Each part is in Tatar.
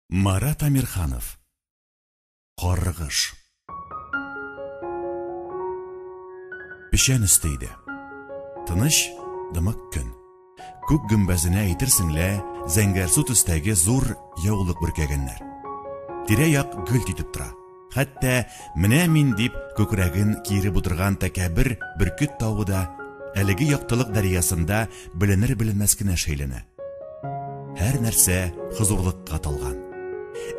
Марат Әмирханов. Каргыш. Печән өсте иде. Тыныч, дымык көн. Күк гөмбәзенә әйтерсең лә зәңгәрсу төстәге зур яулык бөркәгәннәр. Тирә-як гөлт итеп тора. Хәтта менә мин дип күкрәген киереп утырган тәкәббер бөркет тавы да әлеге яктылык дәрьясында беленер-беленмәс кенә шәйләнә. Һәр нәрсә хозурлыкка талган.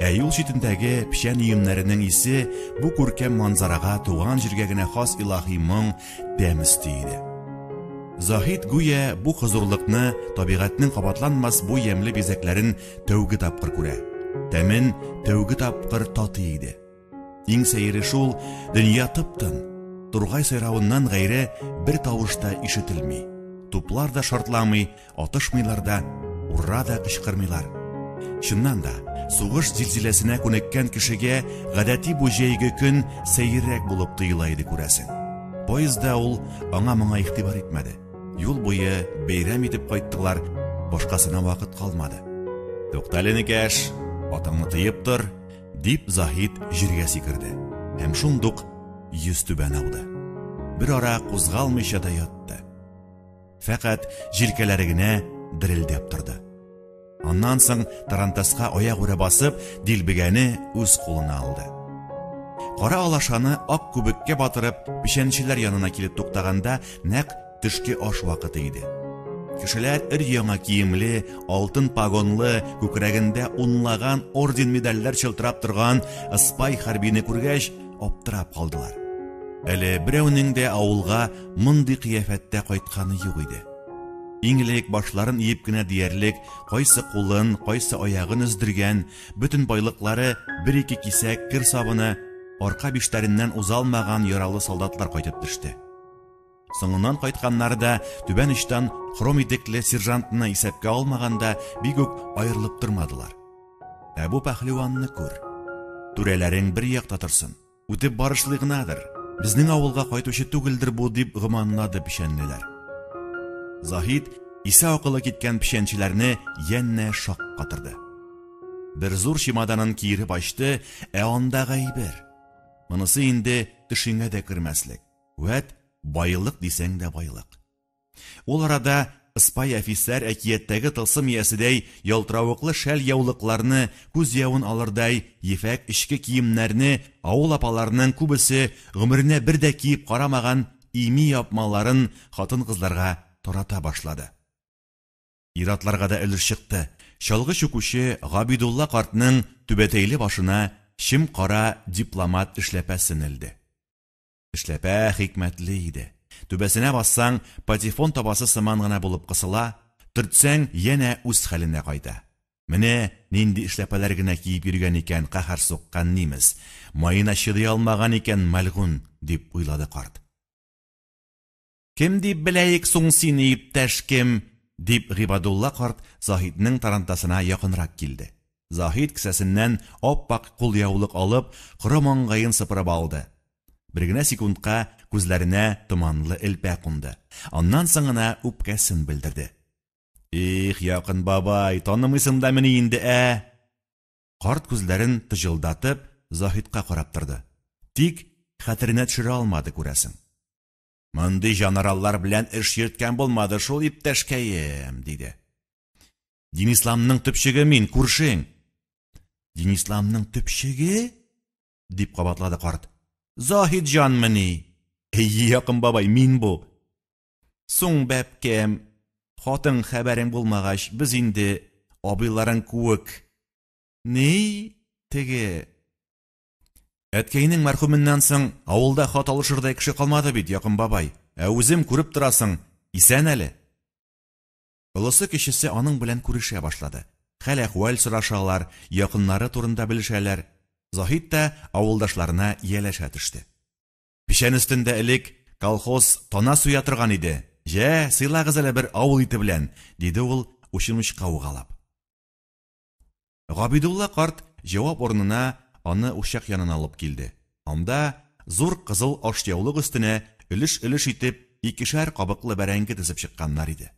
Ә юл читендәге печән өемнәренең исе бу күркәм манзарага туган җиргә генә хас илаһи моң, тәм өсти иде. Заһид гүя бу хозурлыкны, табигатьнең кабатланмас бу ямьле бизәкләрен тәүге тапкыр күрә, тәмен тәүге тапкыр татый иде. Иң сәере шул, дөнья тып-тын, тургай сайравыннан гайре бер тавыш та ишетелми. Туплар да шартламый, атышмыйлар да, ура да кычкырмыйлар. Чыннан да, сугыш зилзиләсенә күнеккән кешегә гадәти бу җәйге көн сәеррәк булып тоела иде, күрәсең. Поездда ул аңа-моңа игътибар итмәде. Юл буе бәйрәм итеп кайттылар, башкасына вакыт калмады. Туктале, энекәш, атыңны тыеп тор, дип Заһид җиргә сикерде һәм шундук йөз түбән ауды. Бер ара кузгалмыйча да ятты. Фәкать җилкәләре генә дерелдәп торды. Аннан соң тарантаска аягүрә басып, дилбегәне үз кулына алды. Кара алашаны ак күбеккә батырып, печәнчеләр янына килеп туктаганда, нәкъ төшке аш вакыты иде. Кешеләр өр-яңа киемле, алтын погонлы, күкрәгендә унлаган орден-медальләр чылтырап торган ыспай хәрбине күргәч, аптырап калдылар. Әле берәүнең дә авылга мондый кыяфәттә кайтканы юк иде. Иң элек башларын иеп кенә диярлек, кайсы кулын, кайсы аягын өздергән, бөтен байлыклары бер-ике кисәк кер сабыны, арка биштәреннән уза алмаган яралы солдатлар кайтып төште. Соңыннан кайтканнары да түбән очтан хром итекле сержантны исәпкә алмаганда бик үк аерылып тормадылар. Ә бу пәһлеванны күр. Түрәләрең бер якта торсын. Үтеп барышлый гынадыр. Безнең авылга кайтучы түгелдер бу, дип гөманлады печәнлеләр. Заһид исә акылы киткән печәнчеләрне янә шаккатырды. Бер зур чемоданын киереп ачты, ә андагы әйбер. Монысы инде төшеңә дә кермәслек. Вәт, байлык дисәң дә байлык. Ул арада ыспай әфисәр әкияттәге тылсым ияседәй ялтыравыклы шәл-яулыкларны, күз явын алырдай ефәк эчке киемнәрне, авыл апаларының күбесе гомеренә бер дә киеп карамаган ими япмаларын хатын-кызларга тарата башлады. Ир-атларга да өлеш чыкты. Чалгы чүкүче Габидулла картның түбәтәйле башына чем-кара дипломат эшләпәсен элде. Эшләпә хикмәтле иде. Түбәсенә бассаң, патефон табасы сыман гына булып кысыла, төртсәң, янә үз хәленә кайта. Менә нинди эшләпәләр генә киеп йөргән икән каһәр суккан нимес. Маена чыдый алмаган икән мәлгунь, дип уйлады карт. Кем дип беләек суң сине, иптәш кем? дип Гыйбадулла карт Заһиднең тарантасына якынрак килде. Заһид кесәсеннән ап-ак кулъяулык алып, коры маңгаен сыпырып алды. Бер генә секундка күзләренә томанлы элпә кунды. Аннан соң гына үпкәсен белдерде. Их, якын бабай, танымыйсың да мени инде, ә? Карт күзләрен тыҗылдатып, Заһидка карап торды. Тик хәтеренә төшерә алмады, күрәсең. Мондый җанараллар белән эш йөрткән булмады шул, иптәшкәем, диде. Динисламның төпчеге мин, күршең. Динисламның төпчеге? дип кабатлады карт. Заһидҗанмыни? Әйе, якын бабай, мин бу. Соң, бәбкәм, хатың хәбәрең булмагач, без инде абыйларың куек. Ни, теге Әткәйнең мәрхүменнән соң авылда хат алышырдай кеше калмады бит, якын бабай. Ә үзем күреп торасың, исән әле. Олысы-кечесе аның белән күрешә башлады. Хәл-әхвәл сорашалар, якыннары турында белешәләр. Заһид та авылдашларына ияләшә төште. Печән өстендә элек колхоз тана суя торган иде, җә, сыйлагыз әле бер авыл ите белән, диде ул, учын учка угалап. Габидулла карт җавап урынына аны учак янына алып килде. Анда, зур кызыл ашъяулык өстенә өлеш-өлеш итеп икешәр кабыклы бәрәңге тезеп чыкканнар иде.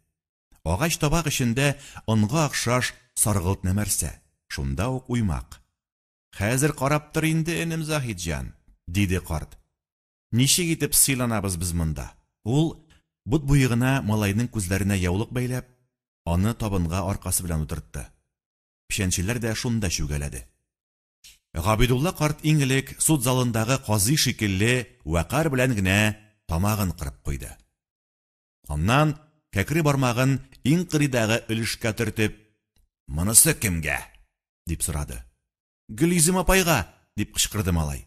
Агач табак эчендә онга охшаш саргылт нәмәрсә. Шунда ук уймак. Хәзер карап тор инде, энем Заһитҗан, диде карт. Ничек итеп сыйланабыз без монда? Ул, бот буе гына малайның күзләренә яулык бәйләп, аны табынга аркасы белән утыртты. Печәнчеләр дә шунда чүгәләде. Габидулла карт иң элек суд залындагы казый шикелле вәкарь белән генә тамагын кырып куйды. Аннан кәкре бармагын иң кырыйдагы өлешкә төртеп, «Монысы кемгә?» дип сорады. «Гөлйөзем апайга!» дип кычкырды малай.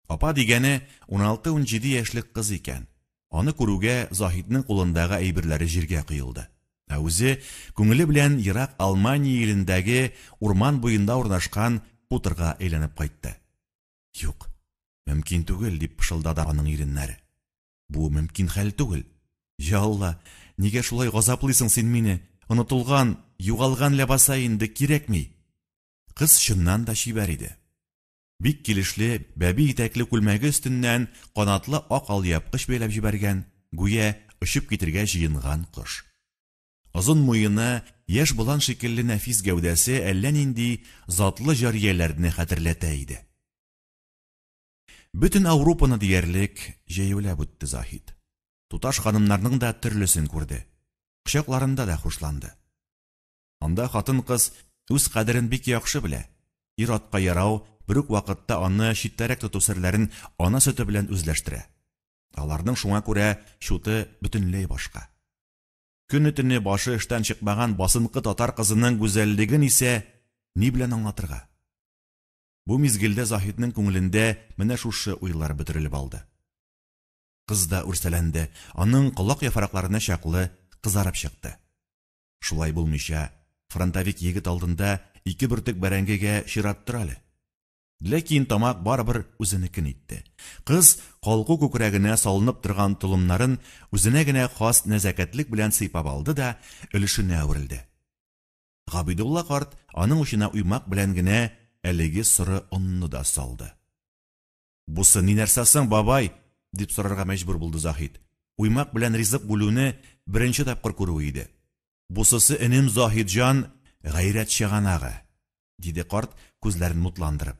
Апа дигәне 16-17 яшьлек кыз икән. Аны күрүгә Заһидның кулындагы әйберләре җиргә коелды. Ә үзе күңеле белән ерак Алмания илендәге урман буенда урнашкан хуторга әйләнеп кайтты. Юк, мөмкин түгел, дип пышылдады аның иреннәре. Бу мөмкин хәл түгел. Я Алла, нигә шулай газаплыйсың син мине? Онытылган, югалган ләбаса инде, кирәкми. Кыз чыннан да чибәр иде. Бик килешле бәби итәкле күлмәге өстеннән канатлы ак алъяпкыч бәйләп җибәргән, гүя очып китергә җыенган кош. Озын муены, яшь болан шикелле нәфис гәүдәсе әллә нинди затлы җарияләрне хәтерләтә иде. Бөтен Аурупаны диярлек җәяүләп үтте Заһид. Туташ ханымнарның да төрлесен күрде. Кочакларында да хушланды. Анда хатын-кыз үз кадерен бик яхшы белә. Ир-атка ярау, бер үк вакытта аны читтәрәк тоту серләрен ана сөте белән үзләштерә. Аларның шуңа күрә чуты бөтенләй башка. Көне-төне башы эштән чыкмаган басынкы татар кызының гүзәллеген исә ни белән аңлатырга? Бу мизгелдә Заһидның күңелендә менә шушы уйлар бөтерелеп алды. Кыз да үрсәләнде, аның колак яфракларына чаклы кызарып чыкты. Шулай булмыйча, фронтовик егет алдында ике бөртек бәрәңгегә чират тор әле. Ләкин тамак барыбер үзенекен итте. Кыз калку күкрәгенә салынып торган толымнарын үзенә генә хас нәзакәтлек белән сыйпап алды да өлешенә әверелде. Габидулла карт аның учына уймак белән генә әлеге соры онны да салды. Бусы ни нәрсә соң, бабай? дип сорарга мәҗбүр булды Заһид. Уймак белән ризык бүлүне беренче тапкыр күрүе иде. Бусысы энем Заһидҗан гайрәт чыганагы, диде карт, күзләрен мутландырып.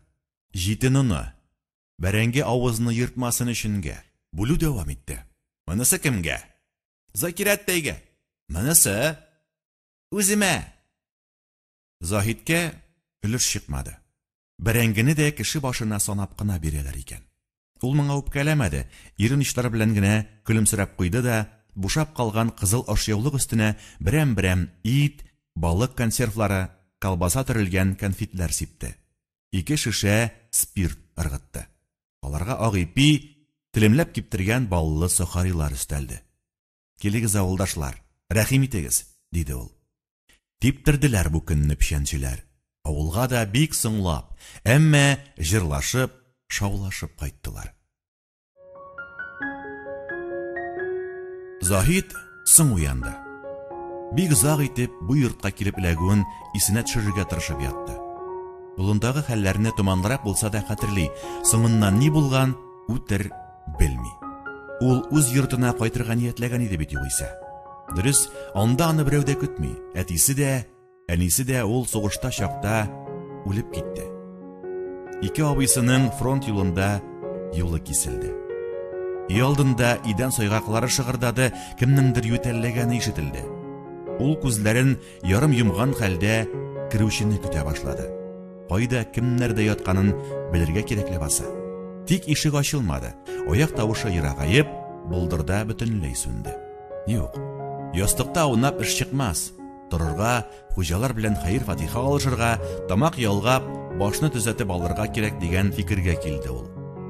Җитен оны. Бәрәңге авызны ертмасын өченгә. Бүлү дәвам итте. Монысы кемгә? Закирәттәйгә. Монысы? Үземә. Заһидкә өлеш чыкмады. Бәрәңгене дә кеше башына санап кына бирәләр икән. Ул моңа үпкәләмәде, ирен очлары белән генә көлемсерәп куйды да, бушап калган кызыл ашъяулык өстенә берәм-берәм ит, балык консервлары, колбаса төрелгән кәнфитләр сипте. Ике шешә спирт ыргытты. Аларга ак ипи, телемләп киптергән баллы сохарилар өстәлде. Килегез, авылдашлар, рәхим итегез, диде ул. Типтерделәр бу көнне печәнчеләр. Авылга да бик соңлап, әмма җырлашып, шаулашып кайттылар. Заһид соң уянды. Бик озак итеп бу йортка килеп эләгүен исенә төшерергә тырышып ятты. Болындагы хәлләрне томанлырак булса да хәтерли, соңыннан ни булган, үтер белми. Ул үз йортына кайтырга ниятләгән иде бит югыйсә. Дөрес, анда аны берәү дә көтми. Әтисе дә, әнисе дә ул сугышта чакта үлеп китте. Ике абыйсының фронт юлында юлы киселде. Өй алдында идән сайгаклары шыгырдады, кемнеңдер ютәлләгәне ишетелде. Ул күзләрен ярым йомган хәлдә керүчене көтә башлады. Кайда, кемнәрдә ятканын белергә кирәк ләбаса. Тик ишек ачылмады. Аяк тавышы ерагаеп, болдырда бөтенләй сүнде. Юк, ястыкта аунап эш чыкмас. Торырга, хуҗалар белән хәер-фатиха алышырга, тамак ялгап, башны төзәтеп алырга кирәк дигән фикергә килде ул.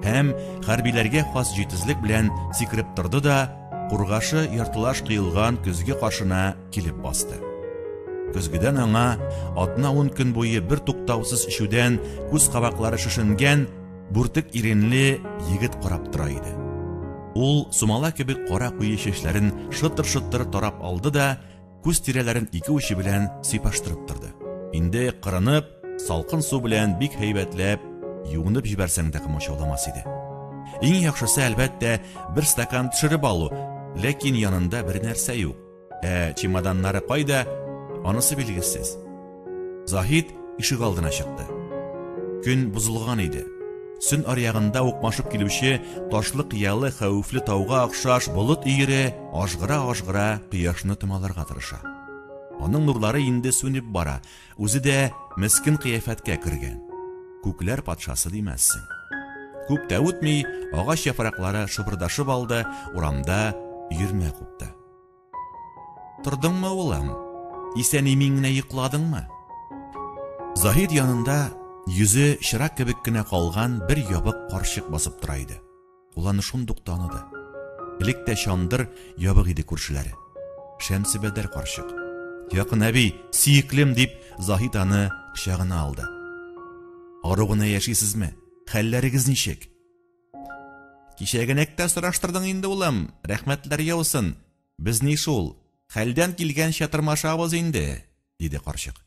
Һәм хәрбиләргә хас җитезлек белән сикереп торды да, кургашы яртылаш кыелган көзге каршына килеп басты. Көзгедән аңа атна-ун көн буе бер туктаусыз эчүдән күз кабаклары шешенгән бүртек иренле егет карап тора иде. Ул сумала кебек кара куе чәчләрен шытыр-шытыр тарап алды да, күз тирәләрен ике учы белән сыйпаштырып торды. Инде кырынып, салкын су белән бик һәйбәтләп юынып җибәрсәң дә комачауламас иде. Иң яхшысы, әлбәттә, бер стакан төшереп алу, ләкин янында бер нәрсә юк. Ә чемоданнары кайда, анысы билгесез. Заһид ишегалдына чыкты. Көн бозылган иде. Сөн аръягында укмашып килүче ташлы кыялы хәвефле тауга охшаш болыт өере ажгыра-ажгыра кояшны томаларга тырыша. Аның нурлары инде сүнеп бара, үзе дә мескен кыяфәткә кергән. Күкләр патшасы димәссең. Күп тә үтми, агач яфраклары шыбырдашып алды, урамда өермә купты. Тордыңмы, улым? Исән-имин генә йокладыңмы? Заһид янында йөзе чыра кебек кенә калган бер ябык карчык басып тора иде. Ул аны шундук таныды. Элек тә чандыр ябык иде күршеләре. Шәмсебәдәр карчык. Якын әби, сөеклем, дип Заһид аны кочагына алды. Ару гына яшисезме? Хәлләрегез ничек? Кичәгенәк тә сораштырдың инде, улым, рәхмәтләр яусын. Без ни шул, хәлдән килгәнчә тырмашабыз инде, диде карчык.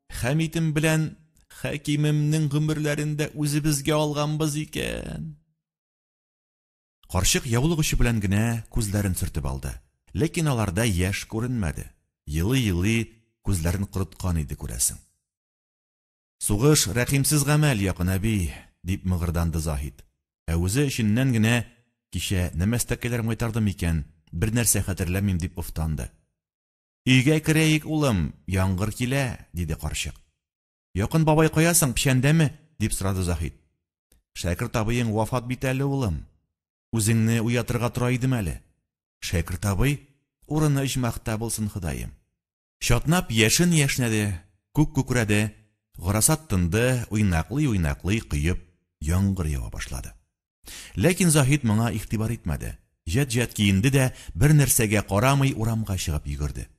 Хәмитем белән Хәкимемнең гомерләрен дә үзебезгә алганбыз икән. Карчык яулык очы белән генә күзләрен сөртеп алды. Ләкин аларда яшь күренмәде. Елый-елый күзләрен корыткан иде, күрәсең. Сугыш, рәхимсез гамәл, якын әби, дип мыгырданды Заһид. Ә үзе эченнән генә, кичә нәмәстәкәйләр майтардым икән, бернәрсә хәтерләмим, дип офтанды. Өйгә керәек, улым, яңгыр килә, диде карчык. Якын бабай кая соң, печәндәме? дип сорады Заһид. Шәкерт абыең вафат бит әле, улым. Үзеңне уятырга тора идем әле. Шәкерт абый, урыны оҗмахта булсын, Ходаем. Чатнап яшен яшьнәде, күк күкрәде, гарасат тынды, уйнаклый-уйнаклый коеп, яңгыр ява башлады. Ләкин Заһид моңа игътибар итмәде. Җәт-җәт киенде дә, бер нәрсәгә карамый урамга чыгып йөгерде.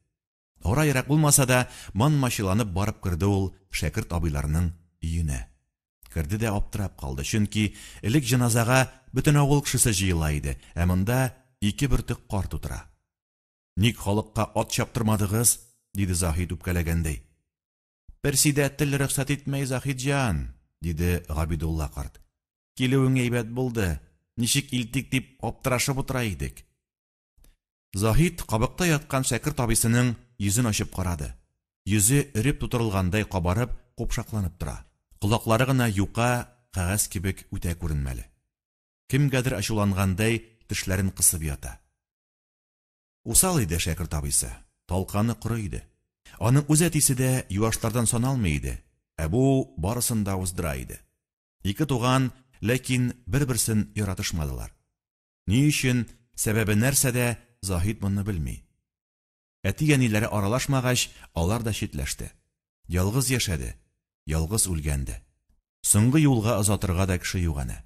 Ара ерак булмаса да, манмачыланып барып керде ул шәкерт абыйларның өенә. Керде дә аптырап калды, чөнки элек җеназага бөтен авыл кешесе җыела иде, ә монда ике бөртек карт утыра. Ник халыкка ат чаптырмадыгыз? диде Заһид үпкәләгәндәй. Персидәтел рөхсәт итмәй, Заһидҗан, диде Габидулла карт. Килүең әйбәт булды. Ничек илтик дип аптырашып утыра идек. Заһид кабыкта яткан шәкерт абыйсының йөзен ачып карады. Йөзе өреп тутырылгандай кабарып, купшакланып тора. Колаклары гына юка кәгазь кебек үтә күренмәле. Кемгәдер ачулангандай тешләрен кысып ята. Усал иде шәкерт абыйсы, талканы коры иде. Аның үз әтисе дә юашлардан саналмый иде, ә бу барысын да уздыра иде. Ике туган, ләкин бер-берсен яратышмадылар. Ни өчен, сәбәбе нәрсәдә, Заһид моны белми. Әти-әниләре аралашмагач, алар да читләште. Ялгыз яшәде, ялгыз үлгән дә. Соңгы юлга озатырга да кеше юк әнә.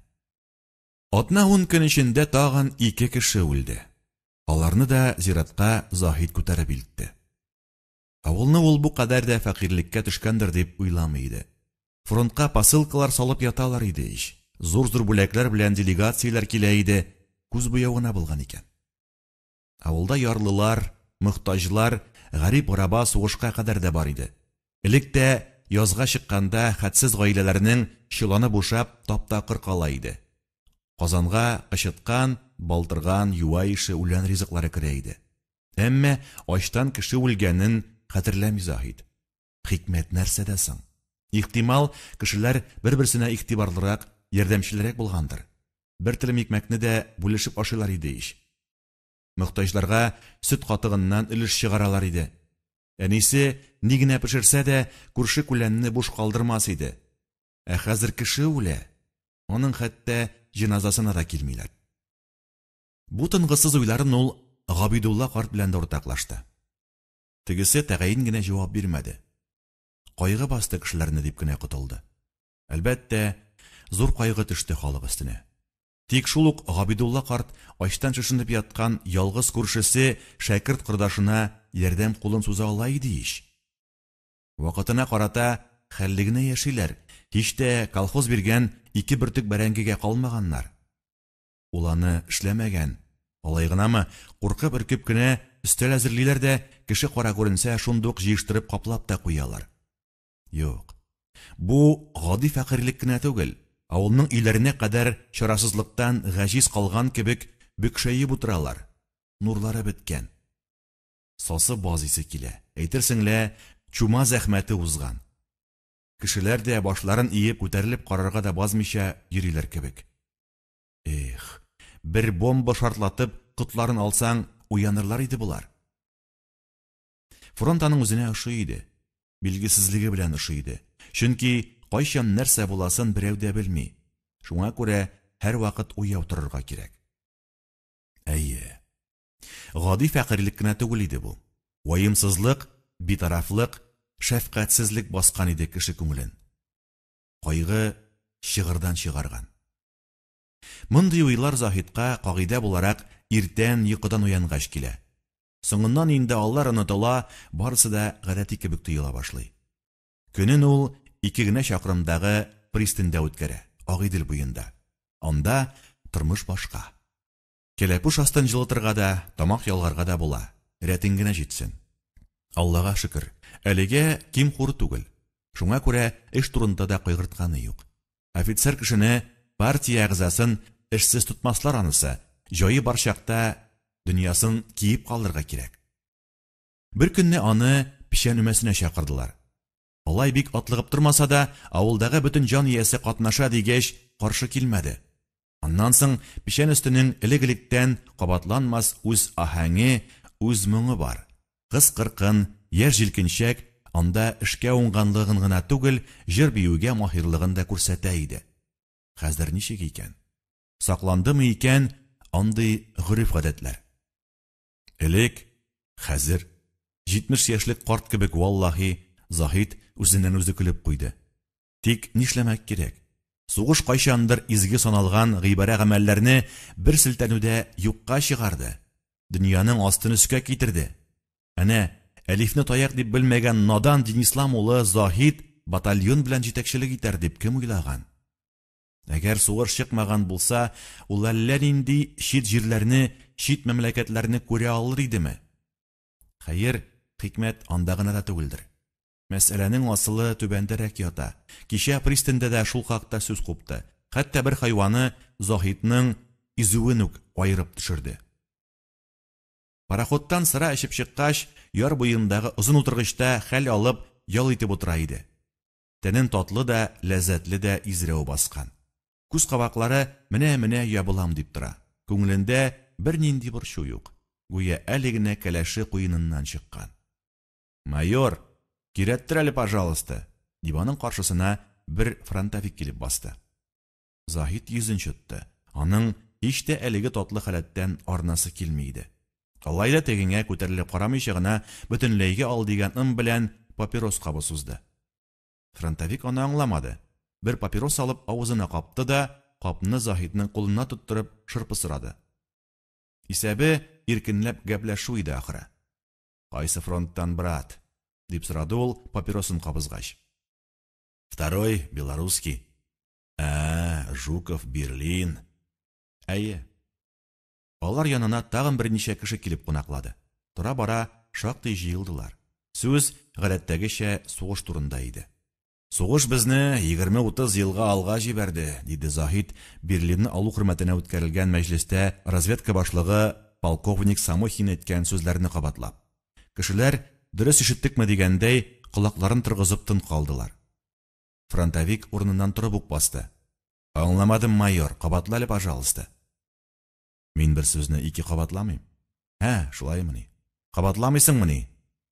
Атна-ун көн эчендә тагын ике кеше үлде. Аларны да зиратка Заһид күтәреп илтте. Авылны ул бу кадәр дә фәкыйрьлеккә төшкәндер дип уйламый иде. Фронтка посылкалар салып яталар иде ич. Зур-зур бүләкләр белән делегацияләр килә иде. Күз буяу гына булган икән. Авылда ярлылар, мохтаҗлар, гарип-гораба сугышка кадәр дә бар иде. Элек тә язга чыкканда хәтсез гаиләләрнең чоланы бушап, тап-такыр кала иде. Казанга кычыткан, балтырган, юа ише үлән ризыклары керә иде. Әмма ачтан кеше үлгәнен хәтерләми Заһид. Хикмәт нәрсәдә соң? Ихтимал, кешеләр бер-берсенә игътибарлырак, ярдәмчелрәк булгандыр. Бер телем икмәкне дә бүлешеп ашыйлар иде ич. Мохтаҗларга сөт катыгыннан өлеш чыгаралар иде. Әнисе ни генә пешерсә дә, күрше-күләнне буш калдырмас иде. Ә хәзер кеше үлә, аның хәтта җеназасына да килмиләр. Бу тынгысыз уйларын ул Габидулла карт белән дә уртаклашты. Тегесе тәгаен генә җавап бирмәде. Кайгы басты кешеләрне дип кенә котылды. Әлбәттә, зур кайгы төште халык өстенә. Тик шул ук Габидулла карт ачтан шешенеп яткан ялгыз күршесе шәкерт кордашына ярдәм кулын суза ала иде ич. Вакытына карата хәлле генә яшиләр, һич тә колхоз биргән ике бөртек бәрәңгегә калмаганнар. Ул аны эшләмәгән. Алай гынамы, куркып-өркеп кенә өстәл әзерлиләр дә, кеше-кара күренсә, шундук җыештырып каплап та куялар. Юк. Бу гади фәкыйрьлек кенә түгел, авылның өйләренә кадәр чарасызлыктан гаҗиз калган кебек бөкшәеп утыралар. Нурлары беткән. Сасы баз исе килә. Әйтерсең лә, чума зәхмәте узган. Кешеләр дә башларын иеп күтәрелеп карарга да базмыйча йөриләр кебек. Эх, бер бомба шартлатып, котларын алсаң, уянырлар иде болар. Фронт аның үзенә ошый иде. Билгесезлеге белән ошый иде. Чөнки кайчан нәрсә буласын берәү дә белми. Шуңа күрә һәрвакыт уяу торырга кирәк. Әйе. Гади фәкыйрьлек кенә түгел иде бу. Ваемсызлык, битарафлык, шәфкатьсезлек баскан иде кеше күңелен. Кайгы чыгырдан чыгарган. Мондый уйлар Заһидка, кагыйдә буларак, иртән йокыдан уянгач килә. Соңыннан инде алар онытыла, барысы да гадәти кебек тоела башлый. Көнен ул ике генә чакрымдагы пристаньда үткәрә, Агыйдел буенда. Анда тормыш башка. Кәләпүш астын җылытырга да, тамак ялгарга да була, рәтең генә җитсен. Аллага шөкер, әлегә ким-хур түгел. Шуңа күрә эш турында да кайгыртканы юк. Офицер кешене, партия әгъзасын эшсез тотмаслар анысы, җае бар чакта дөньясын киеп калырга кирәк. Бер көнне аны печән өмәсенә чакырдылар. Алай бик атлыгып тормаса да, авылдагы бөтен җан иясе катнаша дигәч, каршы килмәде. Аннан соң печән өстенең элек-электән кабатланмас үз аһәңе, үз моңы бар. Кыз-кыркын, яшь-җилкенчәк анда эшкә уңганлыгын гына түгел, җыр-биюгә маһирлыгын да күрсәтә иде. Хәзер ничек икән? Сакландымы икән андый гореф-гадәтләр? Элек, хәзер. 70 яшьлек карт кебек, валлаһи, Заһид үзеннән-үзе көлеп куйды. Тик нишләмәк кирәк? Сугыш кайчандыр изге саналган гыйбарә гамәлләрне бер селтәнүдә юкка чыгарды, дөньяның астын өскә китерде. Әнә, әлифне таяк дип белмәгән надан Динислам улы Заһид батальон белән җитәкчелек итәр дип кем уйлаган? Әгәр сугыш чыкмаган булса, ул әллә нинди чит җирләрне, чит мәмләкәтләрне күрә алыр идеме? Хәер, хикмәт анда гына да түгелдер. Мәсьәләнең асылы түбәндәрәк ята. Кичә пристаньда да шул хакта сүз купты. Хәтта бер хайваны Заһидның изүен үк аерып төшерде. Пароходтан сыра эчеп чыккач, яр буендагы озын утыргычта хәл алып, ял итеп утыра иде. Тәнен татлы да, ләззәтле дә изрәү баскан. Күз кабаклары менә-менә ябылам дип тора. Күңелендә бернинди борчу юк. Гүя әле генә кәләше куеныннан чыккан. Майор, көйрәттер әле, пожалуйста, дип аның каршысына бер фронтовик килеп басты. Заһид йөзен чытты. Аның һич тә әлеге татлы халәттән арынасы килми иде. Алай да тегеңә күтәрелеп карамыйча гына бөтенләйгә ал дигән ым белән папирос кабы сузды. Фронтовик аны аңламады. Бер папирос алып авызына капты да, капны Заһидның кулына тоттырып шырпы сорады. Исәбе иркенләп гәпләшү иде ахры. Кайсы фронттан, брат? дип сорады ул папиросын кабызгач. Второй, белорусский. Ә, Жуков, Берлин. Әйе. Алар янына тагын берничә кеше килеп кунаклады. Тора-бара шактый җыелдылар. Сүз, гадәттәгечә, сугыш турында иде. Сугыш безне егерме-утыз елга алга җибәрде, диде Заһид Берлинны алу хөрмәтенә үткәрелгән мәҗлестә разведка башлыгы полковник Самохин әйткән сүзләрне кабатлап. Кешеләр, дөрес ишеттекме дигәндәй, колакларын торгызып тын калдылар. Фронтовик урыныннан торып ук басты. Аңламадым, майор, кабатла әле, пожалуйста. Мин бер сүзне ике кабатламыйм. Ә, шулаймыни? Кабатламыйсыңмыни?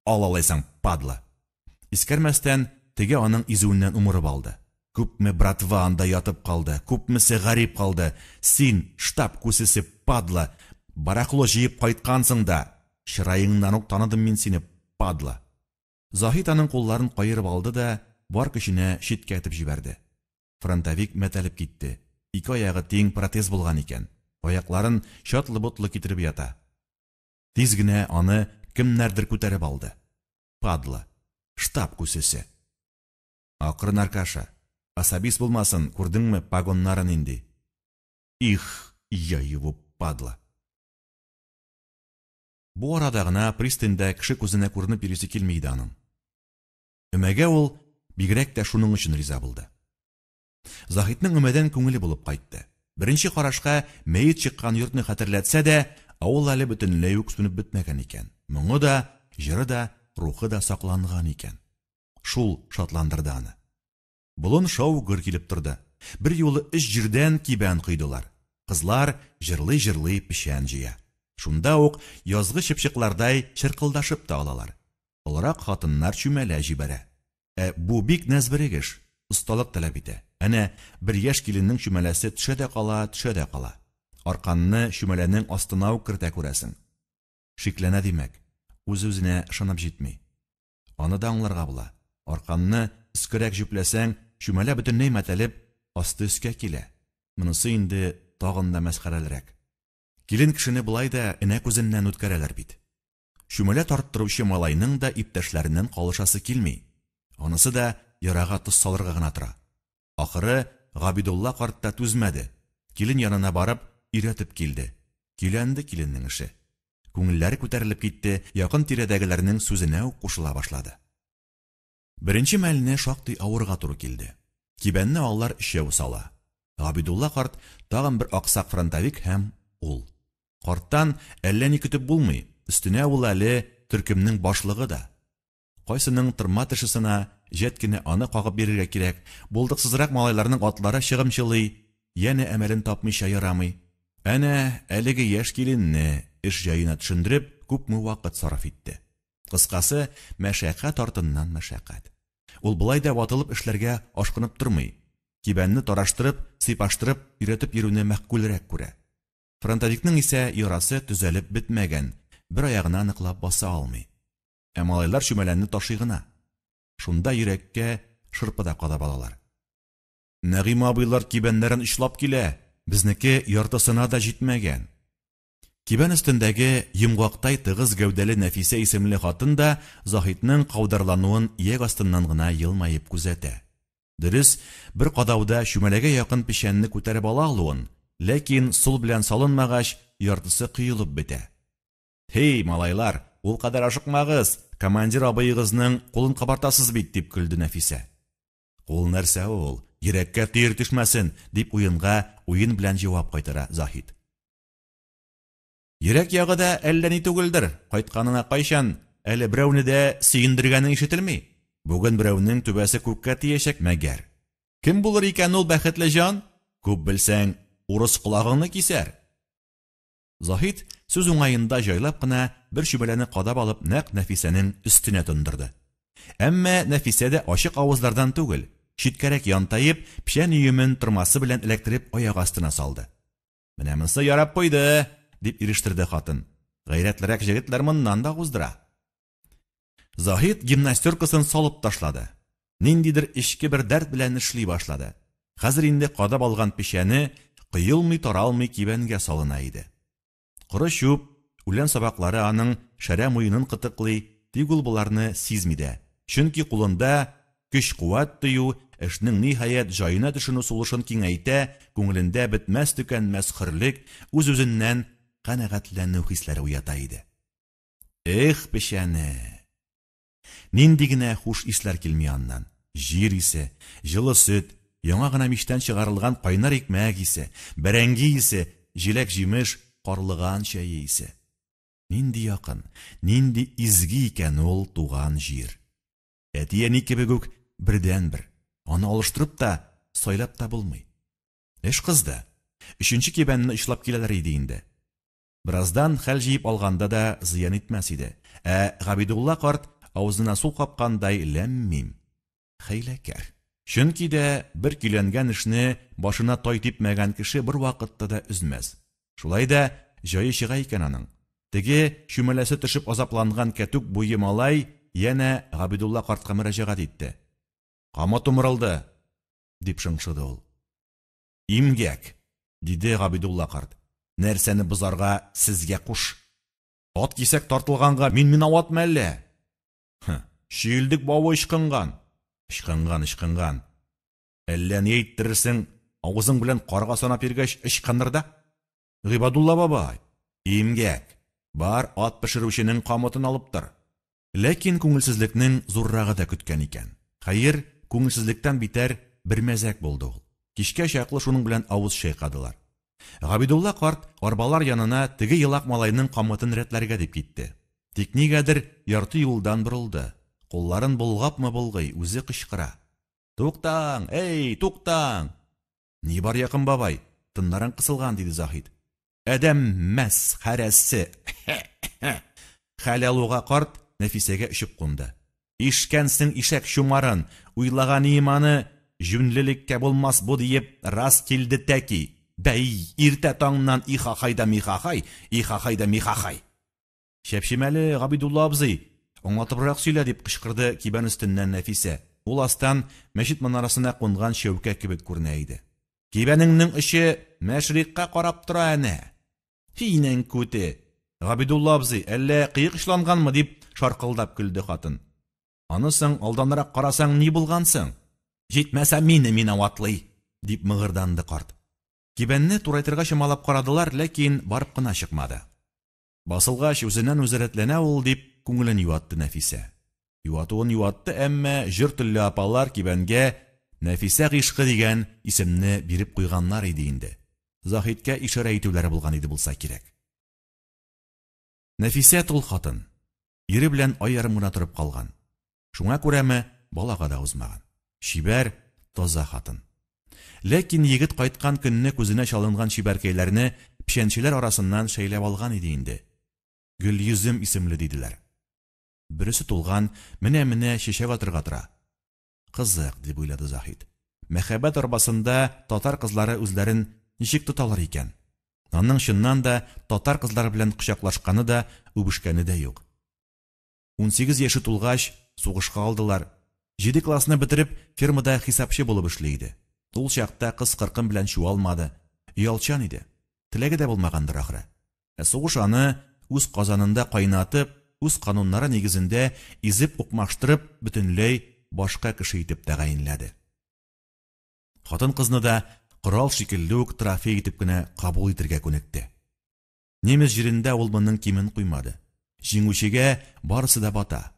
Ал алайсаң, падла! Искәрмәстән, теге аның изүеннән умырып алды. Күпме братва анда ятып калды, күпмесе гарип калды. Син, штаб күсесе, падла, барахло җыеп кайткансың да! Чыраеңнан ук таныдым мин сине, падла! Заһид аның кулларын каерып алды да, бар көченә читкә этеп җибәрде. Фронтовик мәтәлеп китте. Ике аягы тиң протез булган икән. Аякларын чатлы-ботлы китереп ята. Тиз генә аны кемнәрдер күтәреп алды. Падла. Штаб күсесе. Акрын, Аркаша. Особист булмасын, күрдеңме, погоннары нинди. Их, я его, падла. Бу арада гына пристаньда кеше күзенә күренеп йөрисе килми иде аның. Өмәгә ул бигрәк тә шуның өчен риза булды. Заһидның өмәдән күңеле булып кайтты. Беренче карашка мәет чыккан йортны хәтерләтсә дә, авыл әле бөтенләй үк сүнеп бетмәгән икән. Моңы да, җыры да, рухы да сакланган икән. Шул шатландырды аны. Болын шау-гөр килеп торды. Берьюлы өч җирдән кибән койдылар. Кызлар җырлый-җырлый печән җыя. Шунда ук язгы чыпчыклардай чыркылдашып та алалар. Олырак хатыннар чүмәлә җибәрә. Ә бу бик нәзберек эш, осталык таләп итә. Әнә, бер яшь киленнең чүмәләсе төшә дә кала, төшә дә кала. Арканны чүмәләнең астына ук кертә күрәсең. Шикләнә димәк, үз-үзенә ышанып җитми. Аны да аңларга була. Арканны өскәрәк җүпләсәң, чүмәлә бөтенләй мәтәлеп, асты өскә килә. Монысы инде тагын да мәсхәрәлерәк. Килен кешене болай да энә күзеннән үткәрәләр бит. Чүмәлә тарттыручы малайның да иптәшләреннән калышасы килми. Анысы да ярага тоз салырга гына тора. Ахыры, Габидулла карт та түзмәде, килен янына барып, өйрәтеп килде. Көйләнде киленнең эше. Күңелләре күтәрелеп китте, якын-тирәдәгеләрнең сүзенә үк кушыла башлады. Беренче мәлне шактый авырга туры килде. Кибәнне алар өчәү сала. Габидулла карт, тагын бер аксак фронтовик һәм ул. Карттан әллә ни көтеп булмый, өстенә ул әле төркемнең башлыгы да. Кайсының тырма теше сына, җәт кенә аны кагып бирергә кирәк, булдыксызрак малайларның атлары чыгымчылый, янә әмәлен тапмыйча ярамый. Әнә, әлеге яшь киленне, эш җаена төшендереп, күпме вакыт сарыф итте. Кыскасы, мәшәкать артыннан мәшәкать. Ул болай да ватылып эшләргә ашкынып тормый. Кибәнне тараштырып, сыйпаштырып, өйрәтеп йөрүне мәгъкульрәк күрә. Фронтовикның исә ярасы төзәлеп бетмәгән, бер аягына ныклап баса алмый. Ә малайлар чүмәләне ташый гына. Шунда йөрәккә шырпы да кадап алалар. Нәгыймә абыйлар кибәннәрен очлап килә, безнеке яртысына да җитмәгән. Кибән өстендәге йомгактай тыгыз гәүдәле Нәфисә исемле хатын да Заһитның каударлануын ияк астыннан гына елмаеп күзәтә. Дөрес, бер кадауда чүмәләгә якын печәнне күтәреп ала алуын, ләкин сул белән салынмагач, яртысы коелып бетә. Һей, малайлар, ул кадәр ашыкмагыз, командир абыегызның кулын кабартасыз бит, дип көлде Нәфисә. Кул нәрсә ул, йөрәккә төер төшмәсен, дип уенга уен белән җавап кайтара Заһит. Йөрәк ягы да әллә ни түгелдер, кайтканыңа кайчан, әле берәүне дә сөендергәнең ишетелми. Бүген берәүнең түбәсе күккә тиячәк мәгәр. Кем булыр икән ул бәхетле җан? Күп белсәң, урыс колагыңны кисәр. Заһид сүз уңаенда җайлап кына бер чүбәләне кадап алып нәкъ Нәфисәнең өстенә тондырды. Әмма Нәфисә дә ачык авызлардан түгел, читкәрәк янтаеп, печән өемен тырмасы белән эләктереп аяк астына салды. Менә монысы ярап куйды, дип ирештерде хатын. Гайрәтлерәк җегетләр моннан да уздыра. Заһид гимнастеркасын салып ташлады. Ниндидер эчке бер дәрт белән эшли башлады. Хәзер инде кадап алган печәне коелмый-таралмый кибәнгә салына иде. Коры чүп, үлән сабаклары аның шәрә муенын кытыклый, тик ул боларны сизми дә. Чөнки кулында көч-куәт тою, эшнең ниһаять җаена төшенү сулышын киңәйтә, күңелендә бетмәс-төкәнмәс хөрлек, үз-үзеннән канәгатьләнү хисләре уята иде. Эх, печәне! Нинди генә хуш исләр килми аннан! Җир исе, җылы сөт, яңа гына мичтән чыгарылган кайнар икмәк исе, бәрәңге исе, җиләк-җимеш, карлыган чәе исе. Нинди якын, нинди изге икән ул туган җир! Әти-әни кебек үк бердәнбер. Аны алыштырып та, сайлап та булмый. Эш кызды. Өченче кибәнне очлап киләләр иде инде. Бераздан хәл җыеп алганда да зыян итмәс иде. Ә Габидулла карт авызына су капкандай ләм-мим. Хәйләкәр. Чөнки дә бер көйләнгән эшне башына тай типмәгән кеше бервакытта да өзмәс. Шулай да җае чыга икән аның. Теге чүмәләсе төшеп азапланган кәтүк буе малай янә Габидулла картка мөрәҗәгать итте. Камыт умырылды! дип шыңшыды ул. Имгәк! диде Габидулла карт. Нәрсәне бозарга сезгә куш? Ат кисәк тартылганга мин минаватмы әллә? Һы, чөелдек бавы ычкынган. Ычкынган, ычкынган. Әллә ни әйттерерсең, авызың белән карга санап йөргәч, ычкыныр да. Гыйбадулла бабай, имгәк, бар ат пешерүченең камытын алып тор. Ләкин күңелсезлекнең зуррагы да көткән икән. Хәер, күңелсезлектән битәр бер мәзәк булды ул. Кичкә чаклы шуның белән авыз чайкадылар. Габидулла карт арбалар янына теге елак малайның камытын рәтләргә дип китте. Тик нигәдер ярты юлдан борылды. Кулларын болгапмы-болгый, үзе кычкыра. Туктаң, эй, туктаң! Ни бар, якын бабай? Тыннарың кысылган, диде Заһид. Адәм мәсхәрәсе! Хәл алуга карт Нәфисәгә очып кунды. Ишкәнсең ишәк чумарын, уйлаган ием аны, җүнлелеккә булмас бу диеп, рас килде тәки. Бәй, иртә таңнан ихахай да михахай, ихахай да михахай. Чәпчим әле, Габидулла абзый, аңлатыбрак сөйлә, дип кычкырды кибән өстеннән Нәфисә. Ул астан мәчет манарасына кунган чәүкә кебек күренә иде. Кибәнеңнең очы мәшрикъка карап тора әнә. Һинең күте! Габидулла абзый, әллә кыек очланганмы, дип шаркылдап көлде хатын. Аны соң алданрак карасаң ни булган соң? Җитмәсә мине минаватлый, дип мыгырданды карт. Кибәнне турайтырга чамалап карадылар, ләкин барып кына чыкмады. Басылгач, үзеннән-үзе рәтләнә ул, дип күңелен юатты Нәфисә. Юатуын юатты, әмма җор телле апалар кибәнгә Нәфисә гыйшкы дигән исемне биреп куйганнар иде инде. Заһидкә ишарә итүләре булган иде булса кирәк. Нәфисә тол хатын. Ире белән ай ярым гына торып калган. Шуңа күрәме, балага да узмаган. Чибәр, таза хатын. Ләкин егет кайткан көнне күзенә чалынган чибәркәйләрне печәнчеләр арасыннан шәйләп алган иде инде. Гөлйөзем исемле диделәр. Бөресе тулган, менә-менә чәчәк атырга тора. Кызык, дип уйлады Заһид. Мәхәббәт арбасында татар кызлары үзләрен ничек тоталар икән? Аның чыннан да татар кызлары белән кочаклашканы да, үбешкәне дә юк. 18 яше тулгач, сугышка алдылар. Җиде классны бетереп, фермада хисапчы булып эшли иде. Ул чакта кыз-кыркын белән чуалмады, оялчан иде. Теләге дә булмагандыр, ахры. Ә сугыш аны үз казанында кайнатып, үз кануннары нигезендә изеп-укмаштырып, бөтенләй башка кеше итеп тәгаенләде. Хатын-кызны да корал шикелле үк трофей итеп кенә кабул итергә күнекте. Немец җирендә ул моның кимен куймады. Җиңүчегә барысы да бата.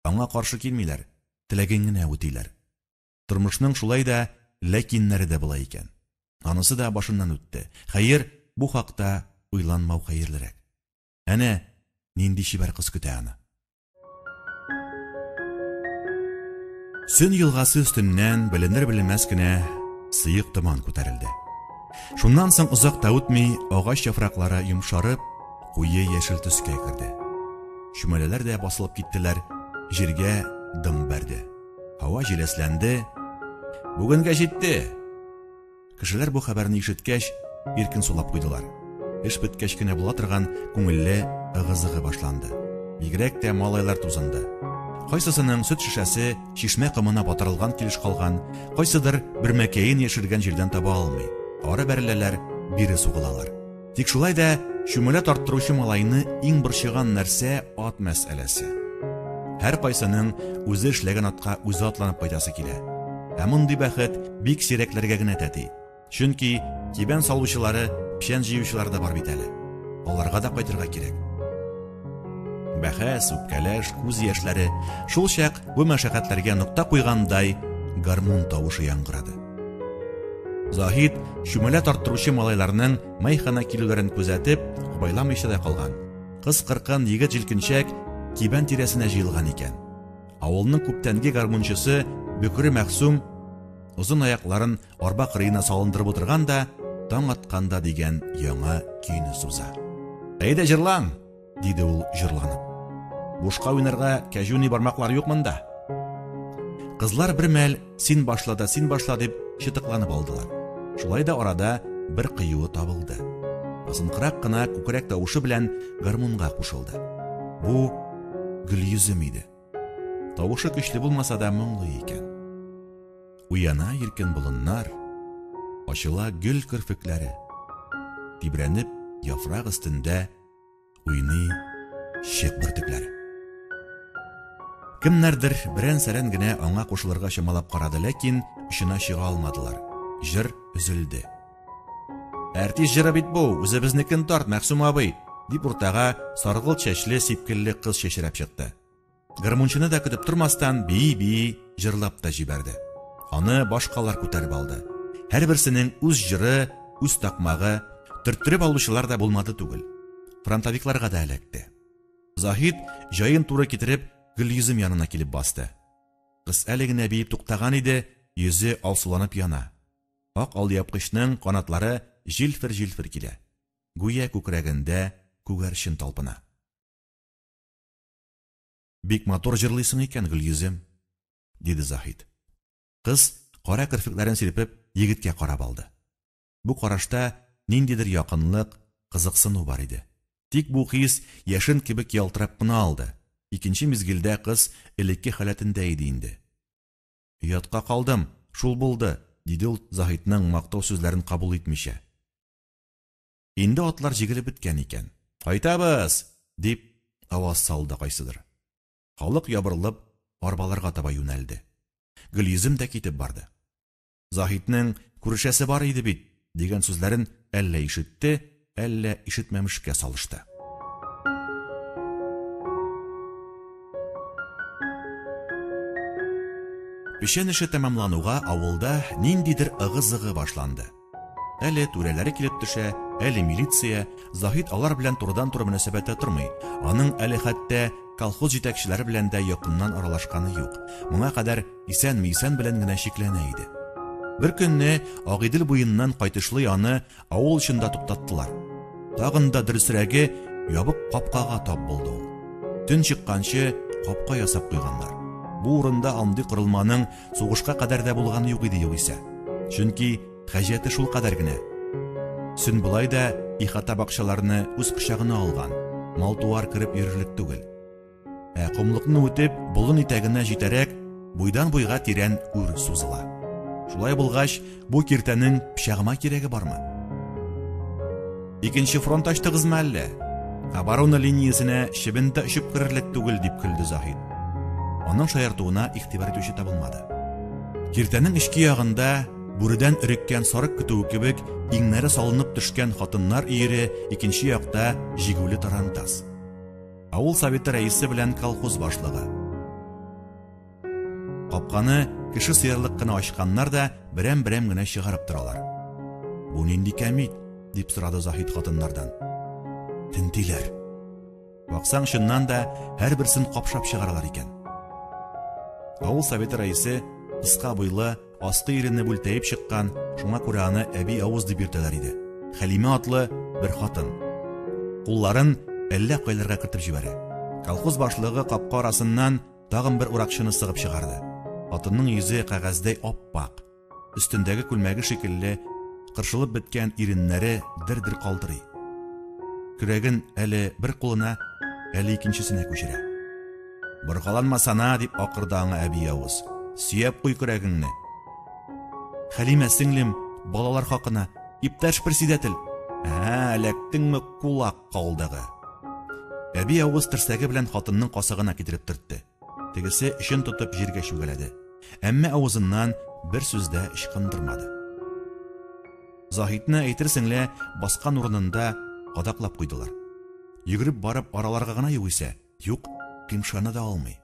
Аңа каршы килмиләр, теләген генә үтиләр. Тормышның шулай да ләкиннәре дә була икән. Анысы да башыннан үтте. Хәер, бу хакта уйланмау хәерлерәк. Әнә, нинди чибәр кыз көтә аны. Сөн елгасы өстеннән беленер-беленмәс кенә сыек томан күтәрелде. Шуннан соң озак та үтми, агач яфраклары йомшарып, куе яшел төскә керде. Чүмәләләр дә басылып киттеләр, җиргә дым бәрде. Һава җиләсләнде. Бүгенгә җитте. Кешеләр бу хәбәрне ишеткәч, иркен сулап куйдылар. Эш беткәч кенә була торган күңелле ыгы-зыгы башланды. Бигрәк тә малайлар тузынды. Кайсысының сөт шешәсе чишмә комына батырылган килеш калган, кайсыдыр бөрмәкәен яшергән җирдән таба алмый. Ары бәреләләр, бире сугылалар. Тик шулай да чүмәлә тарттыручы малайны иң борчыган нәрсә ат мәсьәләсе. Һәркайсының үзе эшләгән атка үзе атланып кайтасы килә. Ә мондый бәхет бик сирәкләргә генә тәти. Чөнки кибән салучылары, печән җыючылар да бар бит әле. Аларга да кайтырга кирәк. Бәхәс, үпкәләш, күз яшьләре шул чак бу мәшәкатьләргә нокта куйгандай гармун тавышы яңгырады. Заһид чүмәлә тарттыручы малайларның майхана килүләрен күзәтеп, абайламыйча да калган. Кыз-кыркын, егет-җилкенчәк кибән тирәсенә җыелган икән. Авылның күптәнге гармунчысы Бөкре Мәхсүм озын аякларын арба кырыена салындырып утырган да, таң атканда дигән яңа көйне суза. Әйдә җырлаң! диде ул җырланып. Бушка уйнарга кәҗүни бармаклар юк монда. Кызлар бер мәл син башла да син башла дип чытыкланып алдылар. Шулай да арада бер кыюы табылды. Басынкырак кына күкрәк тавышы белән гармунга кушылды. Бу Гөлйөзем иде. Тавышы көчле булмаса да моңлы икән. Уяна иркен болыннар, ачыла гөл керфекләре. Тибрәнеп яфрак өстендә Уйный чык бөртекләре. Кемнәрдер берән-сәрән генә аңа кушылырга чамалап карады, ләкин очына чыга алмадылар. Җыр өзелде. Әртис җыры бит бу, үзебезнекен тарт, Мәхсүм абый, дип уртага саргылт чәчле сипкелле кыз чәчрәп чыкты. Гармунчыны да көтеп тормастан, бии-бии җырлап та җибәрде. Аны башкалар күтәреп алды. Һәрберсенең үз җыры, үз такмагы, төрттереп алучылар да булмады түгел. Фронтовикларга да эләкте. Заһид, җаен туры китереп, Гөлйөзем янына килеп басты. Кыз әле генә биеп туктаган иде, йөзе алсуланып яна. Ак алъяпкычның канатлары җилфер-җилфер килә. Гүя күкрәгендә күгәрчен талпына. Бик матур җырлыйсың икән, Гөлйөзем, диде Заһид. Кыз, кара керфекләрен сирпеп, егеткә карап алды. Бу карашта ниндидер якынлык, кызыксыну бар иде. Тик бу хис яшен кебек ялтырап кына алды. Икенче мизгелдә кыз элекке халәтендә иде инде. Оятка калдым, шул булды, диде ул Заһидның мактау сүзләрен кабул итмичә. Инде атлар җигелеп беткән икән. Кайтабыз! дип аваз салды кайсыдыр. Халык ябырылып арбаларга таба юнәлде. Гөлйөзем дә китеп барды. Заһиднең күрешәсе бар иде бит, дигән сүзләрен әллә ишетте, әллә ишетмәмешкә салышты. Печән эше тәмамлануга авылда ниндидер ыгы-зыгы башланды. Әле түрәләре килеп төшә, әле милиция. Заһид алар белән турыдан-туры мөнәсәбәттә тормый. Аның әле хәтта колхоз җитәкчеләре белән дә якыннан аралашканы юк. Моңа кадәр исәнме-исән белән генә чикләнә иде. Бер көнне Агыйдел буеннан кайтышлый аны авыл очында туктаттылар. Тагын да дөресрәге, ябык капкага тап булды ул. Төн чыкканчы капка ясап куйганнар. Бу урында андый корылманың сугышка кадәр дә булганы юк иде югыйсә. Чөнки хаҗәте шул кадәр генә. Сөн болай да ихата бакчаларны үз кочагына алган, мал-туар кереп йөрерлек түгел. Ә комлыкны үтеп, болын итәгенә җитәрәк, буйдан-буйга тирән үр сузыла. Шулай булгач, бу киртәнең пычагыма кирәге бармы? Икенче фронт ачтыгызмы әллә? Оборона линиясенә чебен дә очып керерлек түгел, дип көлде Заһид. Аның шаяртуына игътибар итүче табылмады. Киртәнең эчке ягында бүредән өреккән сарык көтүе кебек иңнәре салынып төшкән хатыннар өере, икенче якта җигүле тарантас. Авыл советы рәисе белән колхоз башлыгы. Капканы кеше сыярлык кына ачканнар да берәм-берәм генә чыгарып торалар. Бу нинди кәмит? дип сорады Заһид хатыннардан. Тентиләр. Баксаң, чыннан да һәрберсен капшап чыгаралар икән. Авыл советы рәисе кыска буйлы, Аскы ирене бүлтәеп чыккан, шуңа күрә аны әби авыз дип йөртәләр иде. Хәлимә атлы бер хатын. Кулларын әллә кайларга кертеп җибәрә. Колхоз башлыгы капка арасыннан тагын бер уракчыны сыгып чыгарды. Хатынның йөзе кәгазьдәй ап-ак. Өстендәге күлмәге шикелле кыршылып беткән иреннәре дер-дер калтырый. Көрәген әле бер кулына, әле икенчесенә күчерә. Боргаланмасана, дип акырды аңа әби явыз. Сөяп куй көрәгеңне. Хәлимә сеңлем, балалар хакына, иптәш председатель. Ә, эләктеңме кулак калдыгы. Әби явыз терсәге белән хатынның касыгына китереп төртте. Тегесе эчен тотып җиргә чүгәләде. Әмма авызыннан бер сүз дә ычкындырмады. Заһидны әйтерсең лә баскан урынында кадаклап куйдылар. Йөгереп барып араларга гына югыйсә, Юк, кыймшана да алмый.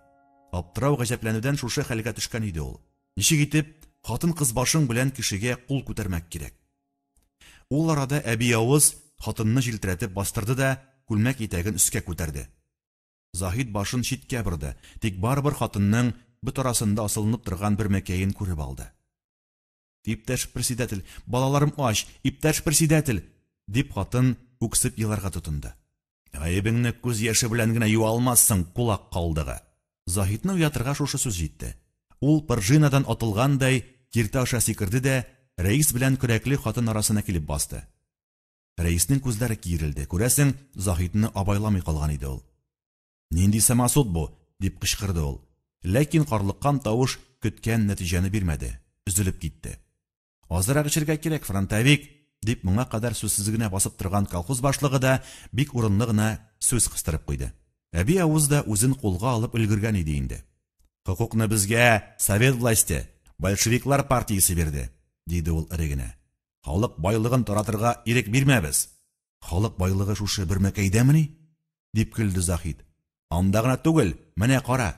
Аптырау-гаҗәпләнүдән шушы хәлгә төшкән иде ул. Ничек итеп хатын-кыз башың белән кешегә кул күтәрмәк кирәк? Ул арада әби явыз хатынны җилтерәтеп бастырды да күлмәк итәген өскә күтәрде. Заһид башын читкә борды, тик барыбер хатынның бот арасында асылынып торган бер мәкәен күреп алды. Иптәш председатель, балаларым ач, иптәш председатель! дип хатын үксеп еларга тотынды. Гаебеңне күз яше белән генә юа алмассың, кулак калдыгы. Заһидны уятырга шушы сүз җитте. Ул пружинадан атылгандай киртә аша сикерде дә рәис белән көрәкле хатын арасына килеп басты. Рәиснең күзләре киерелде, күрәсең, Заһидны абайламый калган иде ул. Нинди самосуд бу? дип кычкырды ул. Ләкин карлыккан тавыш көткән нәтиҗәне бирмәде, өзелеп китте. Азрак эчәргә кирәк, фронтовик, дип моңа кадәр сүзсез генә басып торган колхоз башлыгы да бик урынлы гына сүз кыстырып куйды. Әби авыз да үзен кулга алып өлгергән иде инде. Хокукны безгә совет власте, большевиклар партиясе бирде, диде ул эре генә. Халык байлыгын таратырга ирек бирмәбез. Халык байлыгы шушы бер мәкәйдәмени? дип көлде Заһид. Анда гына түгел, менә кара.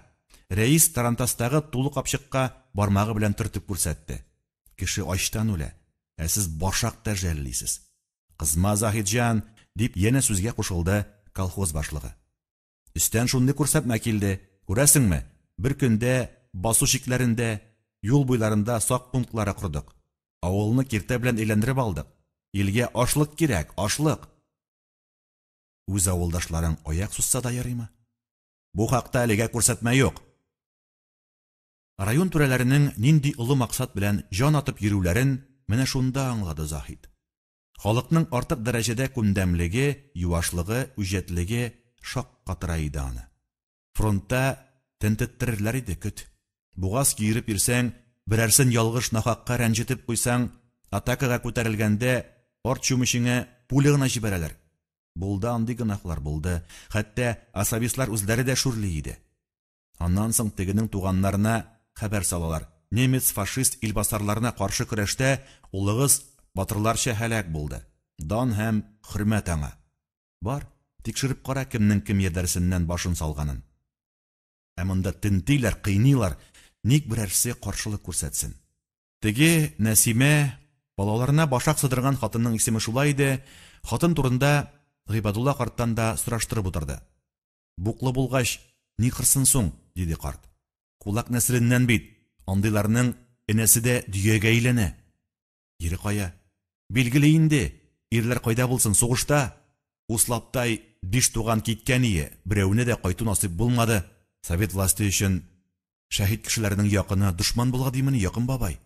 Рәис тарантастагы тулы капчыкка бармагы белән төртеп күрсәтте. Кеше ачтан үлә, ә сез башак та жәллисез. Кызма, Заһидҗан, дип янә сүзгә кушылды колхоз башлыгы. Өстән шундый күрсәтмә килде, күрәсеңме, бер көндә басу чикләрендә юл буйларында сак пунктлары кордык. Авылны киртә белән әйләндереп алдык. Илгә ашлык кирәк, ашлык! Үз авылдашларың аяк сузса да ярыймы? Бу хакта әлегә күрсәтмә юк. Район түрәләренең нинди олы максат белән җан атып йөрүләрен менә шунда аңлады Заһид. Халыкның артык дәрәҗәдә күндәмлеге, юашлыгы, үҗәтлеге шаккатыра иде аны. Фронтта тентеттерерләр иде, көт. Бугаз киереп йөрсәң, берәрсен ялгыш нахакка рәнҗетеп куйсаң, атакага күтәрелгәндә арт чүмечеңә пуля гына җибәрәләр. Булды андый гөнаһлар, булды. Хәтта особистлар үзләре дә шүрли иде. Аннан соң тегенең туганнарына хәбәр салалар, немец-фашист илбасарларына каршы көрәштә улыгыз батырларча һәлак булды. Дан һәм хөрмәт аңа. Бар, тикшереп кара кемнең кем ярдәрсеннән башын салганын. Ә монда тентиләр, кыйныйлар, ник берәрсе каршылык күрсәтсен. Теге Нәсимә, балаларына башак сыдырган хатынның исеме шулай иде, хатын турында Гыйбадулла карттан да сораштырып утырды. Буклы булгач, ни кырсын соң, диде карт. Кулак нәселеннән бит, андыйларның энәсе дә дөягә әйләнә. Ире кая? Билгеле инде, ирләр кайда булсын, сугышта. Услаптай биш туган киткән ие, берәүне дә кайту насыйп булмады. Совет власте өчен шәһит кешеләрнең якыны дошман була димени, якын бабай?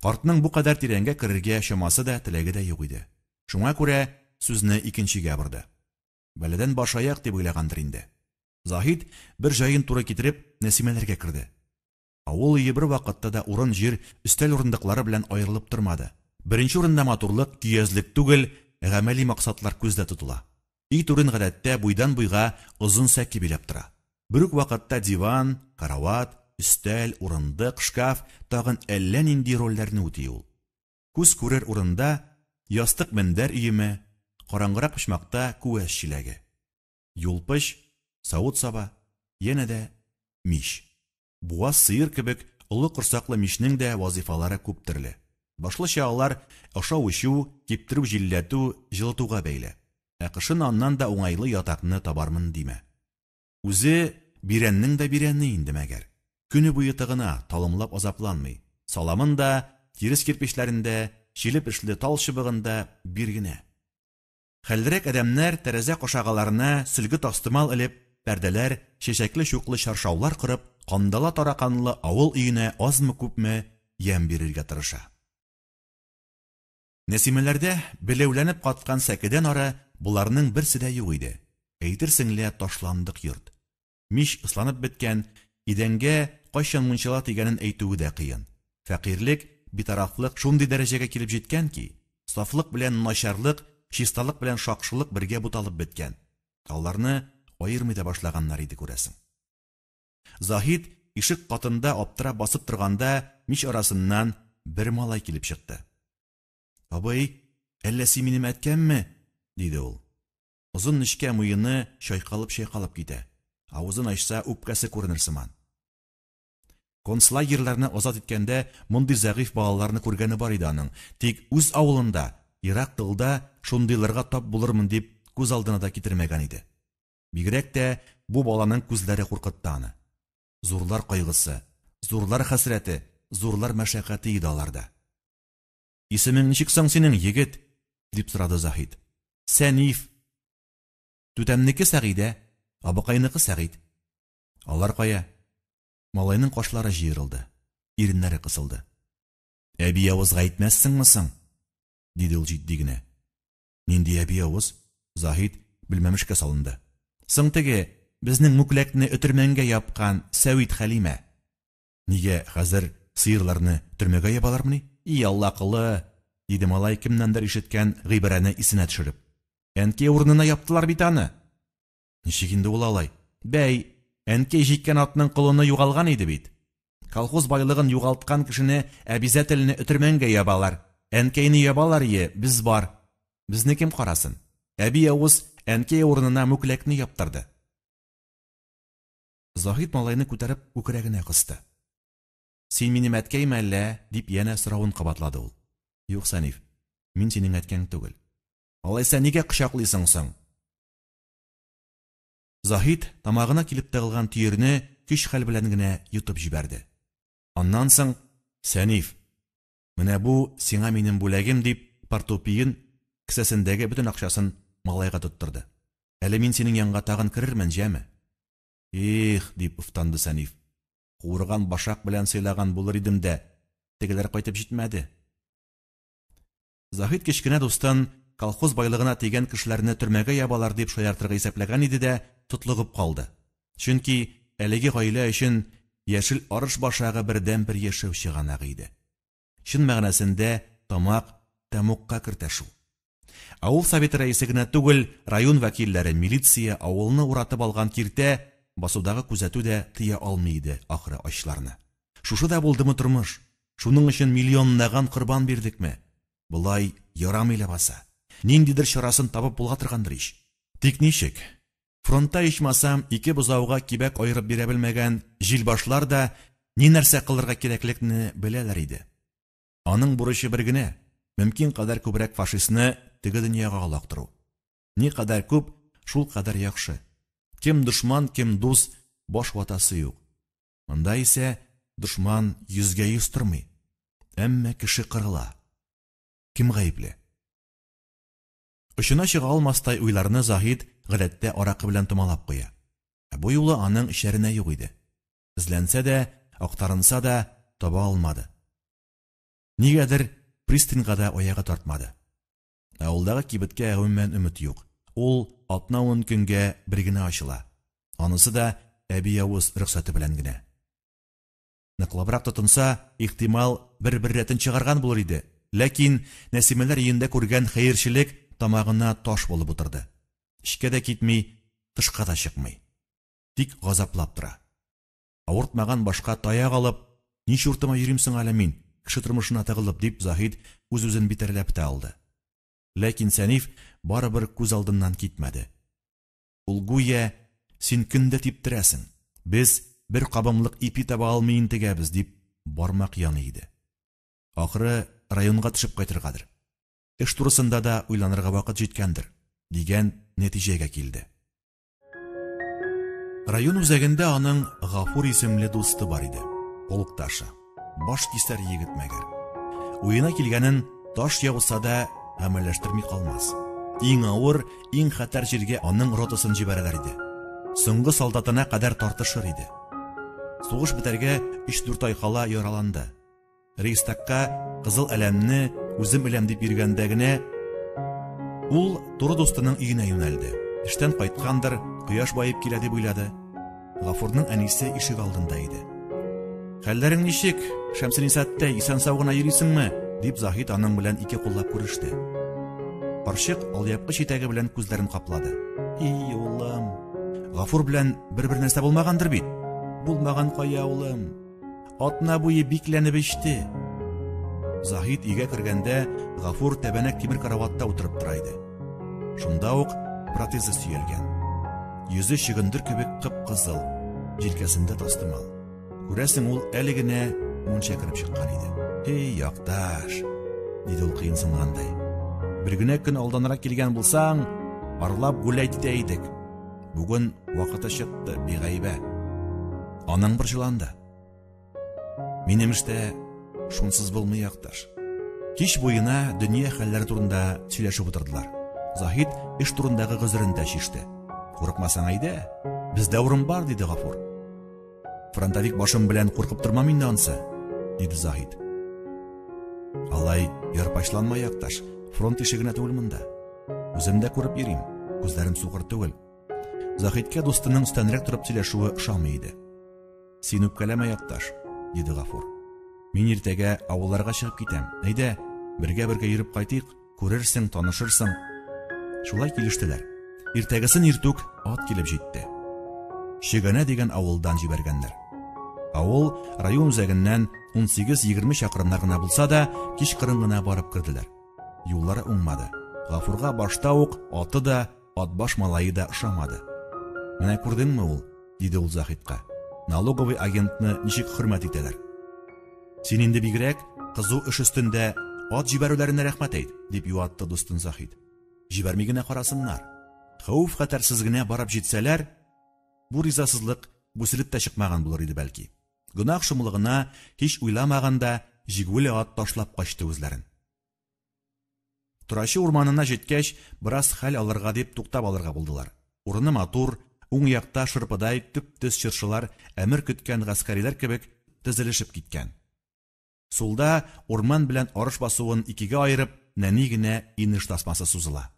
Картның бу кадәр тирәнгә керергә чамасы да, теләге дә юк иде. Шуңа күрә сүзне икенчегә борды. Бәладән баш-аяк дип уйлагандыр инде. Заһид, бер җаен туры китереп, Нәсимәләргә керде. Авыл өе бервакытта да урын-җир, өстәл-урындыклары белән аерылып тормады. Беренче урында матурлык, көязлек түгел, гамәли максатлар күздә тотыла. Өй түрен гадәттә буйдан-буйга озын сәке биләп тора. Бер үк вакытта диван, карават, өстәл, урындык, шкаф, тагын әллә нинди рольләрне үти ул. Күз күрер урында ястык-мендәр өеме, караңгырак почмакта күәс чиләге. Юлпыч, савыт-саба, янә дә мич. Буаз сыер кебек олы корсаклы мичнең дә вазыйфалары күп төрле. Башлыча алар ашау-эчү, киптерү-җилләтү, җылытуга бәйле. Ә кышын аннан да уңайлы ятакны табармын димә. Үзе бирәннең дә бирәне инде мәгәр. Көне буе тыгына, талымлап азапланмый. Саламын да, тирес кирпечләрен дә, чиле-пешле тал чыбыгын да бир генә. Хәллерәк адәмнәр тәрәзә кашагаларына сөлге-тастымал элеп, пәрдәләр, чәчәкле-чуклы чаршаулар корып, кандала-тараканлы авыл өенә азмы-күпме ямь бирергә тырыша. Нәсимәләрдә беләүләнеп каткан сәкедән ары боларның берсе дә юк иде. Әйтерсең лә ташландык йорт. Мич ысланып беткән, идәнгә кайчан мунчала тигәнен әйтүе дә кыен. Фәкыйрьлек, битарафлык шундый дәрәҗәгә килеп җиткән ки, сафлык белән начарлык, чисталык белән шакшылык бергә буталып беткән. Аларны аермый да башлаганнар иде, күрәсең. Заһид ишек катында аптырап басып торганда, мич арасыннан бер малай килеп чыкты. Абый, әллә син минем әткәмме? диде ул. Озын нечкә муены чайкалып-чайкалып китә. Авызын ачса, үпкәсе күренер сыман. Концлагерьларны азат иткәндә мондый зәгыйфь балаларны күргәне бар иде аның, тик үз авылында, ерак тылда шундыйларга тап булырмын дип күз алдына да китермәгән иде. Бигрәк тә бу баланың күзләре куркытты аны. Зурлар кайгысы, зурлар хәсрәте, зурлар мәшәкате иде аларда. Исемең ничек соң синең, егет? дип сорады Заһид. Сәниф. Түтәмнеке Сәгыйдә, абыкайныкы Сәгыйть. Алар кая? Малайның кашлары җыерылды, иреннәре кысылды. Әби авызга әйтмәссеңме соң? диде ул җитди генә. Нинди әби авыз? Заһид белмәмешкә салынды. Соң теге, безнең мүкләкне өтермәнгә япкан Сәвит Хәлимә. Нигә хәзер сыерларны төрмәгә ябалармыни? И Алла колы! диде малай кемнәндер ишеткән гыйбарәне исенә төшереп. Әнкәй урынына яптылар бит аны. Ничек инде ул алай? Бәй, әнкәй җиккән атның колыны югалган иде бит. Колхоз байлыгын югалткан кешене әбизәтелне өтермәнгә ябалар. Әнкәйне ябалар ие, без бар. Безне кем карасын? Әби явыз әнкәй урынына мүкләкне яптырды. Заһид малайны күтәреп күкрәгенә кысты. Син минем әткәйме әллә? дип янә соравын кабатлады ул. Юк, Сәниф, мин синең әткәң түгел. Алайса нигә кочаклыйсың соң? Заһид тамагына килеп тыгылган төерне көч-хәл белән генә йотып җибәрде. Аннан соң, Сәниф, менә бу сиңа минем бүләгем, дип, портупиен, кесәсендәге бөтен акчасын малайга тоттырды. Әле мин синең янга тагын керермен, җәме? Их, дип уфтанды Сәниф. Куырган башак белән сыйлаган булыр идем дә, тегеләр кайтып җитмәде. Заһид кечкенә дустын колхоз байлыгына тигән кешеләрне төрмәгә ябалар дип шаяртырга исәпләгән иде дә, тотлыгып калды. Чөнки әлеге гаилә өчен яшел арыш башагы бердәнбер яшәү чыганагы иде. Чын мәгънәсендә тамак тәмугка кертә шул. Авыл советы рәисе генә түгел, район вәкилләре, милиция, авылны уратып алган киртә, басудагы күзәтү дә тыя алмый иде, ахры, ачларны. Шушы да булдымы тормыш? Шуның өчен миллионлаган корбан бирдекме? Болай ярамый ләбаса. Ниндидер чарасын табып була торгандыр ич. Тик ничек? Фронтта ичмасам ике бозауга кибәк аерып бирә белмәгән җилбашлар да ни-нәрсә кылырга кирәклекне беләләр иде. Аның бурычы бер генә, мөмкин кадәр күбрәк фашистны теге дөньяга олактыру. Никадәр күп, шулкадәр яхшы. Кем дошман, кем дус, баш ватасы юк. Монда исә дошман йөзгә-йөз тормый. Әмма кеше кырыла. Кем гаепле? Очына чыга алмастай уйларны Заһид гадәттә аракы белән томалап куя. Ә бу юлы аның эчәренә юк иде. Эзләнсә дә, актарынса да, таба алмады. Нигәдер пристаньга да аягы тартмады. Авылдагы кибеткә гомумән өмет юк. Ул атна-ун көнгә бер генә ачыла. Анысы да әби явыз рөхсәте белән генә. Ныклабрак тотынса, ихтимал, бер-бер рәтен чыгарган булыр иде. Ләкин Нәсимәләр өендә күргән хәерчелек тамагына таш булып утырды. Эчкә дә китми, тышка да чыкмый. Тик газаплап тора. Авыртмаган башка таяк алып, ни чуртыма йөрим соң әле мин, кеше тормышына тыгылып, дип Заһид үз-үзен битәрләп тә алды. Ләкин Сәниф барыбер күз алдыннан китмәде. Ул гүя, Син көн дә типтерәсең, без бер кабымлык ипи таба алмый интегәбез, дип бармак яный иде. Ахры, районга төшеп кайтыргадыр. Эш турысында да уйланырга вакыт җиткәндер, дигән нәтиҗәгә килде. Район үзәгендә аның Гафур исемле дусты бар иде. Полкташы. Баш кисәр егет мәгәр. Уена килгәнен таш яуса да гамәлләштерми калмас. Иң авыр, иң хәтәр җиргә аның ротасын җибәрәләр иде. Соңгы солдатына кадәр тартышыр иде. Сугыш бетәргә 3-4 ай кала яраланды. Рейхстагка кызыл әләмне үзем эләм дип йөргәндә генә ул туры дустының өенә юнәлде. Эштән кайткандыр, кояш баеп килә дип уйлады. Гафурның әнисе ишек алдында иде. Хәлләрең ничек, Шәмсениса әттәй, исән-сау гына йөрисеңме? дип Заһид аның белән ике куллап күреште. Карчык алъяпкыч итәге белән күзләрен каплады. И, улым, Гафур белән бер-бер нәрсә булмагандыр бит? Булмаган кая, улым? Атна буе бикләнеп эчте. Заһид өйгә кергәндә Гафур тәбәнәк тимер караватта утырып тора иде. Шунда ук протезы сөялгән. Йөзе чөгендер кебек кып-кызыл, җилкәсендә тастымал. Күрәсең, ул әле генә мунча кереп чыккан иде. Эй, якташ, диде ул кыенсынгандай. Бер генә көн алданрак килгән булсаң, парлап гуләйт итә идек. Бүген вакыты чыкты, бигайбә. Аның борчыланды. Минем эштә шунсыз булмый, якташ. Кич буена дөнья хәлләре турында сөйләшеп утырдылар. Заһид эш турындагы гозерен дә чиште. Курыкмасаң әйдә, бездә урын бар, диде Гафур. Фронтовик башым белән куркып тормам инде ансы, диде Заһид. Алай ярпачланма, якташ. Фронт ишегенә түгел монда. Үзем дә күреп йөрим, күзләрем сукыр түгел. Заһидкә дустының өстәнрәк торып сөйләшүе ошамый иде. Син үпкәләмә, якташ, диде Гафур. Мин иртәгә авылларга чыгып китәм. Әйдә, бергә-бергә йөреп кайтыйк, күрерсең, танышырсың. Шулай килештеләр. Иртәгесен иртүк ат килеп җитте. Чөгәнә дигән авылдан җибәргәннәр. Авыл район үзәгеннән 18-20 чакрымнар гына булса да, кичкырын гына барып керделәр. Юллары уңмады. Гафурга башта ук аты да, атбаш малае да ошамады. Менә күрдеңме ул, диде ул Заһидка. Налоговый агентны ничек хөрмәт итәләр. Син инде бигрәк кызу эш өстендә ат җибәрүләренә рәхмәт әйт, дип юатты дустын Заһид. Җибәрми генә карасыннар. Хәвеф-хәтәрсез генә барып җитсәләр, бу ризасызлык бүселеп тә чыкмаган булыр иде бәлки. Гөнаһ шомлыгына һич уйламаганда җигүле ат ташлап качты үзләрен. Торачы урманына җиткәч, бераз хәл алырга дип туктап алырга булдылар. Урыны матур, уң якта шырпыдай төп-төз чыршылар әмер көткән гаскәриләр кебек тезелешеп киткән. Сулда урман белән арыш басуын икегә аерып, нәни генә инеш тасмасы сузыла.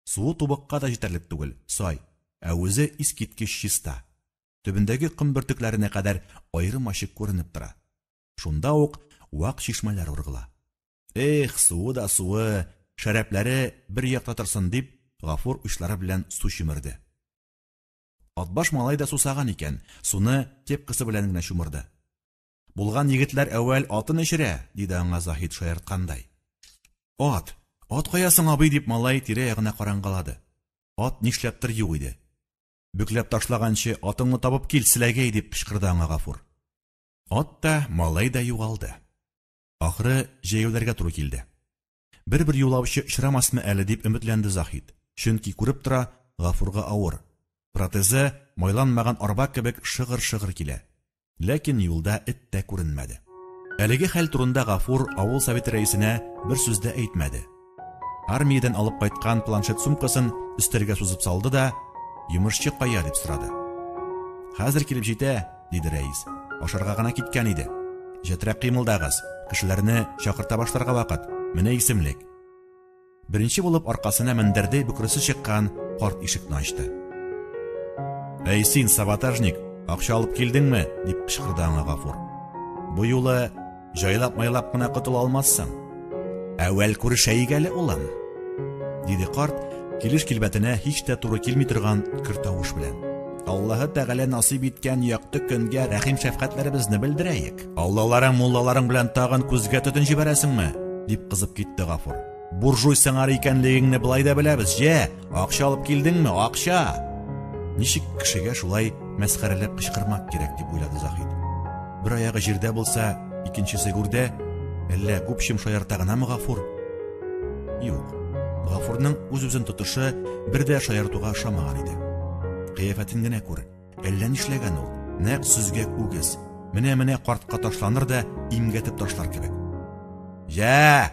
Суы тубыкка да җитәрлек түгел, сай, ә үзе искиткеч чиста. Төбендәге ком бөртекләренә кадәр аерым-ачык күренеп тора. Шунда ук вак чишмәләр ургыла. Эх, суы да суы, шәрәпләре бер якта торсын дип, Гафур учлары белән су чөмерде. Атбаш малай да сусаган икән, суны кепкасы белән генә чумырды. Булган егетләр әүвәл атын эчерә, диде аңа Заһид шаярткандай. Ат, ат кая соң, абый, дип малай тирә-ягына карангалады. Ат нишләптер юк иде. Бөкләп ташлаганчы атыңны табып кил, селәгәй, дип кычкырды аңа Гафур. Ат та, малай да югалды. Ахыры җәяүләргә туры килде. Бер-бер юлаучы очрамасмы әле дип өметләнде Заһид. Чөнки күреп тора, Гафурга авыр. Протезы майланмаган арба кебек шыгыр-шыгыр килә. Ләкин юлда эт тә күренмәде. Әлеге хәл турында Гафур авыл советы рәисенә бер сүз дә әйтмәде. Армиядән алып кайткан планшет сумкасын өстәлгә сузып салды да, «Йомышчы кая?» дип сорады. «Хәзер килеп җитә», диде рәис. «Ашарга гына киткән иде. Җәтрәк кыймылдагыз, кешеләрне чакырта башларга вакыт. Менә исемлек». Беренче булып аркасына мендәрдәй бөкресе чыккан карт ишекне ачты. «Әй син, саботажник, акча алып килдеңме?» дип кычкырды аңа Гафур. «Бу юлы җайлап-майлап кына котыла алмассың. Әүвәл күрешәек әле, улым, диде карт, килеш килбәтенә һич тә туры килми торган көр тавыш белән. Аллаһы Тәгалә насыйп иткән якты көнгә рәхим-шәфкатьләребезне белдерәек. Аллаларың, муллаларың белән тагын күзгә төтен җибәрәсеңме? дип кызып китте Гафур. Буржуй сыңар икәнлегеңне былай да беләбез. Җә, акча алып килдеңме? Акча! Ничек кешегә шулай мәсхәрәләп кычкырмак кирәк, дип уйлады Заһид. Бер аягы җирдә булса, икенчесе гүрдә, әллә гүпчем шаярта гынамы Гафур? Юк. Гафурның үз-үзен тотышы бер дә шаяртуга ошамаган иде. Кыяфәтен генә күр, әллә нишләгән ул, нәкъ сөзгәк үгез. Менә-менә картка ташланыр да имгәтеп ташлар кебек. Җә!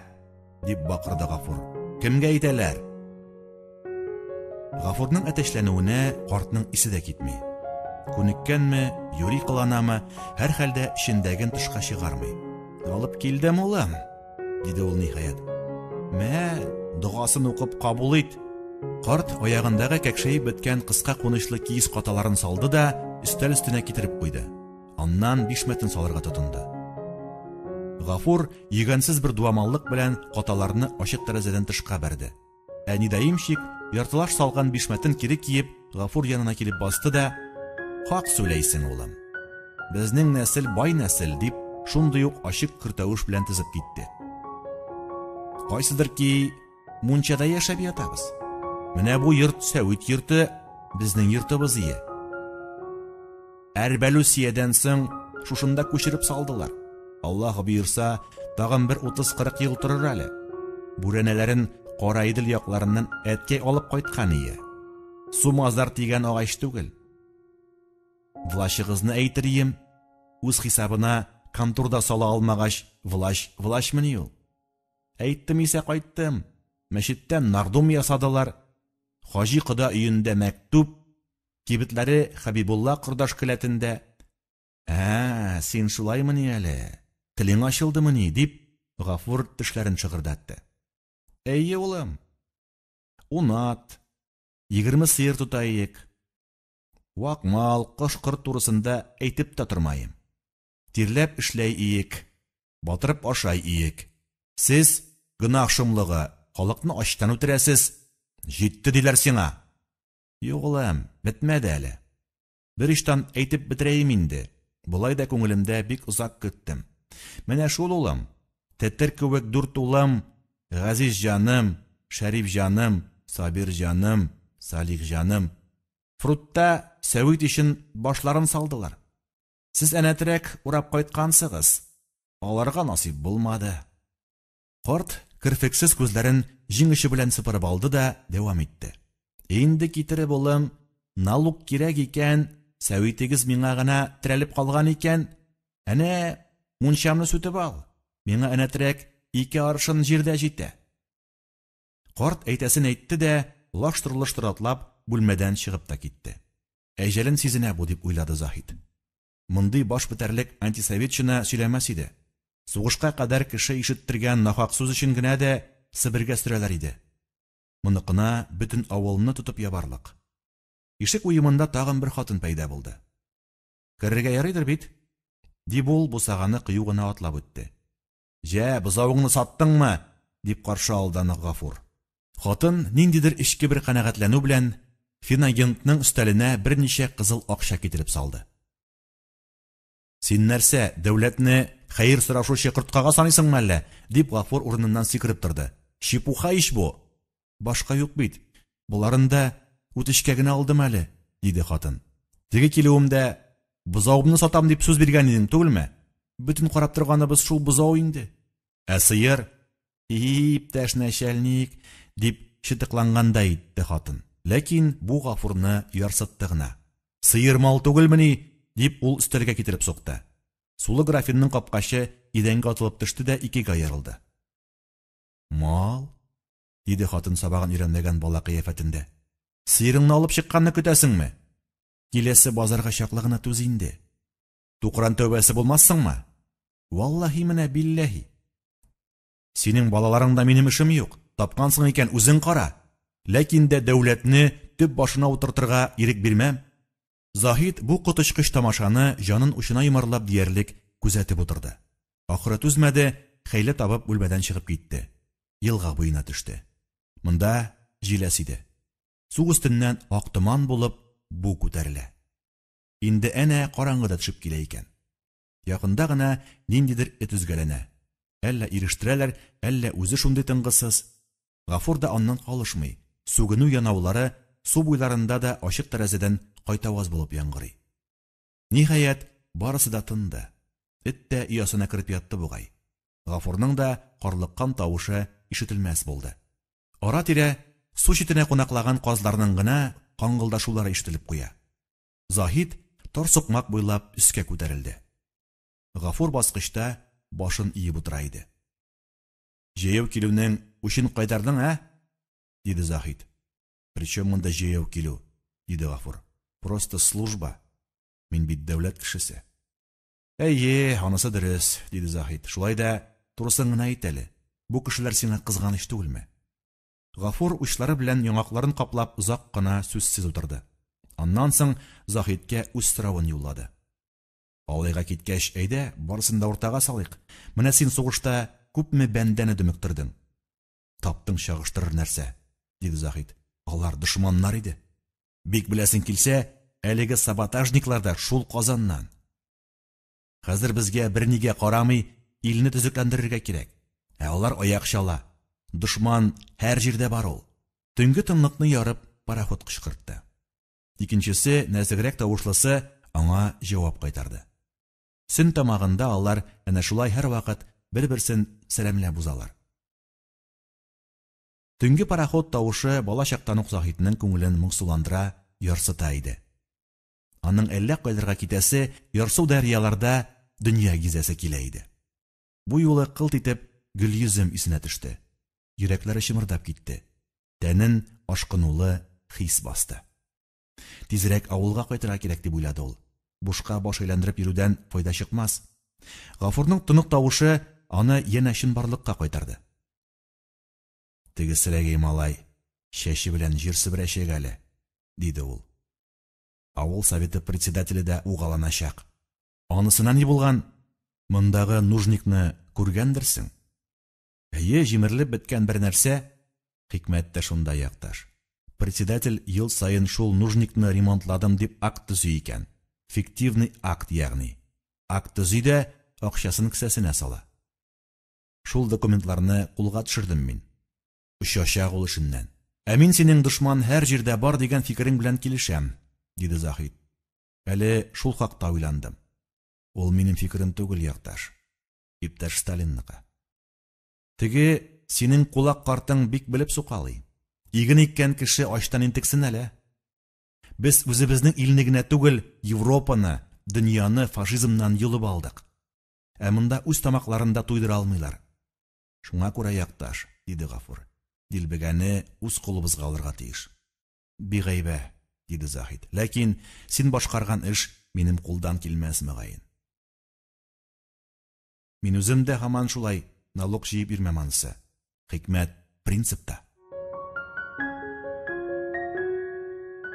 дип бакырды Гафур. Кемгә әйтәләр? Гафурның әтәчләнүенә картның исе дә китми. Күнеккәнме, юри кыланамы, һәрхәлдә эчендәген тышка чыгармый. Алып килдем, улым, диде ул ниһаять. Мә, догасын укып кабул ит. Карт аягындагы кәкшәеп беткән кыска кунычлы киез каталарын салды да өстәл өстенә китереп куйды. Аннан бишмәтен салырга тотынды. Гафур йөгәнсез бер дуамаллык белән каталарны ачык тәрәзәдән тышка бәрде. Ә недоимщик яртылаш салган бишмәтен кире киеп, Гафур янына килеп басты да, «Хак сүләйсең, улым. Безнең нәсел бай нәсел», дип, шундый ук ачык көр тавыш белән тезеп китте. Кайсыдыр ки, мунчада яшәп ятабыз. Менә бу йорт сәвит йорты, безнең йортыбыз ие. Әрбәлүсиядән соң шушында күчереп салдылар. Аллаһ боерса, тагын бер 30-40 ел торыр әле. Бүрәнәләрен Кара Идел якларыннан әткәй алып кайткан ие. Су мазар дигән агач түгел. Влачыгызны әйтер ием, үз хисабына конторда сала алмагач, влач влачмыни ул? Әйттем исә кайттым. Мәчеттән нардум ясадылар. Хаҗи кода өендә мәктүб, кибетләре Хәбибулла кордаш келәтендә. Ә, син шулаймыни әле? Телең ачылдымыни? дип, Гафур тешләрен шыгырдатты. Әйе, улым. Ун ат, 20 сыер тота иек. Вак мал, кош-корт турысында әйтеп тә тормаем. Тирләп эшләй иек, батырып ашай иек. Сез, гөнаһ шомлыгы, халыкны ачтан үтерәсез. Җитте диләр сиңа. Юк, улым, бетмәде әле. Бер очтан әйтеп бетерәем инде. Болай да күңелемдә бик озак көттем. Менә шул, улым. Тетер кебек дүрт улым, Газиз җаным, Шәриф җаным, Сабир җаным, Салих җаным. Фрутта сәвит өчен башларын салдылар. Сез әнәтерәк урап кайткансыгыз. Аларга насыйп булмады. Карт керфексез күзләрен җиң очы белән сыпырып алды да дәвам итте. Инде китереп, улым, налук кирәк икән, сәвитегез миңа гына терәлеп калган икән, Әнә, мунчамны сүтеп ал. Миңа әнәтрәк ике аршын җирдә җитә. Карт әйтәсен әйтте дә, лаштыр-лоштыр атлап, бүлмәдән чыгып та китте. Әҗәлен сизенә бу, дип уйлады Заһид. Мондый баш бетәрлек антисоветчина сөйләмәс иде. Сугышка кадәр кеше ишеттергән нахак сүз өчен генә дә Себергә сөрәләр иде. Моныкына бөтен авылны тотып ябарлык. Ишек уемында тагын бер хатын пәйда булды. Керергә ярыйдыр бит? Дип ул бусаганы кыю гына атлап үтте. Җә, бозавыңны саттыңмы? дип каршы алды аны Гафур. Хатын ниндидер эчке бер канәгатьләнү белән финагентның өстәленә берничә кызыл акча китереп салды. Син нәрсә, дәүләтне хәер сорашучы корткага саныйсыңмы әллә? дип Гафур урыныннан сикереп торды. Чепуха ич бу! Башка юк бит. Боларын да үтешкә генә алдым әле, диде хатын. Теге килүемдә бозавымны сатам дип сүз биргән идең түгелме? Бөтен карап торганыбыз шул бозау инде. Ә сыер? И, иптәш нәчәлник, дип чытыклангандай итте хатын. Ләкин бу Гафурны ярсытты гына. Сыер мал түгелмени? дип ул өстәлгә китереп сукты. Сулы графинның капкачы идәнгә атылып төште дә икегә аерылды. Мал? диде хатын сабагын өйрәнмәгән бала кыяфәтендә. Сыерыңны алып чыкканны көтәсеңме? Киләсе базарга чаклы гына түз инде. Тукран тәүбәсе булмассыңмы? Валлаһи менә билләһи. Синең балаларыңда минем эшем юк. Тапкансың икән, үзең кара. Ләкин дә дәүләтне төп башына утыртырга ирек бирмәм. Заһид бу коточкыч тамашаны җанын учына йомарлап диярлек күзәтеп утырды. Ахыры түзмәде, хәйлә табып бүлмәдән чыгып китте. Елга буена төште. Монда җиләс иде. Су өстеннән ак томан булып бу күтәрелә. Инде әнә караңгы да төшеп килә икән. Якында гына ниндидер эт өзгәләнә. Әллә ирештерәләр, әллә үзе шундый тынгысыз. Гафур да аннан калышмый. Сүгенү янаулары су буйларында да ачык тәрәзәдән кайтаваз булып яңгырый. Ниһаять, барысы да тынды. Эт тә оясына кереп ятты бугай. Гафурның да карлыккан тавышы ишетелмәс булды. Ара-тирә су читенә кунаклаган казларның гына каңгылдашулары ишетелеп куя. Заһид тар сукмак буйлап өскә күтәрелде. Гафур баскычта башын иеп утыра иде. Җәяү килүнең үчен кайтардың, ә? диде Заһид. Причем монда җәяү килү? диде Гафур. Просто служба. Мин бит дәүләт кешесе. Әйе, анысы дөрес, диде Заһид. Шулай да турысын гына әйт әле. Бу кешеләр сиңа кызганыч түгелме? Гафур учлары белән яңакларын каплап озак кына сүзсез утырды. Аннан соң Заһидкә үз соравын юллады. Алайга киткәч, әйдә, барысын да уртага салыйк. Менә син сугышта күпме бәндәне дөмектердең. Таптың чагыштырыр нәрсә, диде Заһид. Алар дошманнар иде. Бик беләсең килсә, әлеге саботажниклар да шул Казаннан. Хәзер безгә бернигә карамый илне төзекләндерергә кирәк. Ә алар аяк чала. Дошман һәр җирдә бар ул. Төнге тынлыкны ярып, пароход кычкыртты. Икенчесе, нәзегрәк тавышлысы, аңа җавап кайтарды. Сөн тамагында алар әнә шулай һәрвакыт бер-берсен сәламләп узалар. Төнге пароход тавышы бала чактан ук Заһидның күңелен моңсуландыра, ярсыта иде. Аның әллә кайларга китәсе, ярсу дәрьяларда дөнья гизәсе килә иде. Бу юлы кылт итеп Гөлйөзем исенә төште. Йөрәкләре чымырдап китте. Тәнен ашкынулы хис басты. Тизрәк авылга кайтырга кирәк дип уйлады ул. Бушка баш әйләндереп йөрүдән файда чыкмас. Гафурның тонык тавышы аны янә чынбарлыкка кайтарды. Теге селәгәй малай чәче белән җир себерәчәк әле, диде ул. Авыл советы председателе дә угаланачак. Анысына ни булган? Мондагы нужникны күргәндерсең? Әйе, җимерелеп беткән бер нәрсә. Хикмәт тә шунда, якташ. Председатель ел саен шул нужникны ремонтладым дип акт төзи икән. Фиктивный акт, ягъни. Акт төзи дә, акчасын кесәсенә сала. Шул документларны кулга төшердем мин. Очачак ул эшеннән. Ә мин синең дошман һәр җирдә бар дигән фикерең белән килешәм, диде Заһид. Әле шул хакта уйландым. Ул минем фикерем түгел, якташ. Иптәш Сталинныкы. Теге синең кулак картың бик белеп сукалый. Иген иккән кеше ачтан интексен әле. Без үзебезнең илне генә түгел, Европаны, дөньяны фашизмнан йолып алдык. Ә монда үз тамакларын да туйдыра алмыйлар. Шуңа күрә, якташ, диде Гафур, дилбегәне үз кулыбызга алырга тиеш. Бигайбә, диде Заһид. Ләкин син башкарган эш минем кулдан килмәс, мөгаен. Мин үзем дә һаман шулай налог җыеп йөрмәм анысы. Хикмәт принципта.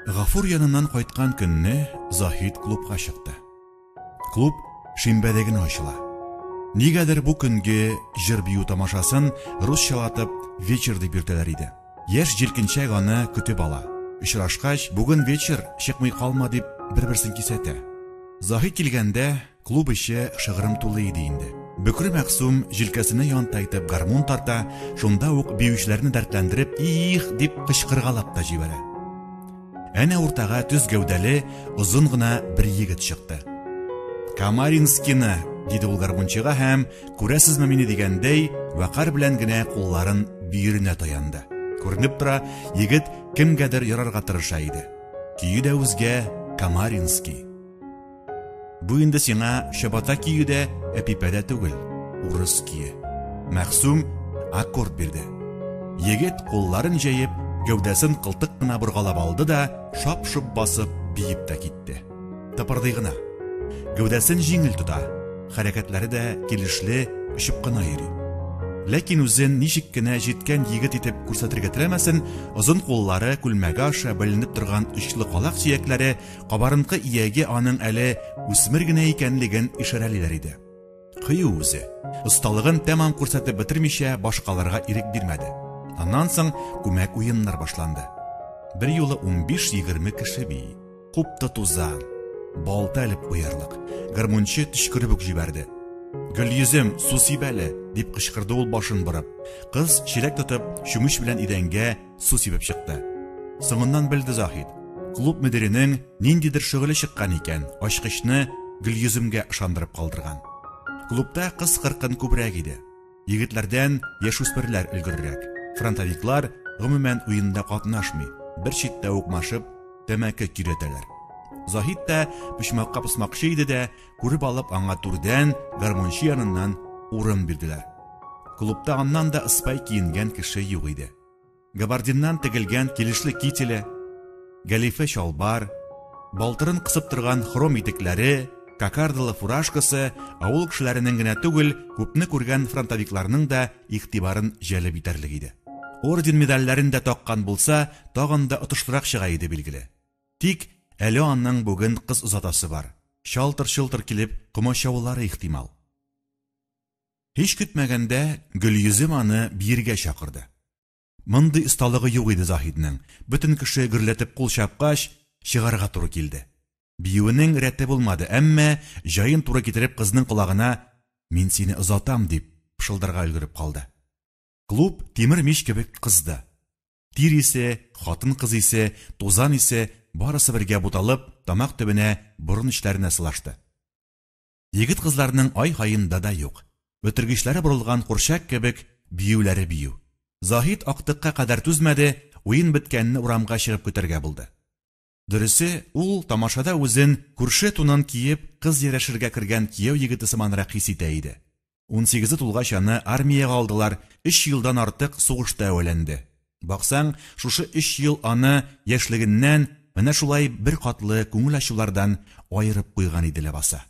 Гафур яныннан кайткан көнне Заһид клубка чыкты. Клуб шимбәдә генә ачыла. Нигәдер бу көнге җыр-бию тамашасын русчалатып вечер дип йөртәләр иде. Яшь җилкенчәк аны көтеп ала. Очрашкач, бүген вечер, чыкмый калма дип бер-берсен кисәтә. Заһид килгәндә, клуб эче шыгрым тулы иде инде. Бөкре Мәгъсум җилкәсенә янтайтып гармун тарта, шунда ук биючеләрне дәртләндереп их дип кычкыргалап та җибәрә. Әнә уртага төз гәүдәле, озын гына бер егет чыкты. Камаринскийны, диде ул гармунчыга һәм, күрәсезме мине дигәндәй, вәкарь белән генә кулларын бөеренә таянды. Күренеп тора, егет кемгәдер ярарга тырыша иде. Көе дә үзгә, Камаринский. Бу инде сиңа чабата кию дә, әпипә дә түгел, урыс көе. Мәгъсүм аккорд бирде. Егет кулларын җәеп, гәүдәсен кылтык кына боргалап алды да, шап-шоп басып, биеп тә китте. Тыпырдый гына. Гәүдәсен җиңел тота, хәрәкәтләре дә килешле, очып кына йөри. Ләкин үзен ничек кенә җиткән егет итеп күрсәтергә теләмәсен, озын куллары, күлмәге аша беленеп торган очлы калак сөякләре Кабарынкы ияге аның әле үсмер генә икәнлеген ишарәлиләр иде. Кыю үзе. Осталыгын тәмам күрсәтеп бетермичә, башкаларга ирек бирмәде. Аннан соң күмәк уеннар башланды. Бер юлы 15-20 кеше бии. Купты тузан. Балта элеп куярлык. Гармунчы төчкереп үк җибәрде. Гөлйөзем, су сип әле, дип кычкырды ул башын борып. Кыз чиләк тотып, чүмеч белән идәнгә су сибеп чыкты. Соңыннан белде Заһид. Клуб мөдиренең ниндидер шөгыле чыккан икән, ачкычны Гөлйөземгә ышандырып калдырган. Клубта кыз-кыркын күбрәк иде. Егетләрдән яшүсмерләр өлгеррәк. Фронтовиклар гомумән уенда катнашмый, бер читтә укмашып, тәмәке көйрәтәләр. Заһид та почмакка посмакчы иде дә, күреп алып аңа түрдән, гармунчы яныннан урын бирделәр. Клубта аннан да ыспай киенгән кеше юк иде. Габардиннан тегелгән килешле кителе, галифе чалбар, балтырын кысып торган хром итекләре, кокардалы фуражкасы авыл кешеләренең генә түгел, күпне күргән фронтовикларның да игътибарын җәлеп итәрлек иде. Орден-медальләрен дә таккан булса, тагын да отышлырак чыга иде, билгеле. Тик әле аның бүген кыз озатасы бар. Чалтыр-чолтыр килеп комачаулары ихтимал. Һич көтмәгәндә Гөлйөзем аны биергә чакырды. Мондый осталыгы юк иде Заһиднең. Бөтен кеше гөрләтеп кул чапкач, чыгарга туры килде. Биюенең рәте булмады, әмма җаен туры китереп кызның колагына «Мин сине озатам» дип пышылдарга өлгереп калды. Клуб тимер мич кебек кызды. Тир исе, хатын-кыз исе, тузан исе, барысы бергә буталып, тамак төбенә, борын эчләренә сылашты. Егет-кызларның ай-һаенда да юк. Бөтергечләре борылган курчак кебек, биюләре бию. Заһид актыкка кадәр түзмәде, уен беткәнне урамга чыгып көтәргә булды. Дөресе, ул тамашада үзен күрше тунын киеп, кыз ярәшергә кергән кияү егете сыманрак хис итә иде. Унсигезе тулгач аны армиягә алдылар, өч елдан артык сугышта әвәләнде. Баксаң, шушы өч ел аны яшьлегеннән менә шулай беркатлы күңел ачулардан аерып куйган иде ләбаса.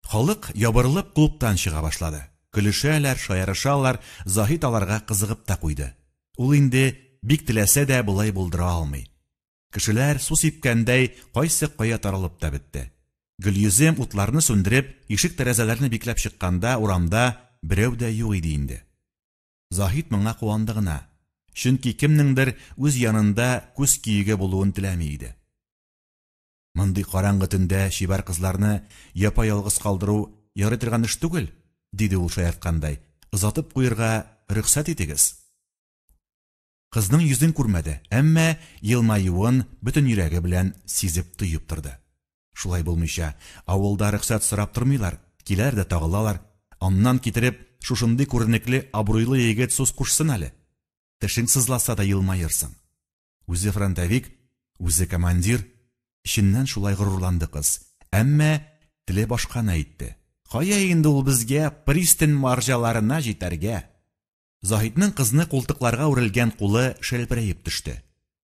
Халык ябырылып клубтан чыга башлады. Көлешәләр, шаярышалар, Заһид аларга кызыгып та куйды. Ул инде бик теләсә дә болай булдыра алмый. Кешеләр, су сипкәндәй, кайсы кая таралып та бетте. Гөлйөзем утларны сүндереп, ишек-тәрәзәләрне бикләп чыкканда урамда берәү дә юк иде инде. Заһид моңа куанды гына, чөнки кемнеңдер үз янында күз көеге булуын теләми иде. Мондый караңгы төндә чибәр кызларны япа-ялгыз калдыру ярый торган эш түгел, диде ул шаярткандай, озатып куерга рөхсәт итегез. Кызның йөзен күрмәде, әмма елмаюын бөтен йөрәге белән сизеп-тоеп торды. Шулай булмыйча, авылда рөхсәт сорап тормыйлар, киләләр дә тагылалар. Аннан китереп, шушындый күренекле, абруйлы егет сүз кушсын әле. Тешең сызласа да елмаерсың. Үзе фронтовик, үзе командир. Эченнән шулай горурланды кыз. Әмма теле башканы әйтте. Кая инде ул безгә пристань марҗаларына җитәргә? Заһидның кызны култыкларга үрелгән кулы шәлперәеп төште.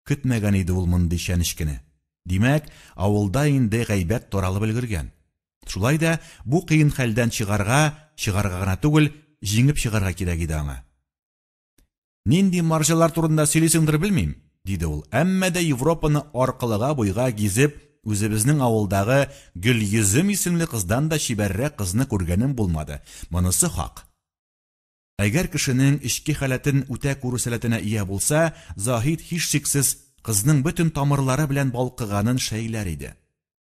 Көтмәгән иде ул мондый чәнечкене. Димәк, авылда инде гайбәт таралып өлгергән. Шулай да бу кыен хәлдән чыгарга, чыгарга гына түгел, җиңеп чыгарга кирәк иде аңа. Нинди марҗалар турында сөйлисеңдер белмим, диде ул. Әмма дә Европаны аркылыга-буйга гизеп, үзебезнең авылдагы Гөлйөзем исемле кыздан да чибәррәк кызны күргәнем булмады. Монысы хак. Әгәр кешенең эчке халәтен үтә күрү сәләтенә ия булса, Заһид һичшиксез кызның бөтен тамырлары белән балкыганын шәйләр иде.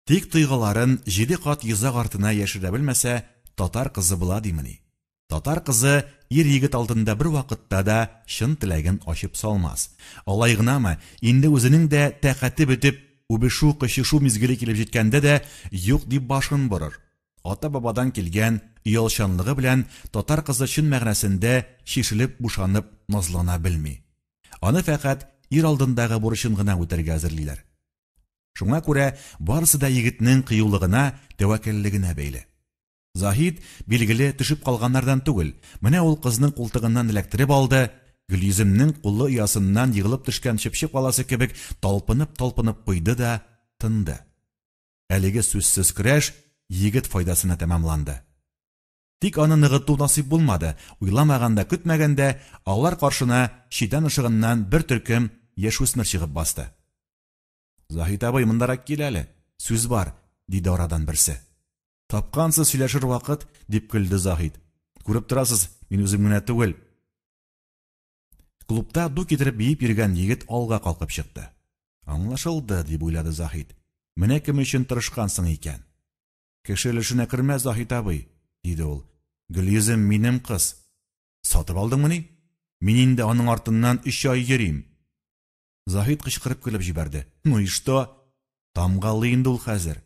Тик тойгыларын җиде кат йозак артына яшерә белмәсә, татар кызы була димени? Татар кызы ир-егет алдында бервакытта да чын теләген ачып салмас. Алай гынамы, инде үзенең дә тәкате бетеп, үбешү-кочышу мизгеле килеп җиткәндә дә юк дип башын борыр. Ата-бабадан килгән оялчанлыгы белән татар кызы чын мәгънәсендә чишелеп-бушанып назлана белми. Аны фәкать ир алдындагы бурычын гына үтәргә әзерлиләр. Шуңа күрә барысы да егетнең кыюлыгына, тәвәккәллегенә бәйле. Заһид, билгеле, төшеп калганнардан түгел. Менә ул кызның култыгыннан эләктереп алды, Гөлйөземнең кулы оясыннан егылып төшкән чыпчык баласы кебек талпынып-талпынып куйды да тынды. Әлеге сүзсез көрәш егет файдасына тәмамланды. Тик аны ныгыту насыйп булмады, уйламаганда-көтмәгәндә алар каршына читән ышыгыннан бер төркем яшүсмер чыгып басты. Заһид абый, мондарак кил әле, сүз бар, диде арадан берсе. Тапкансыз сөйләшер вакыт, дип көлде Заһид. Күреп торасыз, мин үзем генә түгел. Клубта ду китереп биеп йөргән егет алга калкып чыкты. Аңлашылды, дип уйлады Заһид. Менә кем өчен тырышкансың икән. Кеше өлешенә кермә, Заһид абый, диде ул. Гөлйөзем минем кыз. Сатып алдыңмыни? Мин инде аның артыннан өч ай йөрим. Заһид кычкырып көлеп җибәрде. Ну и что? Тамгалый инде ул хәзер.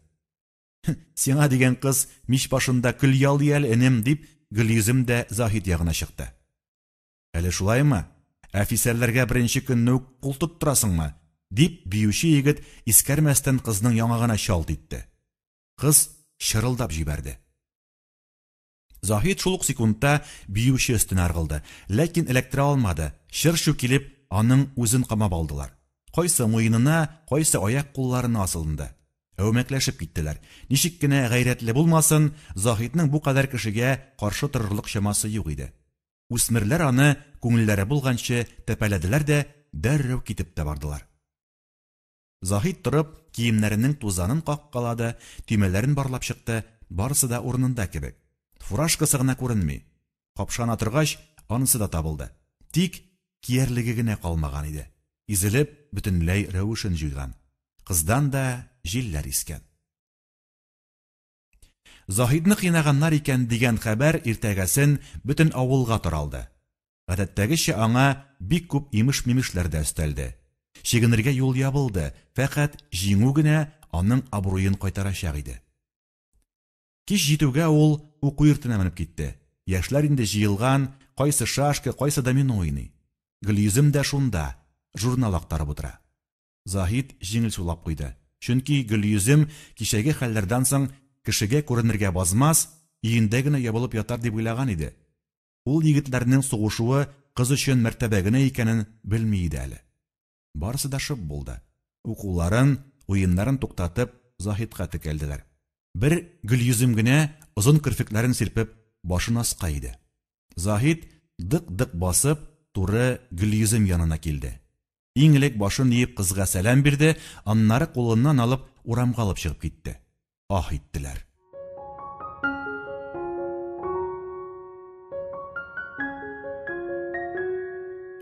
Сиңа дигән кыз мич башында көл ялый әле, энем, дип, Гөлйөзем дә Заһид ягына чыкты. Әле шулаймы? Әфисәрләргә беренче көнне үк кул тоттырасыңмы? дип, биюче егет искәрмәстән кызның яңагына чалт итте. Кыз чырылдап җибәрде. Заһид шул ук секундта биюче өстенә ыргылды, ләкин эләктерә алмады, чыр-чу килеп, аның үзен камап алдылар. Кайсы муенына, кайсы аяк-кулларына асылынды. Әүмәкләшеп киттеләр. Ничек кенә гайрәтле булмасын, Заһидның бу кадәр кешегә каршы торырлык чамасы юк иде. Үсмерләр аны күңелләре булганчы тәпәләделәр дә дәррәү китеп тә бардылар. Заһид торып, киемнәренең тузанын каккалады, төймәләрен барлап чыкты, барысы да урынында кебек. Фуражкасы гына күренми. Капшана торгач, анысы да табылды. Тик киярлеге генә калмаган иде. Изелеп, бөтенләй рәвешен җуйган. Кыздан да җилләр искән. Заһидны кыйнаганнар икән дигән хәбәр иртәгәсен бөтен авылга таралды. Гадәттәгечә аңа бик күп имеш-мимешләр дә өстәлде. Чигенергә юл ябылды, фәкать җиңү генә аның абруен кайтарачак иде. Кич җитүгә ул уку йортына менеп китте. Яшьләр инде җыелган, кайсы шашка, кайсы домино уйный. Гөлйөзем дә шунда, журнал актарып утыра. Заһид җиңел сулап куйды. Чөнки Гөлйөзем кичәге хәлләрдән соң кешегә күренергә базмас, өендә генә ябылып ятар дип уйлаган иде. Ул егетләрнең сугышуы кыз өчен мәртәбә генә икәнен белми иде әле. Барысы да шып булды. Укуларын, уеннарын туктатып, Заһидка текәлделәр. Бер Гөлйөзем генә озын керфекләрен сирпеп, башын аска иде. Заһид, дык-дык басып, туры Гөлйөзем янына килде. Иң элек башын иеп кызга сәлам бирде, аннары кулыннан алып урамга алып чыгып китте. Аһ иттеләр.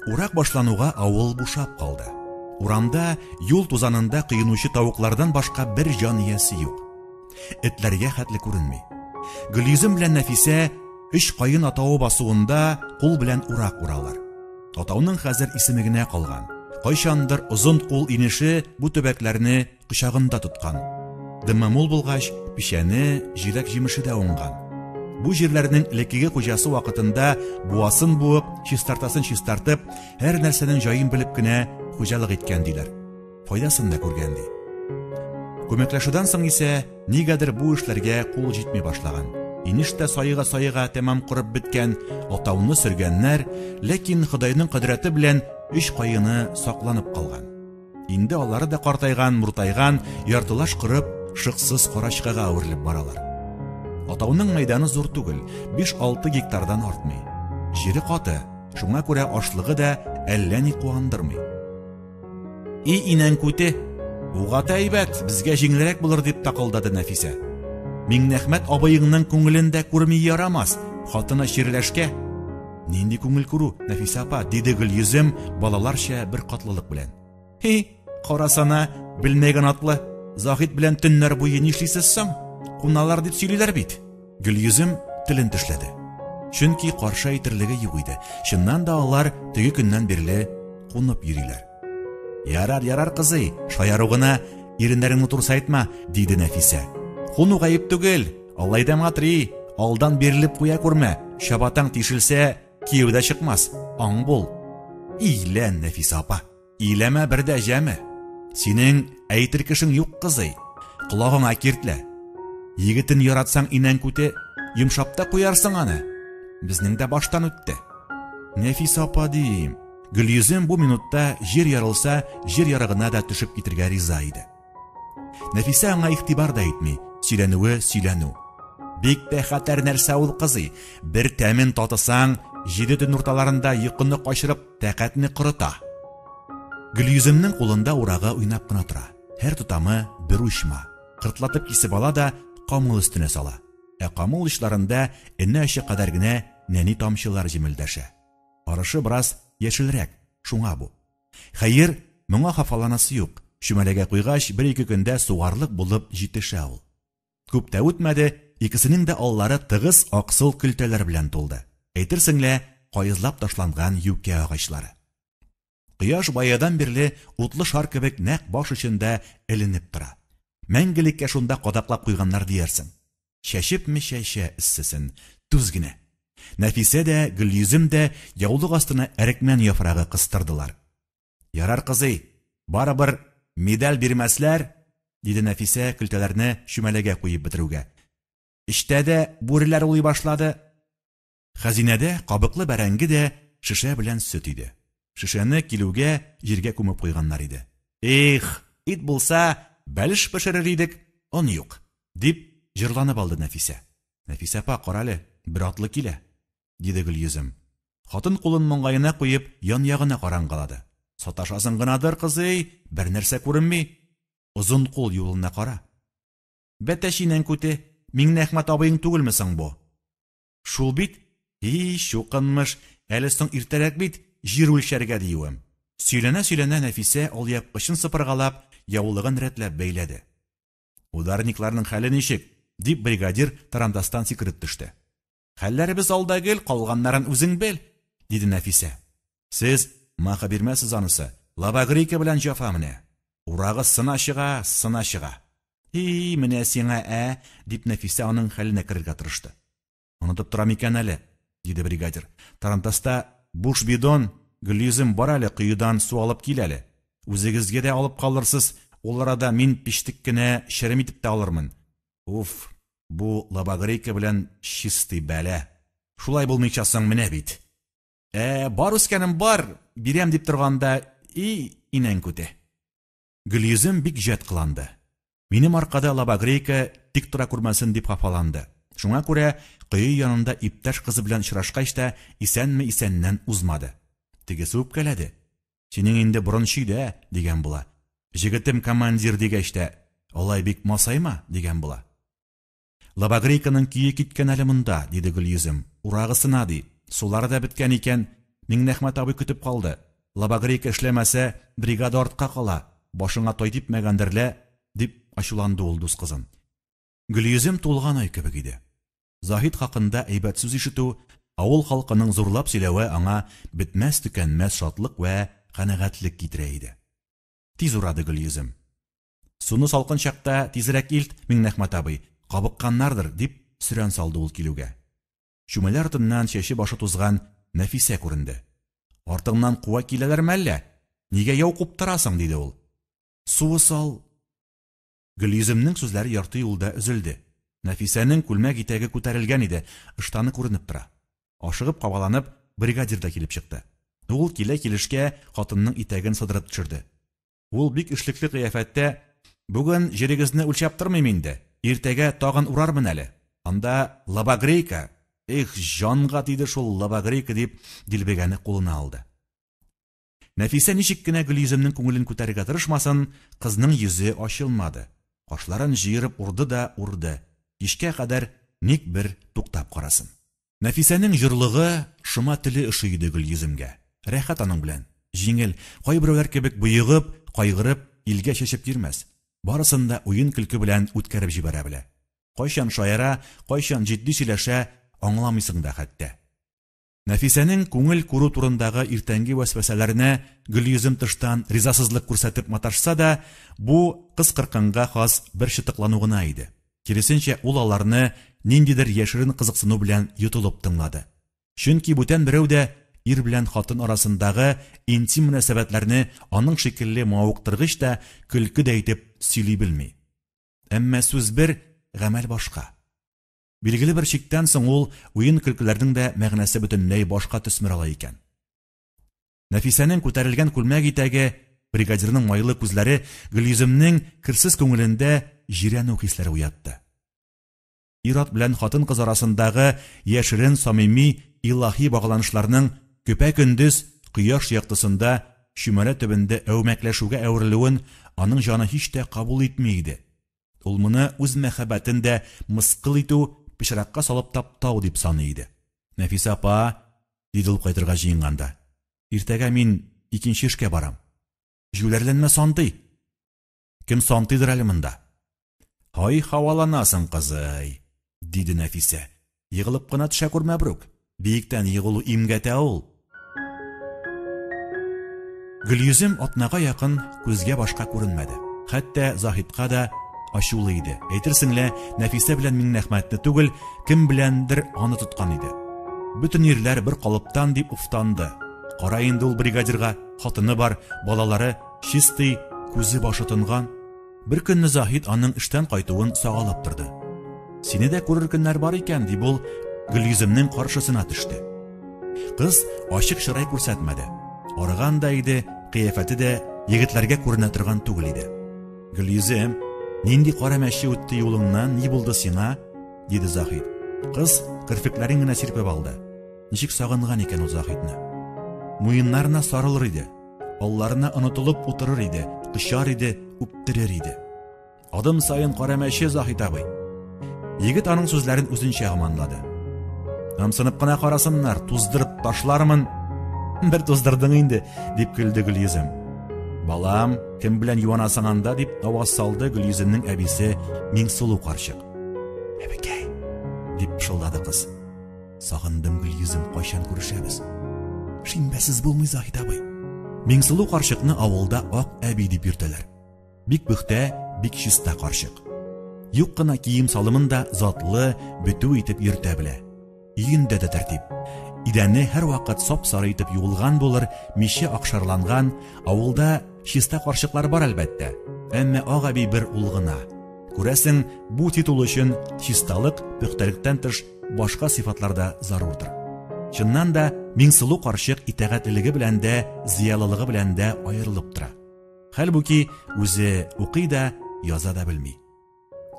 Урак башлануга авыл бушап калды. Урамда юл тузанында коенучы тавыклардан башка бер җан иясе юк. Этләргә хәтле күренми. Гөлйөзем белән Нәфисә өч каен атавы басуында кул белән урак уралар. Атауның хәзер исеме генә калган. Кайчандыр озын кул инеше бу төбәкләрне кочагында тоткан. Дымы мул булгач, печәне, җиләк-җимеше дә уңган. Бу җирләрнең элеккеге хуҗасы вакытында буасын буып, чистартасын чистартып, һәр нәрсәнең җаен белеп кенә хуҗалык иткән диләр. Файдасын да күргән ди. Күмәкләшүдән соң исә нигәдер бу эшләргә кул җитми башлаган. Инеш тә саега-саега тәмам корып беткән, атауны сөргәннәр, ләкин Ходайның кодрәте белән өч каены сакланып калган. Инде алары да картайган, муртайган, яртылаш корып, шыксыз карачкага әверелеп баралар. Атауның мәйданы зур түгел, 5-6 гектардан артмый. Җире каты, шуңа күрә ашлыгы да әллә ни куандырмый. И инәң күте, угаты әйбәт, безгә җиңелрәк булыр дип такылдады Нәфисә. Миңнәхмәт абыеңның күңелен дә күрми ярамас, хатыны чирләшкә. Нинди күңел күрү, Нәфисә апа, диде Гөлйөзем балаларча бер катлылык белән. Хи, карасана, белмәгән атлы, Заһид белән төннәр буе нишлисез соң? Куналар дип сөйлиләр бит. Гөлйөзем телен тешләде. Чөнки каршы әйтерлеге юк иде. Чыннан да алар теге көннән бирле кунып йөриләр. Ярар, ярар, кызый, шаяру гына, иреннәреңне турсайтма, диде Нәфисә. Куну гаеп түгел, алай да матри, алдан бирелеп куя күрмә, чабатаң тишелсә, кияү дә чыкмас, аң бул. Илән, Нәфисә апа. Иләмә бер дә җәме. Синең әйтер кешең юк, кызый. Колагыңа киртлә. Егетен яратсаң, инәң күте, йомшап та куярсың аны. Безнең дә баштан үтте. Нәфисә апа дим. Гөлйөзем бу минутта җир ярылса, җир ярыгына да төшеп китергә риза иде. Нәфисә аңа игътибар да итми, сөйләнүе сөйләнү. Бик тә хәтәр нәрсә ул кызый. Бер тәмен татысаң, җиде төн урталарында йокыны качырып, тәкатьне корыта. Гөлйөземнең кулында урагы уйнап кына тора. Һәр тотамы бер учма. Кыртлатып кисеп ала да камыл өстенә сала. Ә камыл очларында энә очы кадәр генә нәни тамчылар җемелдәшә. Арышы бераз яшелрәк, шуңа бу. Хәер, моңа хафаланасы юк, чүмәләгә куйгач, бер-ике көндә сугарлык булып җитешә ул. Күп тә үтмәде, икесенең дә аллары тыгыз аксыл көлтәләр белән тулды. Әйтерсең лә, каезлап ташланган юкә агачлары. Кояш баядан бирле утлы шар кебек нәкъ баш очында эленеп тора. Мәңгелеккә шунда кадаклап куйганнар диярсең. Чәчепме чәчә эссесен, түз генә. Нәфисә дә, Гөлйөзем дә яулык астына әрекмән яфрагы кыстырдылар. Ярар, кызый, барыбер медаль бирмәсләр, диде Нәфисә көлтәләрне чүмәләгә куеп бетерүгә. Эчтә дә бүреләр улый башлады. Хәзинәдә кабыклы бәрәңге дә, шешә белән сөт иде. Шешәне килүгә җиргә күмеп куйганнар иде. Эх, ит булса, бәлеш пешерер идек, он юк, дип җырланып алды Нәфисә. Нәфисә апа, карале, бер атлы килә, диде Гөлйөзем. Хатын кулын маңгаена куеп, ян-ягына карангалады. Саташасың гынадыр, кызый, бернәрсә күренми. Озын кул юлына кара. Бәтәч инәң күте, Миңнеәхмәт абыең түгелме соң бу? Шул бит, и, чукынмыш, әле соң иртәрәк бит, җир үлчәргә диюем. Сөйләнә-сөйләнә Нәфисә алъяпкычын сыпыргалап, яулыгын рәтләп бәйләде. Ударникларның хәле ничек? дип бригадир тарантастан сикереп төште. Хәлләребез алда гел, калганнарын үзең бел, диде Нәфисә. Сез маха бирмәсез анысы, лабагрейка белән җафа менә. Урагы сына чыга, сына чыга. И, менә сиңа ә, дип Нәфисә аның хәленә керергә тырышты. Онытып торам икән әле, диде бригадир. Тарантаста буш бидон, Гөлйөзем, бар әле, коедан су алып кил әле. Үзегезгә дә алып калырсыз, ул арада мин пичтек кенә черем итеп тә алырмын. Уф, бу лобогрейка белән чистый бәла. Шулай булмыйча соң менә бит. Ә, бар үскәнем бар, бирәм дип торганда, и, инәң күте. Гөлйөзем бик җәт кыланды. Минем аркада лобогрейка тик тора күрмәсен дип хафаланды. Шуңа күрә кое янында иптәш кызы белән очрашкач та исәнме-исәннән узмады. Тегесе үпкәләде. Синең инде борын чөйдә, дигән була. Җегетем командир дигәч тә, алай бик масайма, дигән була. Лобогрейканың көе киткән әле монда, диде Гөлйөзем. Урагысына, ди. Сулары да беткән икән. Миңнәхмәт абый көтеп калды. Лобогрейка эшләмәсә, бригада артка кала. Башыңа тай типмәгәндер лә, дип ачуланды ул дус кызын. Гөлйөзем тулган ай кебек иде. Заһид хакында әйбәт сүз ишетү, авыл халкының зурлап сөйләве аңа бетмәс-төкәнмәс шатлык вә канәгатьлек китерә иде. Тиз урады Гөлйөзем. Суны салкын чакта тизрәк илт, Миңнәхмәт абый, кабыкканнардыр, дип сөрән салды ул килүгә. Чүмәлә артыннан чәче-башы тузган Нәфисә күренде. Артыңнан куа киләләрме әллә? Нигә яу куптарасың? диде ул. Суы сал. Гөлйөземнең сүзләре ярты юлда өзелде. Нәфисәнең күлмәк итәге күтәрелгән иде, ыштаны күренеп тора. Ашыгып кабаланып, бригадир да килеп чыкты. Ул килә-килешкә хатынның итәген сыдырып төшерде. Ул бик эшлекле кыяфәттә, Бүген җирегезне үлчәп тормыйм инде, иртәгә тагын урармын әле. Анда лобогрейка, эх, җанга тиде шул лобогрейка, дип дилбегәне кулына алды. Нәфисә ничек кенә Гөлйөземнең күңелен күтәрергә тырышмасын, кызның йөзе ачылмады. Кашларын җыерып урды да урды. Кичкә кадәр ник бер туктап карасын. Нәфисәнең җорлыгы, шома теле ошый иде Гөлйөземгә. Рәхәт аның белән, җиңел, кайберәүләр кебек боегып, кайгырып, илгә чәчеп йөрмәс. Барысын да уен-көлке белән үткәреп җибәрә белә. Кайчан шаяра, кайчан җитди сөйләшә, аңламыйсың да хәтта. Нәфисәнең күңел күрү турындагы иртәнге вәсвәсәләренә Гөлйөзем тыштан ризасызлык күрсәтеп маташса да, бу кыз-кыркынга хас бер чытыклану гына иде. Киресенчә, ул аларны ниндидер яшерен кызыксыну белән йотылып тыңлады. Чөнки бүтән берәү дә ир белән хатын арасындагы интим мөнәсәбәтләрне аның шикелле мавыктыргыч та, көлке дә итеп сөйли белми. Әмма сүз бер, гамәл башка. Билгеле бер чиктән соң ул уен-көлкеләрнең дә мәгънәсе бөтенләй башка төсмер ала икән. Нәфисәнең күтәрелгән күлмәк итәге, бригадирның майлы күзләре Гөлйөземнең керсез күңелендә җирәнү хисләре уятты. Ир-ат белән хатын-кыз арасындагы яшерен самими илаһи багланышларның көпә-көндез кояш яктысында чүмәлә төбендә әүмәкләшүгә әверелүен аның җаны һич тә кабул итми иде. Ул моны үз мәхәббәтен дә мыскыл итү, пычракка салып таптау дип саный иде. Нәфисә апа, диде ул кайтырга җыенганда, иртәгә мин икенче эшкә барам. Җүләрләнмә, сантый. Кем сантыйдыр әле монда? Һай, һаваланасың, кызый, диде Нәфисә. Егылып кына төшә күрмә, брук. Биектән егылу имгәтә ул. Гөлйөзем атнага якын күзгә-башка күренмәде. Хәтта Заһидка да ачулы иде. Әйтерсең лә, Нәфисә белән Миңнәхмәтне түгел, кем беләндер аны тоткан иде. Бөтен ирләр бер калыптан дип уфтанды. Кара инде ул бригадирга, хатыны бар, балалары чистый, күзе башы тонган. Бер көнне Заһид аның эштән кайтуын сагалап торды. Сине дә күрер көннәр бар икән, дип ул Гөлйөземнең каршысына төште. Кыз ачык чырай күрсәтмәде. Арыган да иде, кыяфәте дә егетләргә күренә торган түгел иде. Гөлйөзем, нинди кара мәче үтте юлыңнан, ни булды сиңа? диде Заһид. Кыз керфекләрен генә сирпеп алды. Ничек сагынган икән ул Заһидны. Муеннарына сарылыр иде. Алларына онытылып утырыр иде, кочар иде, үптерер иде. Адым саен кара мәче Заһит абый. Егет аның сүзләрен үзенчә гоманлады. Ымсынып кына карасыннар, туздырып ташлармын. Бер туздырдың инде, дип көлде Гөлйөзем. Балам, кем белән юанасың анда, дип аваз салды Гөлйөземнең әбисе Миңсылу карчык. Әбекәй, дип пышылдады кыз. Сагындым, Гөлйөзем, кайчан күрешәбез? Шимбәсез булмый, Заһид абый. Миңсылу карчыкны авылда Ак әби дип йөртәләр. Бик пөхтә, бик чиста карчык. Юк кына кием салымын да затлы, бетү итеп йөртә белә. Өендә дә тәртип. Идәне һәрвакыт сап-сары итеп юылган булыр, миче акшарланган, авылда чиста карчыклар бар әлбәттә. Әмма Ак әби бер ул гына. Күрәсең, бу титул өчен чисталык, пөхтәлектән тыш башка сыйфатлар да зарурдыр. Чыннан да, Миңсылу карчык итагатьлелеге белән дә, зыялылыгы белән дә аерылып тора. Хәлбуки, үзе укый да, яза да белми.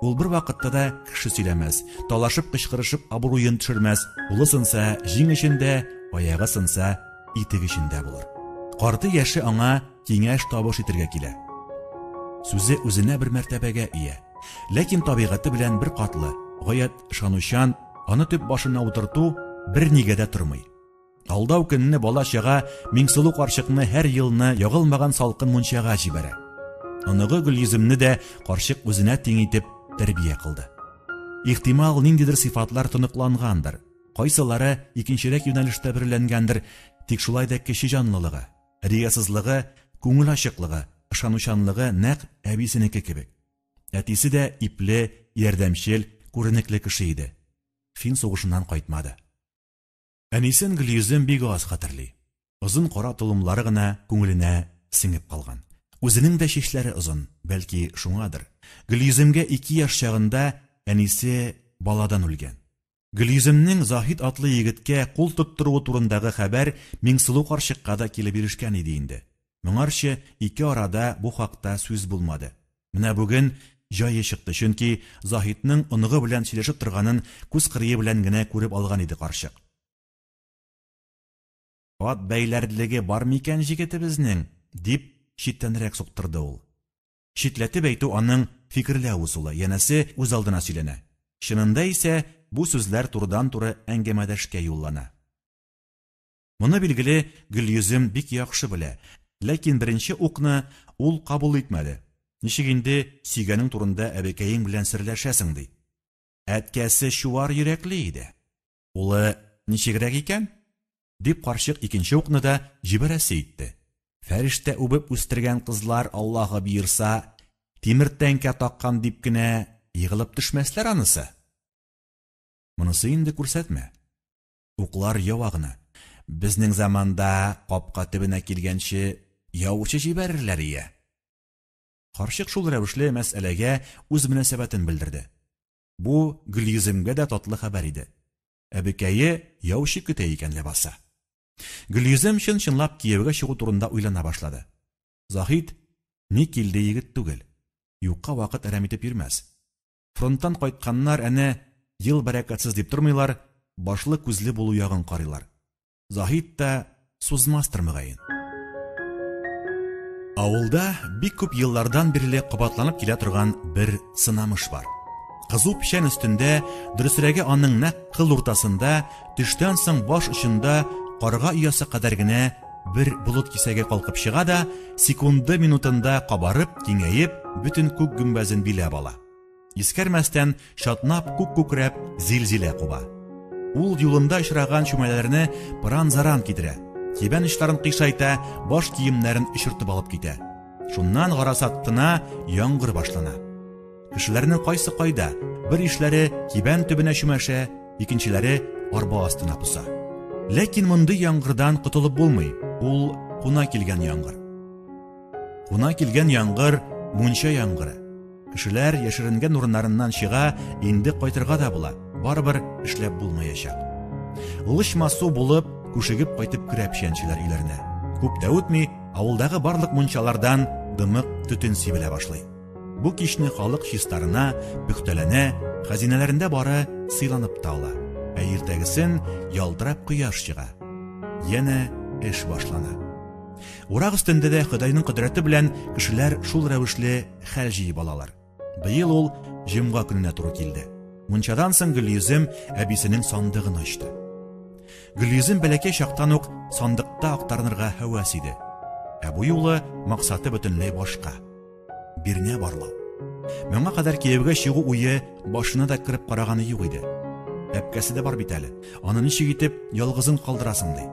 Ул бер вакытта да кеше сөйләмәс, талашып кычкырышып абруен төшермәс, кулы сынса җиң эчендә, аягы сынса итек эчендә булыр. Карты яше аңа киңәш табыш итергә килә. Сүзе үзенә бер мәртәбәгә ия. Ләкин табигате белән бер катлы, гаять ышанучан, аны төп башына утырту бер нигә дә тормый. Алдау көнне бала-чага Миңсылу карчыкны һәр елны ягылмаган салкын мунчага җибәрә. Оныгы Гөлйөземне дә карчык үзенә тиң итеп тәрбия кылды. Ихтимал, ниндидер сыйфатлар тоныклангандыр, кайсылары икенчерәк юнәлештә бөреләнгәндер, тик шулай да кече җанлылыгы, риясызлыгы, күңел ачыклыгы, ышанучанлыгы нәкъ әбисенеке кебек. Әтисе дә ипле, ярдәмчел, күренекле кеше иде. Фин сугышыннан кайтмады. Әнисен Гөлйөзем бик аз хәтерли. Озын кара толымлары гына күңеленә сеңеп калган. Үзенең дә чәчләре озын, бәлки шуңадыр. Гөлйөземгә ике яшь чагында әнисе баладан үлгән. Гөлйөземнең Заһид атлы егеткә кул тоттыруы турындагы хәбәр Миңсылу карчыкка да килеп ирешкән иде инде. Моңарчы ике арада бу хакта сүз булмады. Менә бүген җае чыкты, чөнки Заһидның оныгы белән сөйләшеп торганын күз кырые белән генә күреп алган иде карчык. Ат бәйләрлеге бар микән җегетебезнең? дип читтәнрәк суктырды ул. Читләтеп әйтү аның фикерләү ысулы, янәсе, үзалдына сөйләнә. Чынында исә бу сүзләр турыдан-туры әңгәмәдәшкә юллана. Моны, билгеле, Гөлйөзем бик яхшы белә, ләкин беренче укны ул кабул итмәде. Ничек инде сөйгәнең турында әбекәең белән серләшәсең, ди. Әткәсе чуар йөрәкле иде. Улы ничегрәк икән? Дип карчык икенче укны да җибәрәсе итте. Фәрештә үбеп үстергән кызлар, Аллаһы боерса, тимер тәңкә таккан дип кенә егылып төшмәсләр анысы. Монысы инде күрсәтмә. Уклар ява гына. Безнең заманда капка төбенә килгәнче яучы җибәрерләр ия. Карчык шул рәвешле мәсьәләгә үз мөнәсәбәтен белдерде. Бу Гөлйөземгә дә татлы хәбәр иде. Әбекәе яучы көтә икән ләбаса. Гөлйөзем чын-чынлап кияүгә чыгу турында уйлана башлады. Заһид ни килде егет түгел. Юкка вакыт әрәм итеп йөрмәс. Фронттан кайтканнар әнә ел бәрәкәтсез дип тормыйлар, башлы-күзле булу ягын карыйлар. Заһид та сузмастыр мөгаен. Авылда бик күп еллардан бирле кабатланып килә торган бер сынамыш бар. Кызу печән өстендә, дөресрәге аның нәкъ кыл уртасында, төштән соң баш очында карга оясы кадәр генә бер болыт кисәге калкып чыга да, секунды минутында кабарып, киңәеп, бөтен күк гөмбәзен биләп ала. Искәрмәстән, чатнап, күк күкрәп, зилзилә куба. Ул юлында очраган чүмәләрне пыран-заран китерә, кибән очларын кыйшайта, баш киемнәрен очыртып алып китә. Шуннан гарасат тына, яңгыр башлана. Кешеләрнең кайсы кайда, бер ишләре кибән төбенә чүмәшә, икенчеләре арба астына поса. Ләкин мондый яңгырдан котылып булмый, ул куна килгән яңгыр. Куна килгән яңгыр, мунча яңгыры. Кешеләр яшеренгән урыннарыннан чыга, инде кайтырга да була, барыбер эшләп булмаячак. Лычма су булып, күшегеп кайтып керә печәнчеләр өйләренә. Күп тә үтми, авылдагы барлык мунчалардан дымык төтен сибелә башлый. Бу кичне халык чистарына, пөхтәләнә, хәзинәләрендә бары сыйланып та ала. Ә иртәгесен ялтырап кояш чыга. Янә эш башлана. Урак өстендә дә Ходайның кодрәте белән кешеләр шул рәвешле хәл җыеп алалар. Быел ул җомга көненә туры килде. Мунчадан соң Гөлйөзем әбисенең сандыгын ачты. Гөлйөзем бәләкәй чактан ук сандыкта актарынырга һәвәс иде. Ә бу юлы максаты бөтенләй башка. Бирнә барлау. Моңа кадәр кияүгә чыгу уе башына да кереп караганы юк иде. Әпкәсе дә бар бит әле. Аны ничек итеп ялгызын калдырасың ди.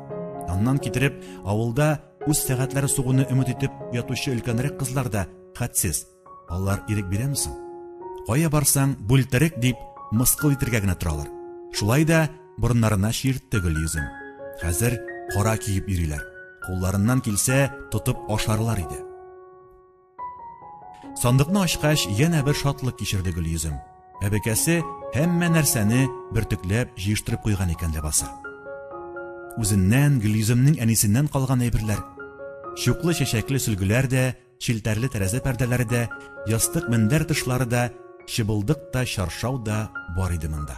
Аннан китереп, авылда үз сәгатьләре сугуны өмет итеп ятучы өлкәнрәк кызлар да хәтсез. Алар ирек бирәме соң? Кая барсаң, бүлтерек дип мыскыл итергә генә торалар. Шулай да борыннарына чиертте Гөлйөзем. Хәзер кара киеп йөриләр. Кулларыннан килсә, тотып ашарлар иде. Сандыкны ачкач, янә бер шатлык кичерде Гөлйөзем. Әбекәсе һәммә нәрсәне бөртекләп җыештырып куйган икән ләбаса. Үзеннән, Гөлйөземнең әнисеннән калган әйберләр. Чуклы чәчәкле сөлгеләр дә, челтәрле тәрәзә пәрдәләре дә, ястык-мендәр тышлары да, чыбылдык та, чаршау да бар иде монда.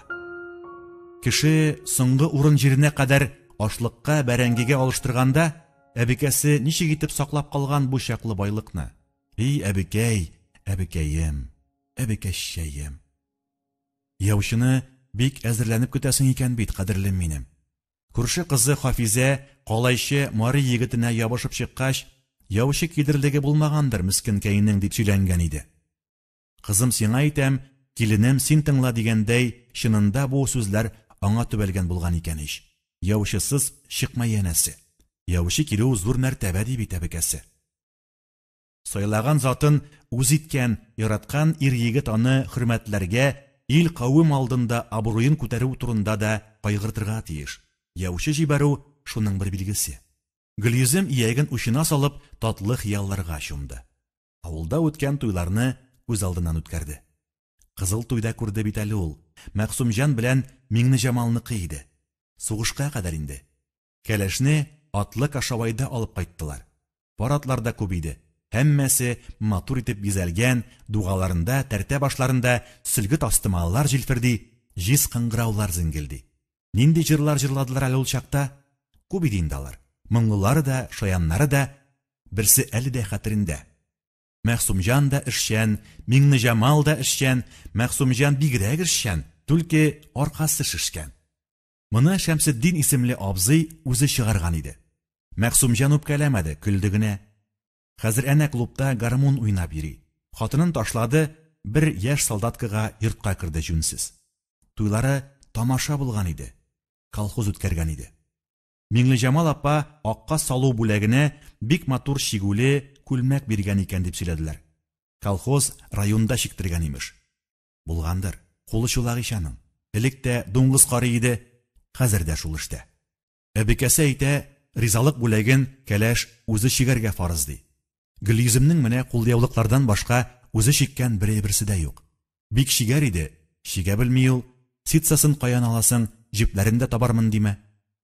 Кеше соңгы урын җиренә кадәр ашлыкка, бәрәңгегә алыштырганда, Әбекәсе ничек итеп саклап калган бу чаклы байлыкны? И, әбекәй, әбекәем, әбекәччәем. Яучыны бик әзерләнеп көтәсең икән бит, кадерлем минем. Күрше кызы Хафизә калайчы мари егетенә ябышып чыккач, яучы кидерлеге булмагандыр мескенкәйнең дип сөйләнгән иде. Кызым сиңа әйтәм, киленем син тыңла дигәндәй, чынында бу сүзләр аңа төбәлгән булган икән ич. Яучысыз чыкма янәсе. Яучы килү зур мәртәбә ди бит әбекәсе. Сайлаган затын үз иткән, яраткан ир-егет аны хөрмәтләргә, ил-кавем алдында абруен күтәрү турында да кайгыртырга тиеш. Яучы җибәрү шуның бер билгесе. Гөлйөзем ияген учына салып, татлы хыялларга чумды. Авылда үткән туйларны күз алдыннан үткәрде. Кызыл туйда күрде бит әле ул. Мәгъсумҗан белән Миңнеҗамалныкы иде. Сугышка кадәр инде. Кәләшне атлы кашавайда алып кайттылар. Пар атлар да күп иде. Һәммәсе матур итеп бизәлгән, дугаларында, тәртә башларында сөлге тастымаллар җилферди, җиз кыңгыраулар зеңгелди. Нинди җырлар җырладылар әле ул чакта? Күп иде инде алар. Моңлылары да, шаяннары да, берсе әле дә хәтерендә. Мәгъсумҗан да эшчән, Миңнеҗамал да эшчән, Мәгъсумҗан бигрәк эшчән, түлке аркасы шешкән. Моны Шәмсетдин исемле абзый үзе чыгарган иде. Мәгъсумҗан үпкәләмәде, көлде генә. Хәзер әнә клубта гармун уйнап йөри. Хатынын ташлады, бер яшь солдаткага йортка керде җүнсез. Туйлары тамаша булган иде. Колхоз үткәргән иде. Миңлеҗамал апа акка салу бүләгенә бик матур чигүле күлмәк биргән икән дип сөйләделәр. Колхоз районда чиктергән, имеш. Булгандыр. Кулы чулак ич аның. Элек тә дуңгыз карый иде, хәзер дә шул эштә. Әбекәсе әйтә, ризалык бүләген кәләш үзе чигәргә фарыз, ди. Гөлйөземнең менә кулъяулыклардан башка үзе чиккән бер әйберсе дә юк. Бик чигәр иде, чигә белми ул, ситсасын каян аласың, җепләрен дә табармын димә.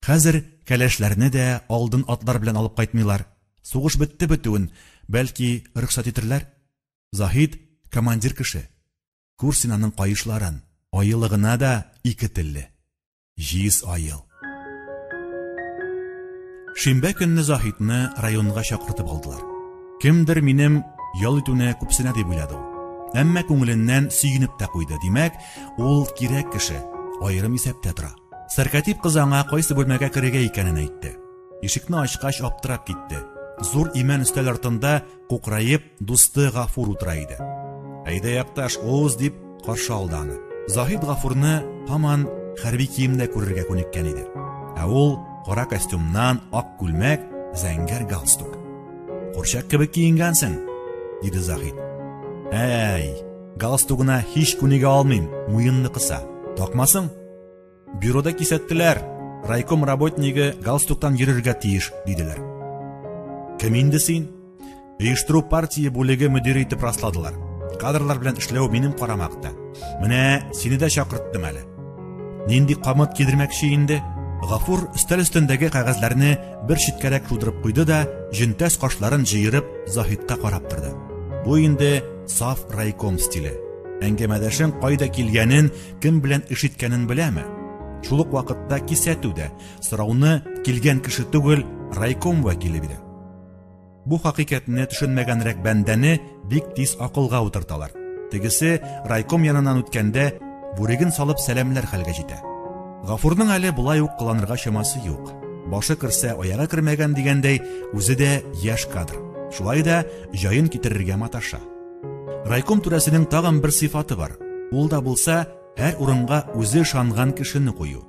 Хәзер кәләшләрне дә алдын атлар белән алып кайтмыйлар. Сугыш бетте бетүен, бәлки, рөхсәт итерләр? Заһид, командир кеше. Күр син аның каешларын, аелы гына да ике телле. Җиз аел. Шимбә көнне Заһидны районга чакыртып алдылар. Кемдер минем ял итүне күпсенә дип уйлады ул. Әмма күңеленнән сөенеп тә куйды. Димәк, ул кирәк кеше, аерым исәптә тора. Сәркатип кыз аңа кайсы бүлмәгә керергә икәнен әйтте. Ишекне ачкач аптырап китте. Зур имән өстәл артында кукраеп дусты Гафур утыра иде. Әйдә, якташ, уз, дип каршы алды аны. Заһид Гафурны һаман хәрби киемдә күрергә күнеккән иде. Ә ул кара костюмнан, ак күлмәк, зәңгәр галстук. Курчак кебек киенгәнсең, диде Заһид. Әй, галстугына һич күнегә алмыйм, муенны кыса. Такмасың? Бюрода кисәттеләр, райком работнигы галстуктан йөрергә тиеш, диделәр. Кем инде син? Оештыру партия бүлеге мөдире итеп расладылар. Кадрлар белән эшләү минем карамакта. Менә сине дә чакырттым әле. Нинди камыт кидермәкче инде? Гафур өстәл өстендәге кәгазьләрне бер читкәрәк шудырып куйды да, җөнтәс кашларын җыерып, Заһидка карап торды. Бу инде саф райком стиле. Әңгәмәдәшең кайда килгәнен, кем белән эш иткәнен беләме? Шул ук вакытта кисәтү дә, сорауны килгән кеше түгел, райком вәкиле бирә. Бу хакыйкатьне төшенмәгәнрәк бәндәне бик тиз акылга утырталар. Тегесе райком яныннан үткәндә бүреген салып сәламләр хәлгә җитә. Гафурның әле болай ук кыланырга чамасы юк. Башы керсә, аягы кермәгән дигәндәй, үзе дә яшь кадр. Шулай да җаен китерергә маташа. Райком түрәсенең тагын бер сыйфаты бар. Ул да булса, һәр урынга үзе ышанган кешене кую.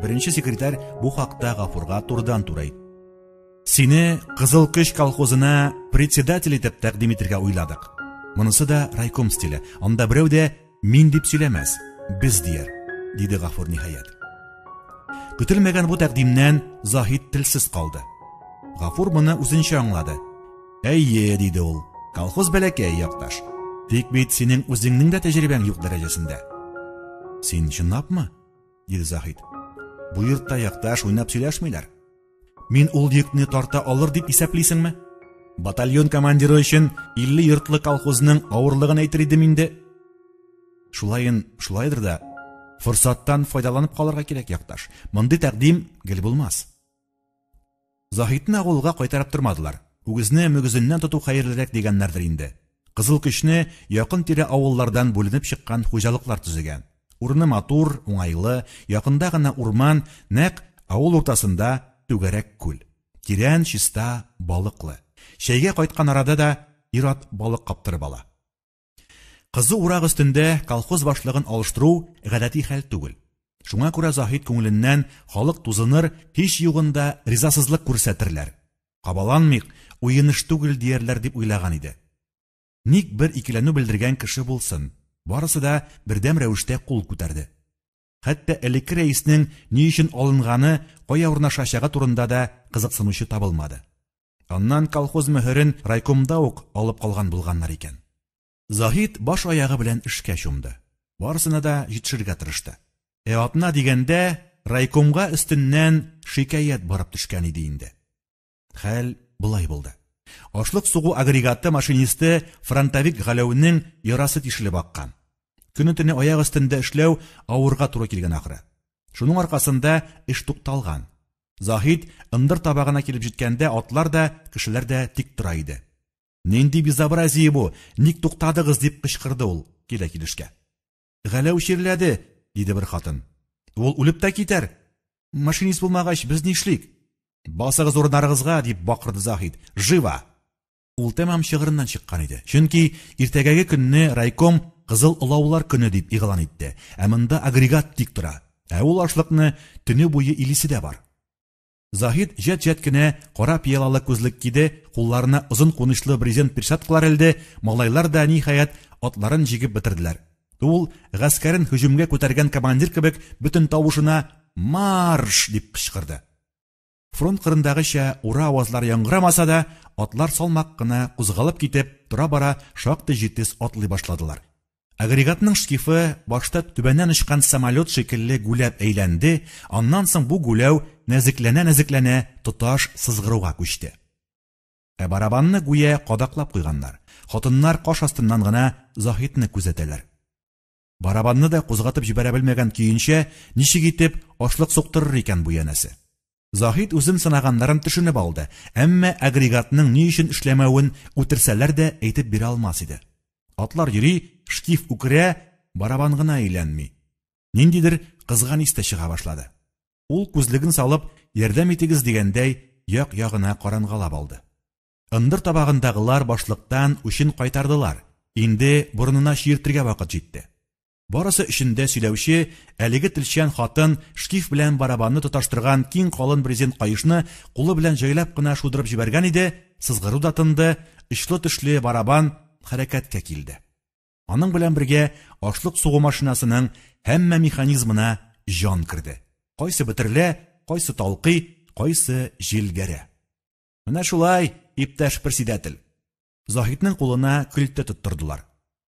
Беренче секретарь бу хакта Гафурга турыдан-туры әйтте. Сине Кызыл Көч колхозына председатель итеп тәкъдим итергә уйладык. Монысы да райком стиле. Анда берәү дә мин дип сөйләмәс, без дияр, диде Гафур ниһаять. Көтелмәгән бу тәкъдимнән Заһид телсез калды. Гафур моны үзенчә аңлады. Әйе, диде ул, колхоз бәләкәй, якташ. Тик бит синең үзеңнең дә тәҗрибәң юк дәрәҗәсендә. Син чынлапмы? диде Заһид. Бу йортта якташ уйнап сөйләшмиләр. Мин ул йөкне тарта алыр дип исәплисеңме? Батальон командиры өчен 50 йортлы колхозның авырлыгын әйтер идем инде. Шулаен шулайдыр да, форсаттан файдаланып калырга кирәк, якташ. Мондый тәкъдим гел булмас. Заһидны авылга кайтарып тормадылар. Үгезне мөгезеннән тоту хәерлерәк дигәннәрдер инде. Кызыл көчне якын-тирә авыллардан бүленеп чыккан хуҗалыклар төзегән. Урыны матур, уңайлы, якында гына урман, нәкъ авыл уртасында түгәрәк күл. Тирән, чиста, балыклы. Чәйгә кайткан арада да ир-ат балык каптырып ала. Кызу урак өстендә колхоз башлыгын алыштыру гадәти хәл түгел. Шуңа күрә Заһид күңеленнән халык тузыныр, һич югында ризасызлык күрсәтерләр. Кабаланмыйк, уен эш түгел диярләр дип уйлаган иде. Ник бер икеләнү белдергән кеше булсын, барысы да бердәм рәвештә кул күтәрде. Хәтта элекке рәиснең ни өчен алынганы, кая урнашачагы турында да кызыксынучы табылмады. Аннан колхоз мөһерен райкомда ук алып калган булганнар икән. Заһид баш-аягы белән эшкә чумды. Барысына да җитешергә тырышты. Ә атна дигәндә райкомга өстеннән шикаять барып төшкән иде инде. Хәл болай булды. Ашлык сугу агрегаты машинисты фронтовик Галәүнең ярасы тишелеп аккан. Көне-төне аяк өстендә эшләү авырга туры килгән ахры. Шуның аркасында эш тукталган. Заһид ындыр табагына килеп җиткәндә атлар да, кешеләр дә тик тора иде. Нинди безобразие бу? Ник туктадыгыз? дип кычкырды ул килә-килешкә. Галәү чирләде, диде бер хатын. Ул үлеп тә китәр. Машинист булмагач, без нишлик? Басыгыз урыннарыгызга, дип бакырды Заһид. Живо! Ул тәмам чыгырыннан чыккан иде. Чөнки иртәгәге көнне райком Кызыл олаулар көне дип игълан итте. Ә монда агрегат тик тора. Ә ул ашлыкны төне буе илисе дә бар. Заһид җәт-җәт кенә кара пыялалы күзлек киде, кулларына озын кунычлы брезент перчаткалар элде, малайлар да, ниһаять, атларын җигеп бетерделәр. Ул, гаскәрен һөҗүмгә күтәргән командир кебек, бөтен тавышына «Марш!» дип кычкырды. Фронт кырындагыча ура авазлары яңгырамаса да, атлар салмак кына кузгалып китеп, тора-бара шактый җитез атлый башладылар. Агрегатның шкифы башта түбәннән очкан самолет шикелле гүләп әйләнде, аннан соң бу гүләү нәзекләнә-нәзекләнә тоташ сызгыруга күчте. Ә барабанны гүя кадаклап куйганнар. Хатыннар каш астыннан гына Заһидны күзәтәләр. Барабанны да кузгатып җибәрә белмәгән көенчә, ничек итеп ашлык суктырыр икән бу янәсе? Заһид үзен сынаганнарын төшенеп алды, әмма агрегатның ни өчен эшләмәвен үтерсәләр дә әйтеп бирә алмас иде. Атлар йөри, шкиф үкерә, барабан гына әйләнми. Ниндидер кызган ис тә чыга башлады. Ул күзлеген салып, ярдәм итегез дигәндәй, як-ягына карангалап алды. Ындыр табагындагылар башлыктан үчен кайтардылар, инде борынына чиертергә вакыт җитте. Барысы өчен дә сөйләүче әлеге телчән хатын шкиф белән барабанны тоташтырган киң калын брезент каешны кулы белән җайлап кына шудырып җибәргән иде, сызгыру да тынды, очлы тешле барабан хәрәкәткә килде. Аның белән бергә ашлык сугу машинасының һәммә механизмына җан керде. Кайсы бөтерелә, кайсы талкый, кайсы җилгәрә. Менә шулай, иптәш председатель. Заһидның кулына көлтә тоттырдылар.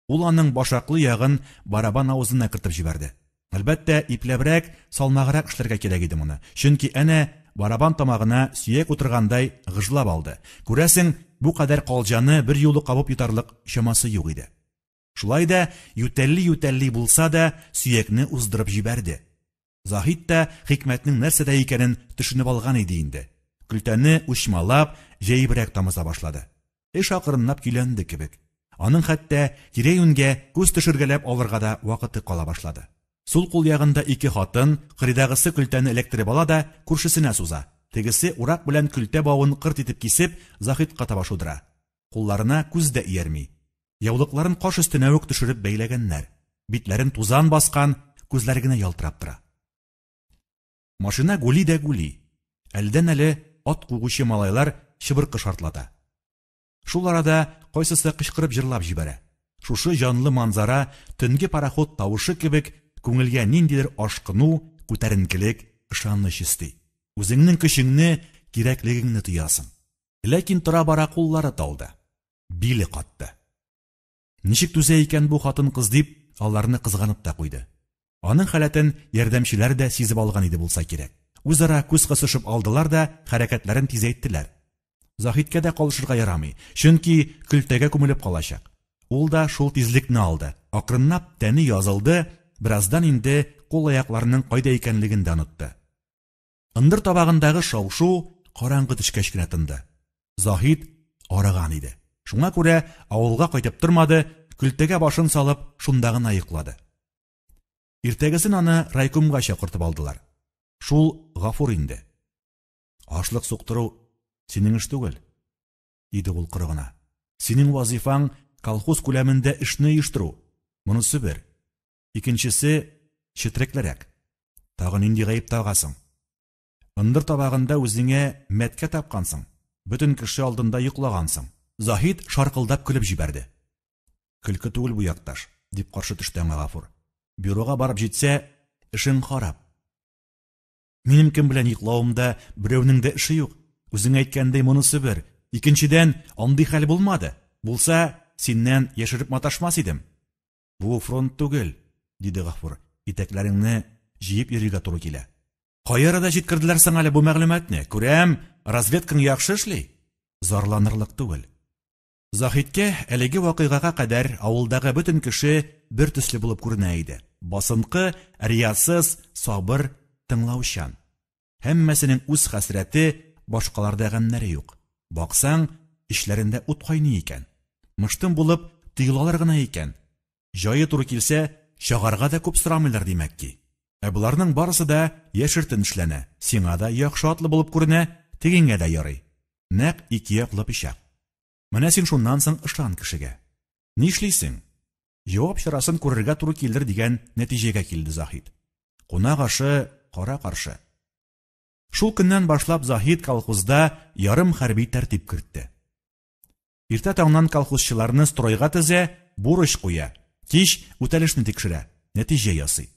Ул аның башаклы ягын барабан авызына кертеп җибәрде. Әлбәттә, ипләбрәк, салмаграк эшләргә кирәк иде моны. Чөнки әнә барабан тамагына сөяк утыргандай гыжлап алды. Күрәсең, бу кадәр калҗаны бер юлы кабып йотарлык чамасы юк иде. Шулай да, ютәлли-ютәлли булса да, сөякне уздырып җибәрде. Заһид та хикмәтнең нәрсәдә икәнен төшенеп алган иде инде. Көлтәне учмалап, җәебрәк тамыза башлады. Эш акрынлап көйләнде кебек. Аның хәтта тирә-юньгә күз төшергәләп алырга да вакыты кала башлады. Сул кул ягында ике хатын, кырыйдагысы көлтәне эләктереп ала да күршесенә суза. Тегесе урак белән көлтә бавын кырт итеп кисеп, Заһидка таба шудыра. Кулларына күз дә иярми. Яулыкларын каш өстенә үк төшереп бәйләгәннәр. Битләрен тузан баскан, күзләре генә ялтырап тора. Машина гүли дә гүли. Әледән-әле ат кугучы малайлар чыбыркы шартлата. Шул арада кайсысы кычкырып җырлап җибәрә. Шушы җанлы манзара төнге пароход тавышы кебек күңелгә ниндидер ашкыну, күтәренкелек, ышаныч өсти. Үзеңнең көчеңне, кирәклегеңне тоясың. Ләкин тора-бара куллары талды. Биле катты. Ничек түзә икән бу хатын-кыз дип, аларны кызганып та куйды. Аның халәтен ярдәмчеләр дә сизеп алган иде булса кирәк. Үзара күз кысышып алдылар да хәрәкәтләрен тизәйттеләр. Заһидкә дә калышырга ярамый, чөнки көлтәгә күмелеп калачак. Ул да шул тизлекне алды. Акрынлап тәне язылды, бераздан инде кул-аякларының кайда икәнлеген дә онытты. Ындыр табагындагы шау-шу караңгы төшкәч кенә тынды. Заһид арыган иде. Шуңа күрә авылга кайтып тормады, көлтәгә башын салып, шунда гына йоклады. Иртәгесен аны райкомга чакыртып алдылар. Шул Гафур инде. Ашлык суктыру синең эш түгел, диде ул коры гына. Синең вазифаң колхоз күләмендә эшне оештыру. Монысы бер. Икенчесе четреклерәк. Тагы нинди гаеп тагасың? Ындыр табагында үзеңә мәткә тапкансың. Бөтен кеше алдында йоклагансың. Заһид шаркылдап көлеп җибәрде. Көлке түгел бу, якташ, дип каршы төште аңа Гафур. Бюрога барып җитсә, эшең харап. Минем кем белән йоклавымда берәүнең дә эше юк. Үзең әйткәндәй, монысы бер. Икенчедән, андый хәл булмады. Булса, синнән яшереп маташмас идем. Бу фронт түгел. диде Гафур. Итәкләреңне җыеп йөрергә туры килә. Кай арада җиткерделәр соң әле бу мәгълүматны? Күрәм, разведкаң яхшы эшли. Зарланырлык түгел. Заһидкә әлеге вакыйгага кадәр авылдагы бөтен кеше бер төсле булып күренә иде. Басынкы, риясыз, сабыр, тыңлаучан. Һәммәсенең үз хәсрәте, башкаларда гамьнәре юк. Баксаң, эчләрендә ут кайный икән. Мыштым булып тоелалар гына икән. Җае туры килсә, чагарга да күп сорамыйлар, димәк ки. Ә боларның барысы да яшертен эшләнә, сиңа да яхшы атлы булып күренә, тегеңә дә ярый. Нәкъ ике яклы пычак. Менә син шуннан соң ышан кешегә. Нишлисең? Җавап чарасын күрергә туры килер дигән нәтиҗәгә килде Заһид. Кунак ашы кара-каршы. Шул көннән башлап Заһид колхозда ярым хәрби тәртип кертте. Иртә таңнан колхозчыларны стройга тезә, бурыч куя. Кич үтәлешне тикшерә, нәтиҗә ясый.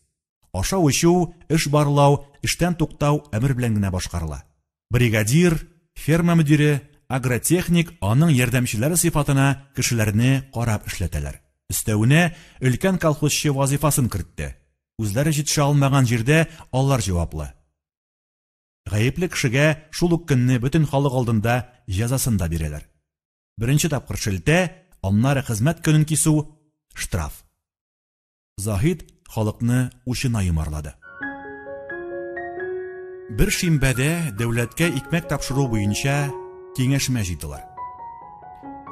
Ашау-эчү, эш барлау, эштән туктау әмер белән генә башкарыла. Бригадир, ферма мөдире, агротехник аның ярдәмчеләре сыйфатына кешеләрне карап эшләтәләр. Өстәвенә, өлкән колхозчы вазыйфасын кертте. Үзләре җитешә алмаган җирдә алар җаваплы. Гаепле кешегә шул ук көнне бөтен халык алдында җәзасын да бирәләр. Беренче тапкыр шелтә, аннары хезмәт көнен кисү, штраф. Заһид халыкны учына йомарлады. Бер шимбәдә дәүләткә икмәк тапшыру буенча киңәшмә җыйдылар.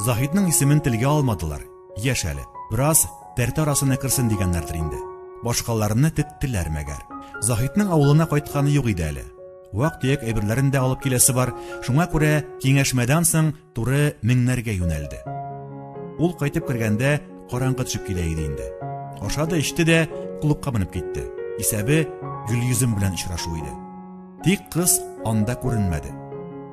Заһидның исемен телгә алмадылар. Яшь әле, бераз тәртә арасына керсен дигәннәрдер инде. Башкаларны теттеләр мәгәр. Заһидның авылына кайтканы юк иде әле. Вак-төяк әйберләрен дә алып киләсе бар, шуңа күрә киңәшмәдән соң туры Меңнәргә юнәлде. Ул кайтып кергәндә караңгы төшеп килә иде инде. Ашады, эчте дә клубка менеп китте. Исәбе Гөлйөзем белән очрашу иде. Тик кыз анда күренмәде.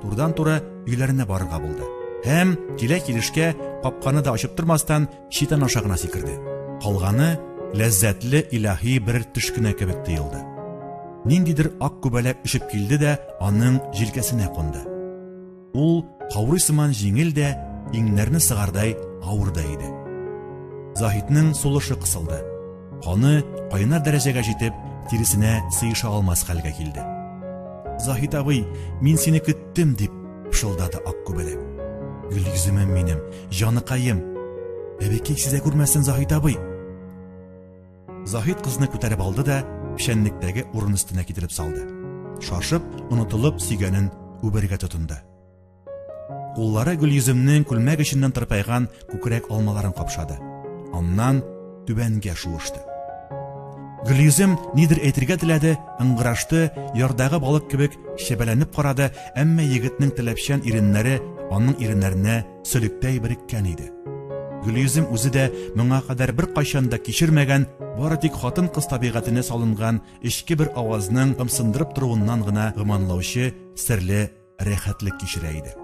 Турыдан-туры өйләренә барырга булды. Һәм килә-килешкә капканы да ачып тормастан читән аша гына сикерде. Калганы ләззәтле илаһи бер төш кенә кебек тоелды. Ниндидер ак күбәләк очып килде дә аның җилкәсенә кунды. Ул каурый сыман җиңел дә, иңнәрне сыгардай авыр да иде. Заһидның сулышы кысылды. Каны кайнар дәрәҗәгә җитеп, тиресенә сыеша алмас хәлгә килде. Заһид абый, мин сине көттем, дип пышылдады ак күбәләк. Гөлйөземем минем, җаныкаем. Әбекәй сизә күрмәсен, Заһид абый. Заһид кызны күтәреп алды да печәнлектәге урын өстенә китереп салды. Шашып, онытылып сөйгәнен үбәргә тотынды. Куллары Гөлйөземнең күлмәк эченнән тырпайган күкрәк алмаларын капшады. Аннан түбәнгә шуышты. Гөлйөзем нидер әйтергә теләде, ыңгырашты, ярдагы балык кебек чәбәләнеп карады, әмма егетнең таләпчән иреннәре аның иреннәренә сөлектәй береккән иде. Гөлйөзем үзе дә моңа кадәр беркайчан да кичермәгән, бары тик хатын-кыз табигатенә салынган эчке бер авазның ымсындырып торуыннан гына гөманлаучы серле рәхәтлек кичерә иде.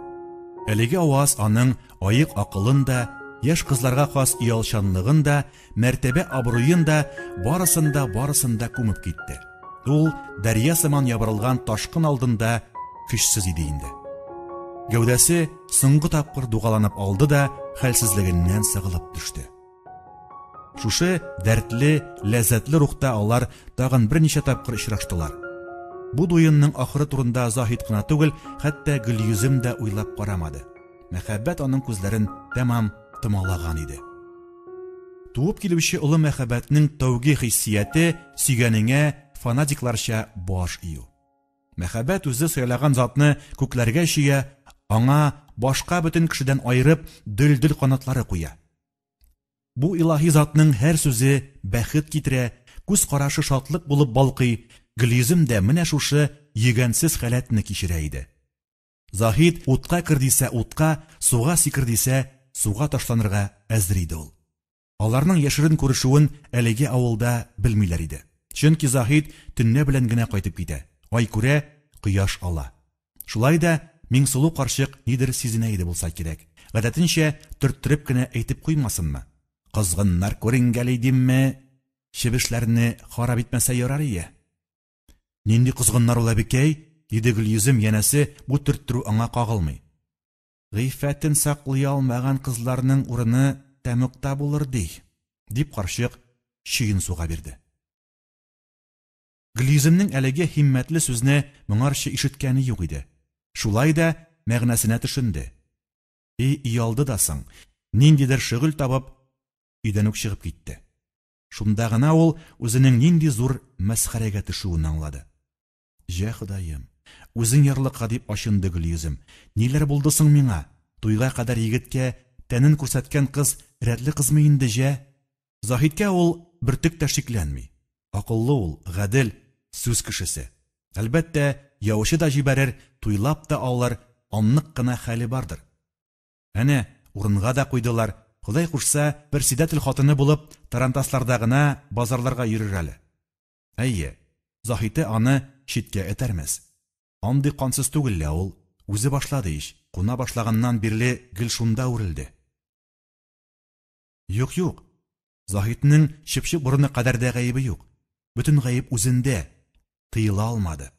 Әлеге аваз аның аек акылын да, яшь кызларга хас оялчанлыгын да, мәртәбә абруен да, барысын да, барысын да күмеп китте. Ул дәрья сыман ябырылган ташкын алдында көчсез иде инде. Гәүдәсе соңгы тапкыр дугаланып алды да хәлсезлегеннән сыгылып төште. Шушы дәртле, ләззәтле рухта алар тагын берничә тапкыр очраштылар. Бу дуенның ахыры турында Заһид кына түгел, хәтта Гөлйөзем дә уйлап карамады. Мәхәббәт аның күзләрен тәмам томалаган иде. Туып килүче олы мәхәббәтнең тәүге хиссияте сөйгәнеңә фанатикларча баш ию. Мәхәббәт үзе сайлаган затны күкләргә чөя, аңа башка бөтен кешедән аерып дөлдөл канатлары куя. Бу илаһи затның һәр сүзе бәхет китерә, күз карашы шатлык булып балкый, Гөлйөзем дә менә шушы йөгәнсез халәтне кичерә иде. Заһид утка кер дисә утка, суга сикер дисә суга ташланырга әзер иде ул. Аларның яшерен күрешүен әлеге авылда белмиләр иде. Чөнки Заһид төнлә белән генә кайтып китә. Ай күрә, кояш ала. Шулай да Миңсылу карчык нидер сизенә иде булса кирәк. Гадәтенчә, төрттереп кенә әйтеп куймасынмы? Козгыннар күренгәли димме? Чебешләрне харап итмәсә ярар ие. Нинди козгыннар ул, әбекәй? диде Гөлйөзем, янәсе, бу төрттерү аңа кагылмый. Гыйффәтен саклый алмаган кызларның урыны тәмугта булыр, ди, дип карчык чөен суга бирде. Гөлйөземнең әлеге һиммәтле сүзне моңарчы ишеткәне юк иде. Шулай да мәгънәсенә төшенде. И оялды да соң, ниндидер шөгыль табып, өйдән үк чыгып китте. Шунда гына ул үзенең нинди зур мәсхәрәгә төшүен аңлады. Җә, Ходаем, үзең ярлыка, дип ачынды Гөлйөзем. Ниләр булды соң миңа? Туйга кадәр егеткә тәнен күрсәткән кыз рәтле кызмы инде, җә? Заһидкә ул бөртек тә шикләнми. Акыллы ул, гадел, сүз кешесе. Әлбәттә, яучы да җибәрер, туйлап та алыр, аннык кына хәле бардыр. Әнә, урынга да куйдылар, Ходай кушса, персидәтел хатыны булып, тарантасларда гына базарларга йөрер әле. Әйе, Заһите аны читкә этәрмәс. Андый кансыз түгел лә ул, үзе башлады ич, куна башлаганнан бирле гел шунда үрелде. Юк, юк. Заһитнең чыпчык борыны кадәр дә гаебе юк. Бөтен гаеп үзендә. Тыела алмады.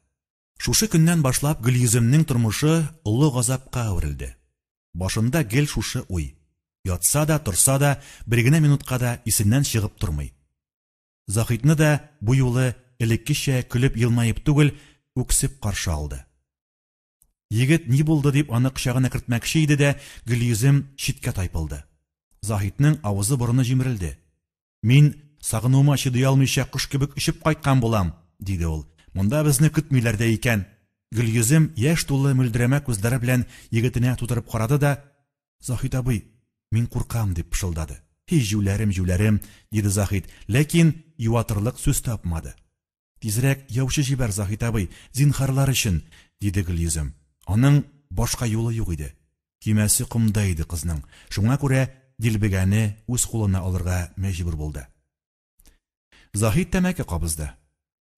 Шушы көннән башлап Гөлйөземнең тормышы олы газапка әверелде. Башында гел шушы уй. Ятса да, торса да, бер генә минутка да исеннән чыгып тормый. Заһитны да бу юлы элеккечә көлеп-елмаеп түгел, үксеп каршы алды. Егет ни булды дип аны кочагына кертмәкче иде дә, Гөлйөзем читкә тайпылды. Заһитнең авызы-борыны җимерелде. Мин, сагынуыма чыдый алмыйча, кош кебек очып кайткан булам, диде ул. Монда безне көтмиләр дә икән. Гөлйөзем яшь тулы мөлдерәмә күзләре белән егетенә тутырып карады да, Заһит абый, мин куркам, дип пышылдады. Һи, җүләрем, җүләрем, диде Заһит, ләкин юатырлык сүз тапмады. Тизрәк яучы җибәр, Заһит абый, зинһарлар өчен, диде Гөлйөзем. Аның башка юлы юк иде. Көймәсе комда иде кызның, шуңа күрә дилбегәне үз кулына алырга мәҗбүр булды. Заһит тәмәке кабызды.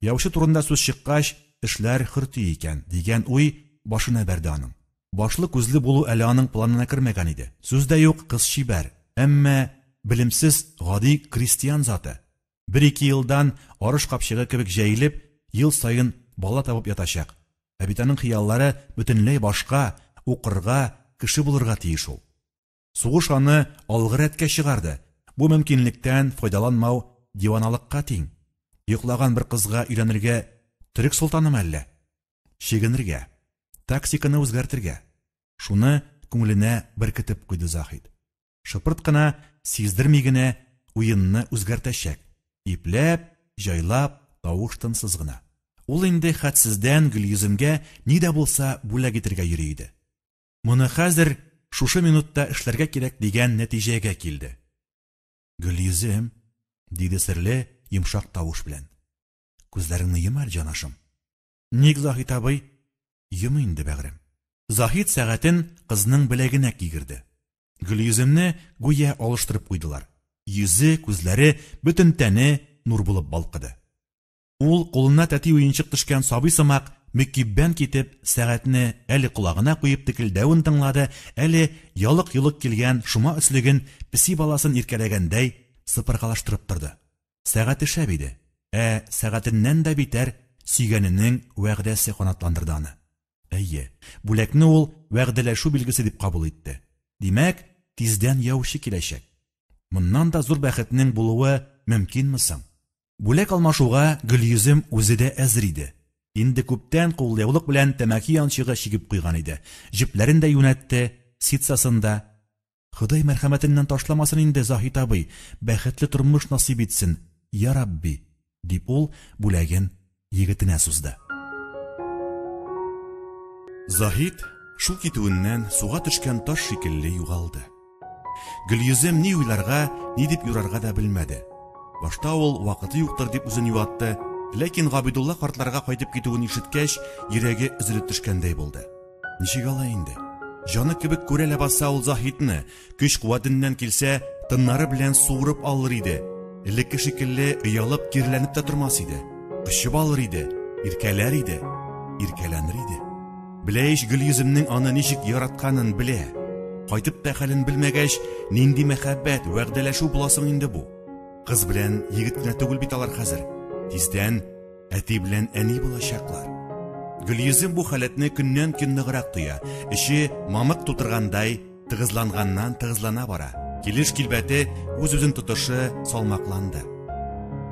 Яучы турында сүз чыккач, эшләр хөрти икән, дигән уй башына бәрде аның. Башлы-күзле булу әле аның планына кермәгән иде. Сүз дә юк, кыз чибәр, әмма белемсез, гади крестьян заты. Бер-ике елдан арыш капчыгы кебек җәелеп, ел саен бала табып ятачак. Ә бит аның хыяллары бөтенләй башка, укырга, кеше булырга тиеш ул. Сугыш аны алгы рәткә чыгарды, бу мөмкинлектән файдаланмау диваналыкка тиң. Йоклаган бер кызга өйләнергә төрек солтанымы әллә? Чигенергә. Тактиканы үзгәртергә. Шуны күңеленә беркетеп куйды Заһид. Шыпырт кына, сиздерми генә уенны үзгәртәчәк. Ипләп, җайлап, тавыш-тынсыз гына. Ул инде хәтсездән Гөлйөземгә ни дә булса бүләк итергә йөри иде. Моны хәзер, шушы минутта эшләргә кирәк дигән нәтиҗәгә килде. Гөлйөзем, диде серле, йомшак тавыш белән. Күзләреңне йом әле, җанашым. Ник, Заһит абый? Йом инде, бәгърем. Заһит сәгатен кызның беләгенә кигерде. Гөлйөземне гүя алыштырып куйдылар. Йөзе, күзләре, бөтен тәне нур булып балкыды. Ул, кулына тәти уенчык төшкән сабый сымак, мөкиббән китеп, сәгатьне әле колагына куеп текелдәвен тыңлады, әле ялык-йолык килгән шома өслеген песи баласын иркәләгәндәй сыпыргалаштырып торды. Сәгате шәп иде, ә сәгатеннән дә битәр сөйгәненең вәгъдәсе канатландырды аны. Әйе, бүләкне ул вәгъдәләшү билгесе дип кабул итте. Димәк, тиздән яучы киләчәк. Моннан да зур бәхетнең булуы мөмкинме соң? Бүләк алмашуга Гөлйөзем үзе дә әзер иде. Инде күптән кулъяулык белән тәмәке янчыгы чигеп куйган иде. Җепләрен дә юнәтте, ситсасын да. Ходай мәрхәмәтеннән ташламасын инде, Заһит абый, бәхетле тормыш насыйп итсен, ярабби, дип ул бүләген егетенә сузды. Заһит шул китүеннән суга төшкән таш шикелле югалды. Гөлйөзем ни уйларга, ни дип юрарга да белмәде. Башта ул вакыты юктыр дип үзен юатты, ләкин Габидулла картларга кайтып китүен ишеткәч, йөрәге өзелеп төшкәндәй булды. Ничек алай инде? Җаны кебек күрә ләбаса ул Заһитны, көч-куәтеннән килсә, тыннары белән суырып алыр иде. Элекке шикелле оялып, киреләнеп тә тормас иде. Кочып алыр иде, иркәләр иде, иркәләнер иде. Белә ич Гөлйөземнең аны ничек яратканын белә. Кайтып та хәлен белмәгәч, нинди мәхәббәт, вәгъдәләшү була соң инде бу? Кыз белән егет кенә түгел бит алар хәзер. Тиздән Әти белән әни булачаклар. Гөлйөзем бу халәтне көннән-көн ныграк тоя. Эче мамык тутыргандай тыгызланганнан тыгызлана бара. Килеш килбәте, үз-үзен тотышы салмакланды.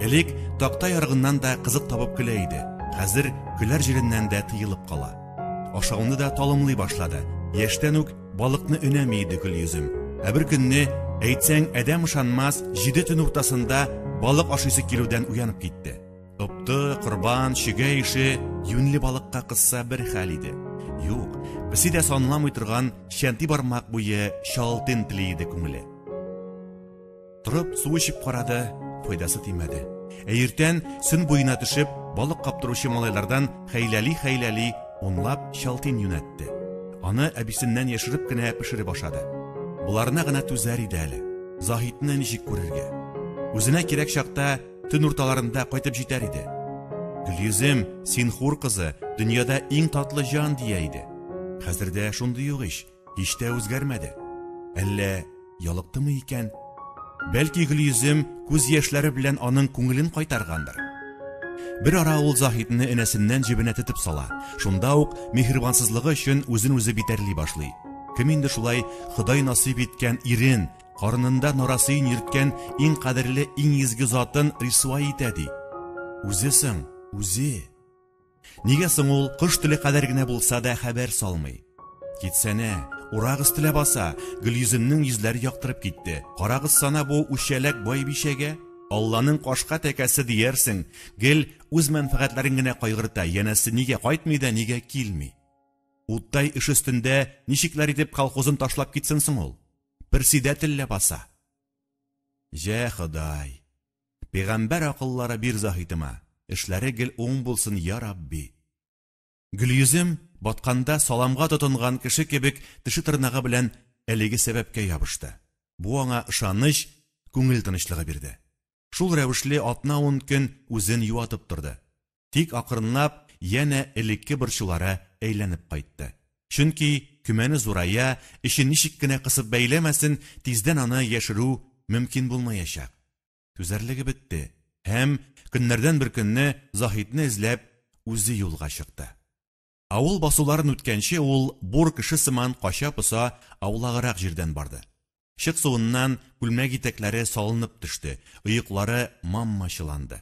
Элек такта ярыгыннан да кызык табып көлә иде, хәзер көләр җиреннән дә тыелып кала. Ашауны да талымлый башлады. Яшьтән үк балыкны өнәми иде Гөлйөзем. Ә бер көнне, әйтсәң, адәм ышанмас, җиде төн уртасында балык ашыйсы килүдән уянып китте. Топты, корбан, чөгә ише юньле балыкка кысса бер хәл иде. Юк, песи дә санламый торган чәнти бармак буе чалтын тели иде күңеле. Торып, су эчеп карады, файдасы тимәде. Ә иртән сөн буена төшеп, балык каптыручы малайлардан хәйләли-хәйләли унлап чалтин юнәтте. Аны әбисеннән яшереп кенә пешереп ашады. Боларына гына түзәр иде әле. Заһитне ничек күрергә? Үзенә кирәк чакта төн урталарында кайтып җитәр иде. Гөлйөзем, син хур кызы, дөньяда иң татлы җан дия иде. Хәзер дә шундый юк ич. Һич тә үзгәрмәде. Әллә ялыктымы икән? Бәлки Гөлйөзем күз яшьләре белән аның күңелен кайтаргандыр. Бер ара ул Заһидны энәсеннән җебенә тетеп сала. Шунда ук миһербансызлыгы өчен үзен үзе битәрли башлый. Кем инде шулай Ходай насыйп иткән ирен, карынында нарасыен йөрткән иң кадерле, иң изге затын рисвай итә ди? Үзе соң, үзе. Нигә соң ул кош теле кадәр генә булса да хәбәр салмый? Китсәнә, урак өстелә баса, Гөлйөземнең йөзләре яктырып китте. Карагыз сана бу үчәләк байбичәгә! Алланың кашка тәкәсе диярсең, гел үз мәнфәгатьләрен генә кайгырта, янәсе нигә кайтмый да нигә килми. Уттай эш өстендә ничекләр итеп колхозын ташлап китсен соң ул? Персидәтел ләбаса. Җә, Ходай! Пигамбәр акыллары бир Заһитыма, эшләре гел уң булсын, я Рабби! Гөлйөзем, батканда саламга тотынган кеше кебек, теше-тырнагы белән әлеге сәбәпкә ябышты. Бу аңа ышаныч, күңел тынычлыгы бирде. Шул рәвешле атна-ун көн үзен юатып торды. Тик акрынлап янә элекке борчулары әйләнеп кайтты. Чөнки көмәне зурая, эчен ничек кенә кысып бәйләмәсен, тиздән аны яшерү мөмкин булмаячак. Түзәрлеге бетте һәм, көннәрдән бер көнне Заһидны эзләп, үзе юлга чыкты. Авыл басуларын үткәнче ул бур кеше сыман кача-поса аулаграк җирдән барды. Чык суыннан күлмәк итәкләре салынып төште, оеклары мамма чыланды.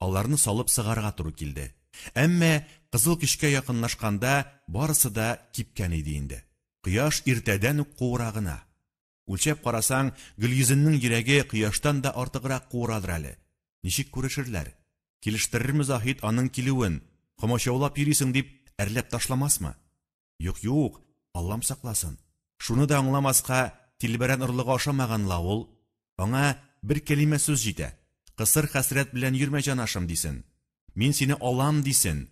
Аларны салып сыгарга туры килде. Әмма кызыл көчкә якынлашканда барысы да кипкән иде инде. Кояш иртәдән үк куыра гына. Үлчәп карасаң, Гөлйөземнең йөрәге кояштан да артыграк куырадыр әле. Ничек күрешерләр? Килештерерме Заһид аның килүен? Комачаулап йөрисең дип, әрләп ташламасмы? Юк, юк, Аллам сакласын. Шуны да аңламаска тилбәрән орлыгы ашамаган ла ул. Аңа бер кәлимә сүз җитә. Кысыр хәсрәт белән йөрмә, җанашым, дисен. Мин сине алам, дисен.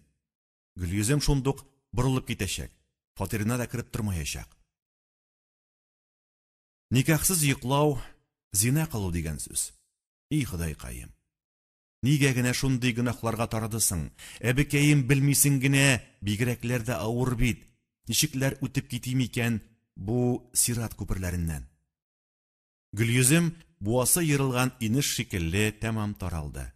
Гөлйөзем шундук борылып китәчәк. Фатирына да кереп тормаячак. Никахсыз йоклау, зина кылу дигән сүз. И Ходайкаем! Нигә генә шундый гөнаһларга тарыдысың? Әбекәем, белмисең генә, бигрәкләр дә авыр бит. Ничекләр үтеп китим икән бу сират күперләреннән? Гөлйөзем буасы ерылган инеш шикелле тәмам таралды.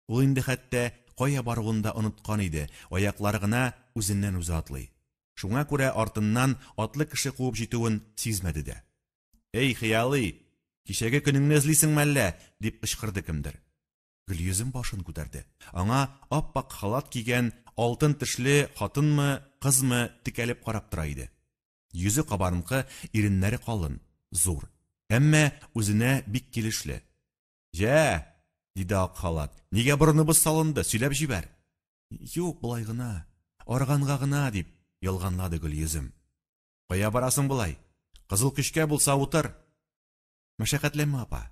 Ул инде хәтта кая баруын да оныткан иде, аяклары гына үзеннән-үзе атлый. Шуңа күрә артыннан атлы кеше куып җитүен сизмәде дә. Эй, хыялый! Кичәге көнеңне эзлисеңме әллә? дип кычкырды кемдер. Гөлйөзем башын күтәрде. Аңа ап-ак халат кигән, алтын тешле хатынмы, кызмы текәлеп карап тора иде. Йөзе кабарынкы, иреннәре калын, зур. Әмма үзенә бик килешле. Җә! диде ак халат. Нигә борыныбыз салынды, сөйләп җибәр. Юк, болай гына. Арыганга гына, дип ялганлады Гөлйөзем. Кая барасың болай? Кызыл көчкә булса утыр. Мәшәкатьләнмә, апа.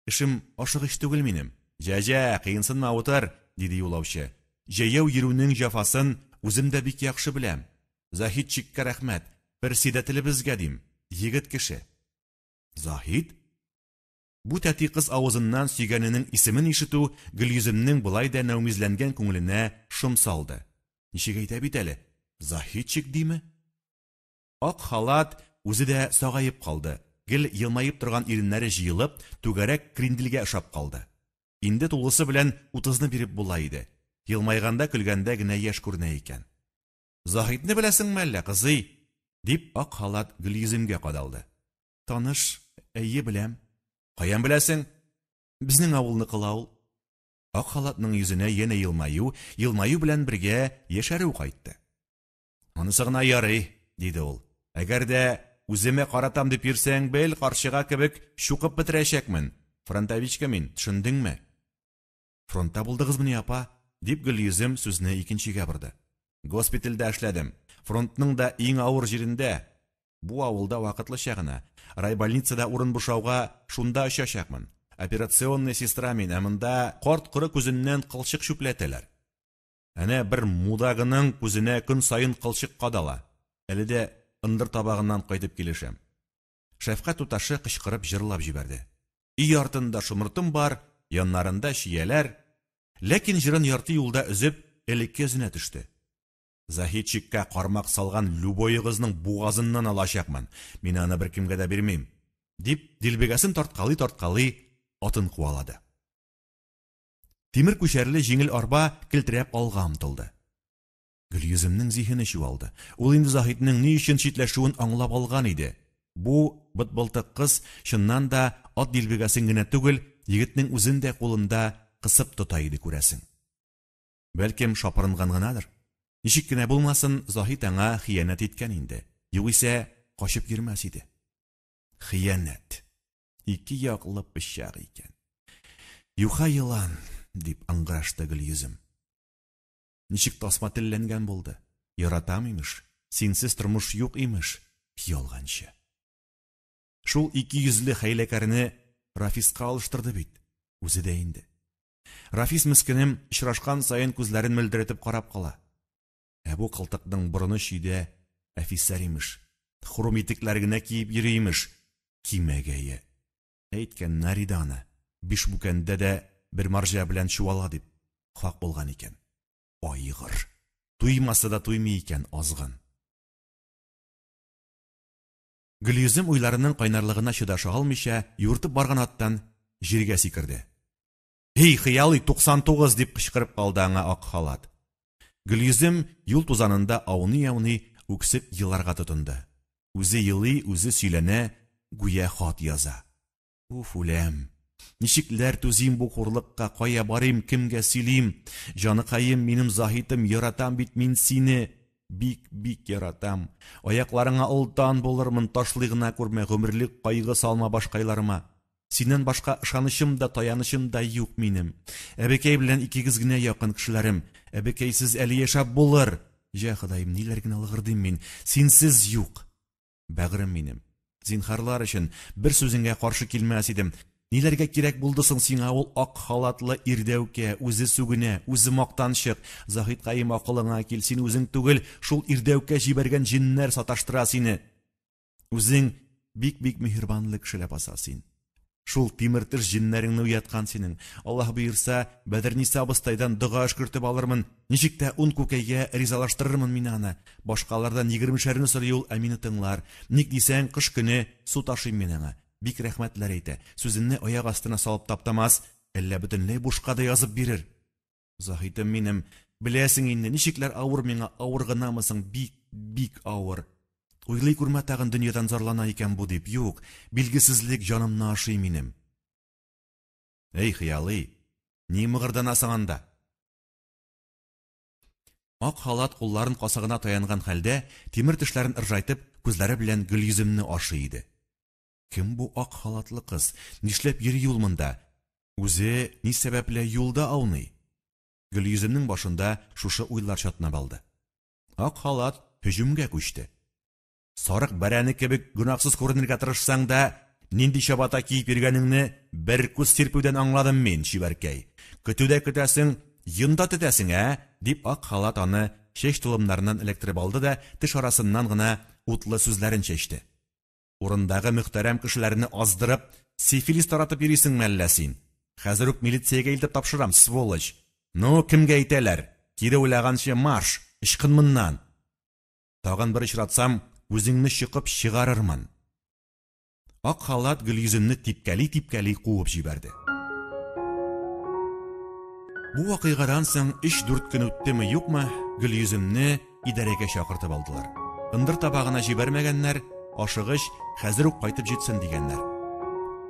Эшем ашыгыч түгел минем. Җә-җә, кыенсынма, утыр, диде юлаучы. Җәяү йөрүнең җәфасын үзем дә бик яхшы беләм. Заһидчикка рәхмәт, персидәтелебезгә, дим, егет кеше. Заһид? Бу тәти кыз авызыннан сөйгәненең исемен ишетү Гөлйөземнең болай да нәүмизләнгән күңеленә шом салды. Ничек әйтә бит әле, Заһидчик диме? Ак халат үзе дә сагаеп калды, гел елмаеп торган иреннәре җыелып, түгәрәк кринделгә ошап калды. Инде тулысы белән утызны биреп була иде. Елмайганда-көлгәндә генә яшь күренә икән. Заһидны беләсеңме әллә, кызый? дип, ак халат Гөлйөземгә кадалды. Таныш, әйе, беләм. Каян беләсең? Безнең авылныкы ла ул. Ак халатның йөзенә янә елмаю, елмаю белән бергә яшәрү кайтты. Анысы гына ярый, диде ул. Әгәр дә үземә каратам дип йөрсәң, бел, карчыга кебек чукып бетерәчәкмен. Фронтовичка мин, төшендеңме? Фронтта булдыгызмыни, апа? дип Гөлйөзем сүзне икенчегә борды. Госпитальдә эшләдем. Фронтның да иң авыр җирендә. Бу авылда вакытлыча гына. Райбольницада урын бушауга шунда очачакмын. Операционный сестра мин, ә монда карт-коры күзеннән кылчык чүпләтәләр. Әнә бер мудагының күзенә көн саен кылчык кадала. Әле дә ындыр табагыннан кайтып килешем. Шәфкать туташы кычкырып җырлап җибәрде. Өй артында шомыртым бар, яннарында чияләр. Ләкин җырын ярты юлда өзеп, элекке эзенә төште. Заһидчикка кармак салган любоегызның бугазыннан алачакмын. Мин аны беркемгә дә бирмим. Дип, дилбегәсен тарткалый-тарткалый атын куалады. Тимер күчәрле җиңел арба келтерәп алга омтылды. Гөлйөземнең зиһене чуалды. Ул инде Заһиднең ни өчен читләшүен аңлап алган иде. Бу бытбылтык кыз чыннан да ат дилбегәсен генә түгел, егетнең үзен дә кулында кысып тота иде, күрәсең. Бәлкем, шапырынган гынадыр. Ничек кенә булмасын, Заһид аңа хыянәт иткән инде. Югыйсә, качып йөрмәс иде. Хыянәт. Ике яклы пычак икән. Юха елан, дип ыңгырашты Гөлйөзем. Ничек тасма телләнгән булды. Яратам, имеш. Синсез тормыш юк, имеш. Ялганчы. Шул ике йөзле хәйләкәрне Рафиска алыштырды бит. Үзе дә инде. Рафис мескенем очрашкан саен күзләрен мөлдерәтеп карап кала. Ә бу кылтыкның борыны чөйдә әфисәр имеш. Хром итекләр генә киеп йөри имеш. Кимәгәе. Әйткәннәр иде аны. Бишбүкәндә дә бер марҗа белән чуала дип. Хак булган икән. Айгыр. Туймаса да туймый икән азгын. Гөлйөзем уйларының кайнарлыгына чыдаша алмыйча, юыртып барган аттан җиргә сикерде. Һей, хыялый 99! дип кычкырып калды аңа ак халат. Гөлйөзем юл тузанында ауный-ауный үксеп еларга тотынды. Үзе елый, үзе сөйләнә, гүя хат яза. Уф, үләм. Ничекләр түзим бу хурлыкка, кая барыйм, кемгә сөйлим? Җаныкаем, минем Заһитым, яратам бит мин сине. Бик, бик яратам. Аякларыңа олтан булырмын, ташлый гына күрмә, гомерлек кайгы салма башкайларыма. Синнән башка ышанычым да, таянычым да юк минем. Әбекәй белән икегез генә якын кешеләрем. Әбекәйсез әле яшәп булыр. Җә, Ходаем, ниләр генә лыгырдыйм мин. Синсез юк. Бәгърем минем. Зинһарлар өчен, бер сүзеңгә каршы килмәс идем. Ниләргә кирәк булды соң сиңа ул ак халатлы ирдәүкә, үзе сүгенә, үзе мактанчык. Заһидкаем, акылыңа кил, син үзең түгел, шул ирдәүкә җибәргән җеннәр саташтыра сине. Үзең бик-бик миһербанлы кеше ләбаса син. Шул тимер теш җеннәреңне уяткан синең. Аллаһ боерса, Бәдерниса абыстайдан дога өшкертеп алырмын. Ничек тә ун күкәйгә ризалаштырырмын мин аны. Башкалардан егермешәрне сорый ул, ә мине тыңлар. Ник дисәң, кыш көне су ташыйм мин аңа. Бик рәхмәтләр әйтә. Сүземне аяк астына салып таптамас, әллә бөтенләй бушка да язып бирер. Заһитем минем, беләсең инде, ничекләр авыр миңа, авыр гынамы соң, бик, бик авыр. Уйлый күрмә тагын дөньядан зарлана икән бу дип, юк, билгесезлек җанымны ашый минем. Эй, хыялый, ни мыгырданасың анда? Ак халат кулларын касыгына таянган хәлдә, тимер тешләрен ыржайтып, күзләре белән Гөлйөземне ашый иде. Кем бу ак халатлы кыз? Нишләп йөри ул монда? Үзе ни сәбәпле юлда ауный? Гөлйөземнең башында шушы уйлар чатнап алды. Ак халат һөҗүмгә күчте. Сарык бәрәне кебек гөнаһсыз күренергә тырышсаң да, нинди чабата киеп йөргәнеңне бер күз сирпүдән аңладым мин, чибәркәй. Көтү дә көтәсең, йон да тетәсең, ә? дип ак халат аны чәч толымнарыннан эләктереп алды да теш арасыннан гына утлы сүзләрен чәчте. Урындагы мөхтәрәм кешеләрне аздырып, сифилис таратып йөрисеңме әллә син? Хәзер үк милициягә илтеп тапшырам, сволочь! Ну, кемгә әйтәләр? Кире уйлаганчы, марш, ычкын моннан! Тагын бер очратсам, күзеңне чокып чыгарырмын! Ак халат Гөлйөземне типкәли-типкәли куып җибәрде. Бу вакыйгадан соң өч-дүрт көн үттеме-юкмы, Гөлйөземне идарәгә чакыртып алдылар. Ындыр табагына җибәрмәгәннәр, ашыгыч, хәзер үк кайтып җитсен дигәннәр.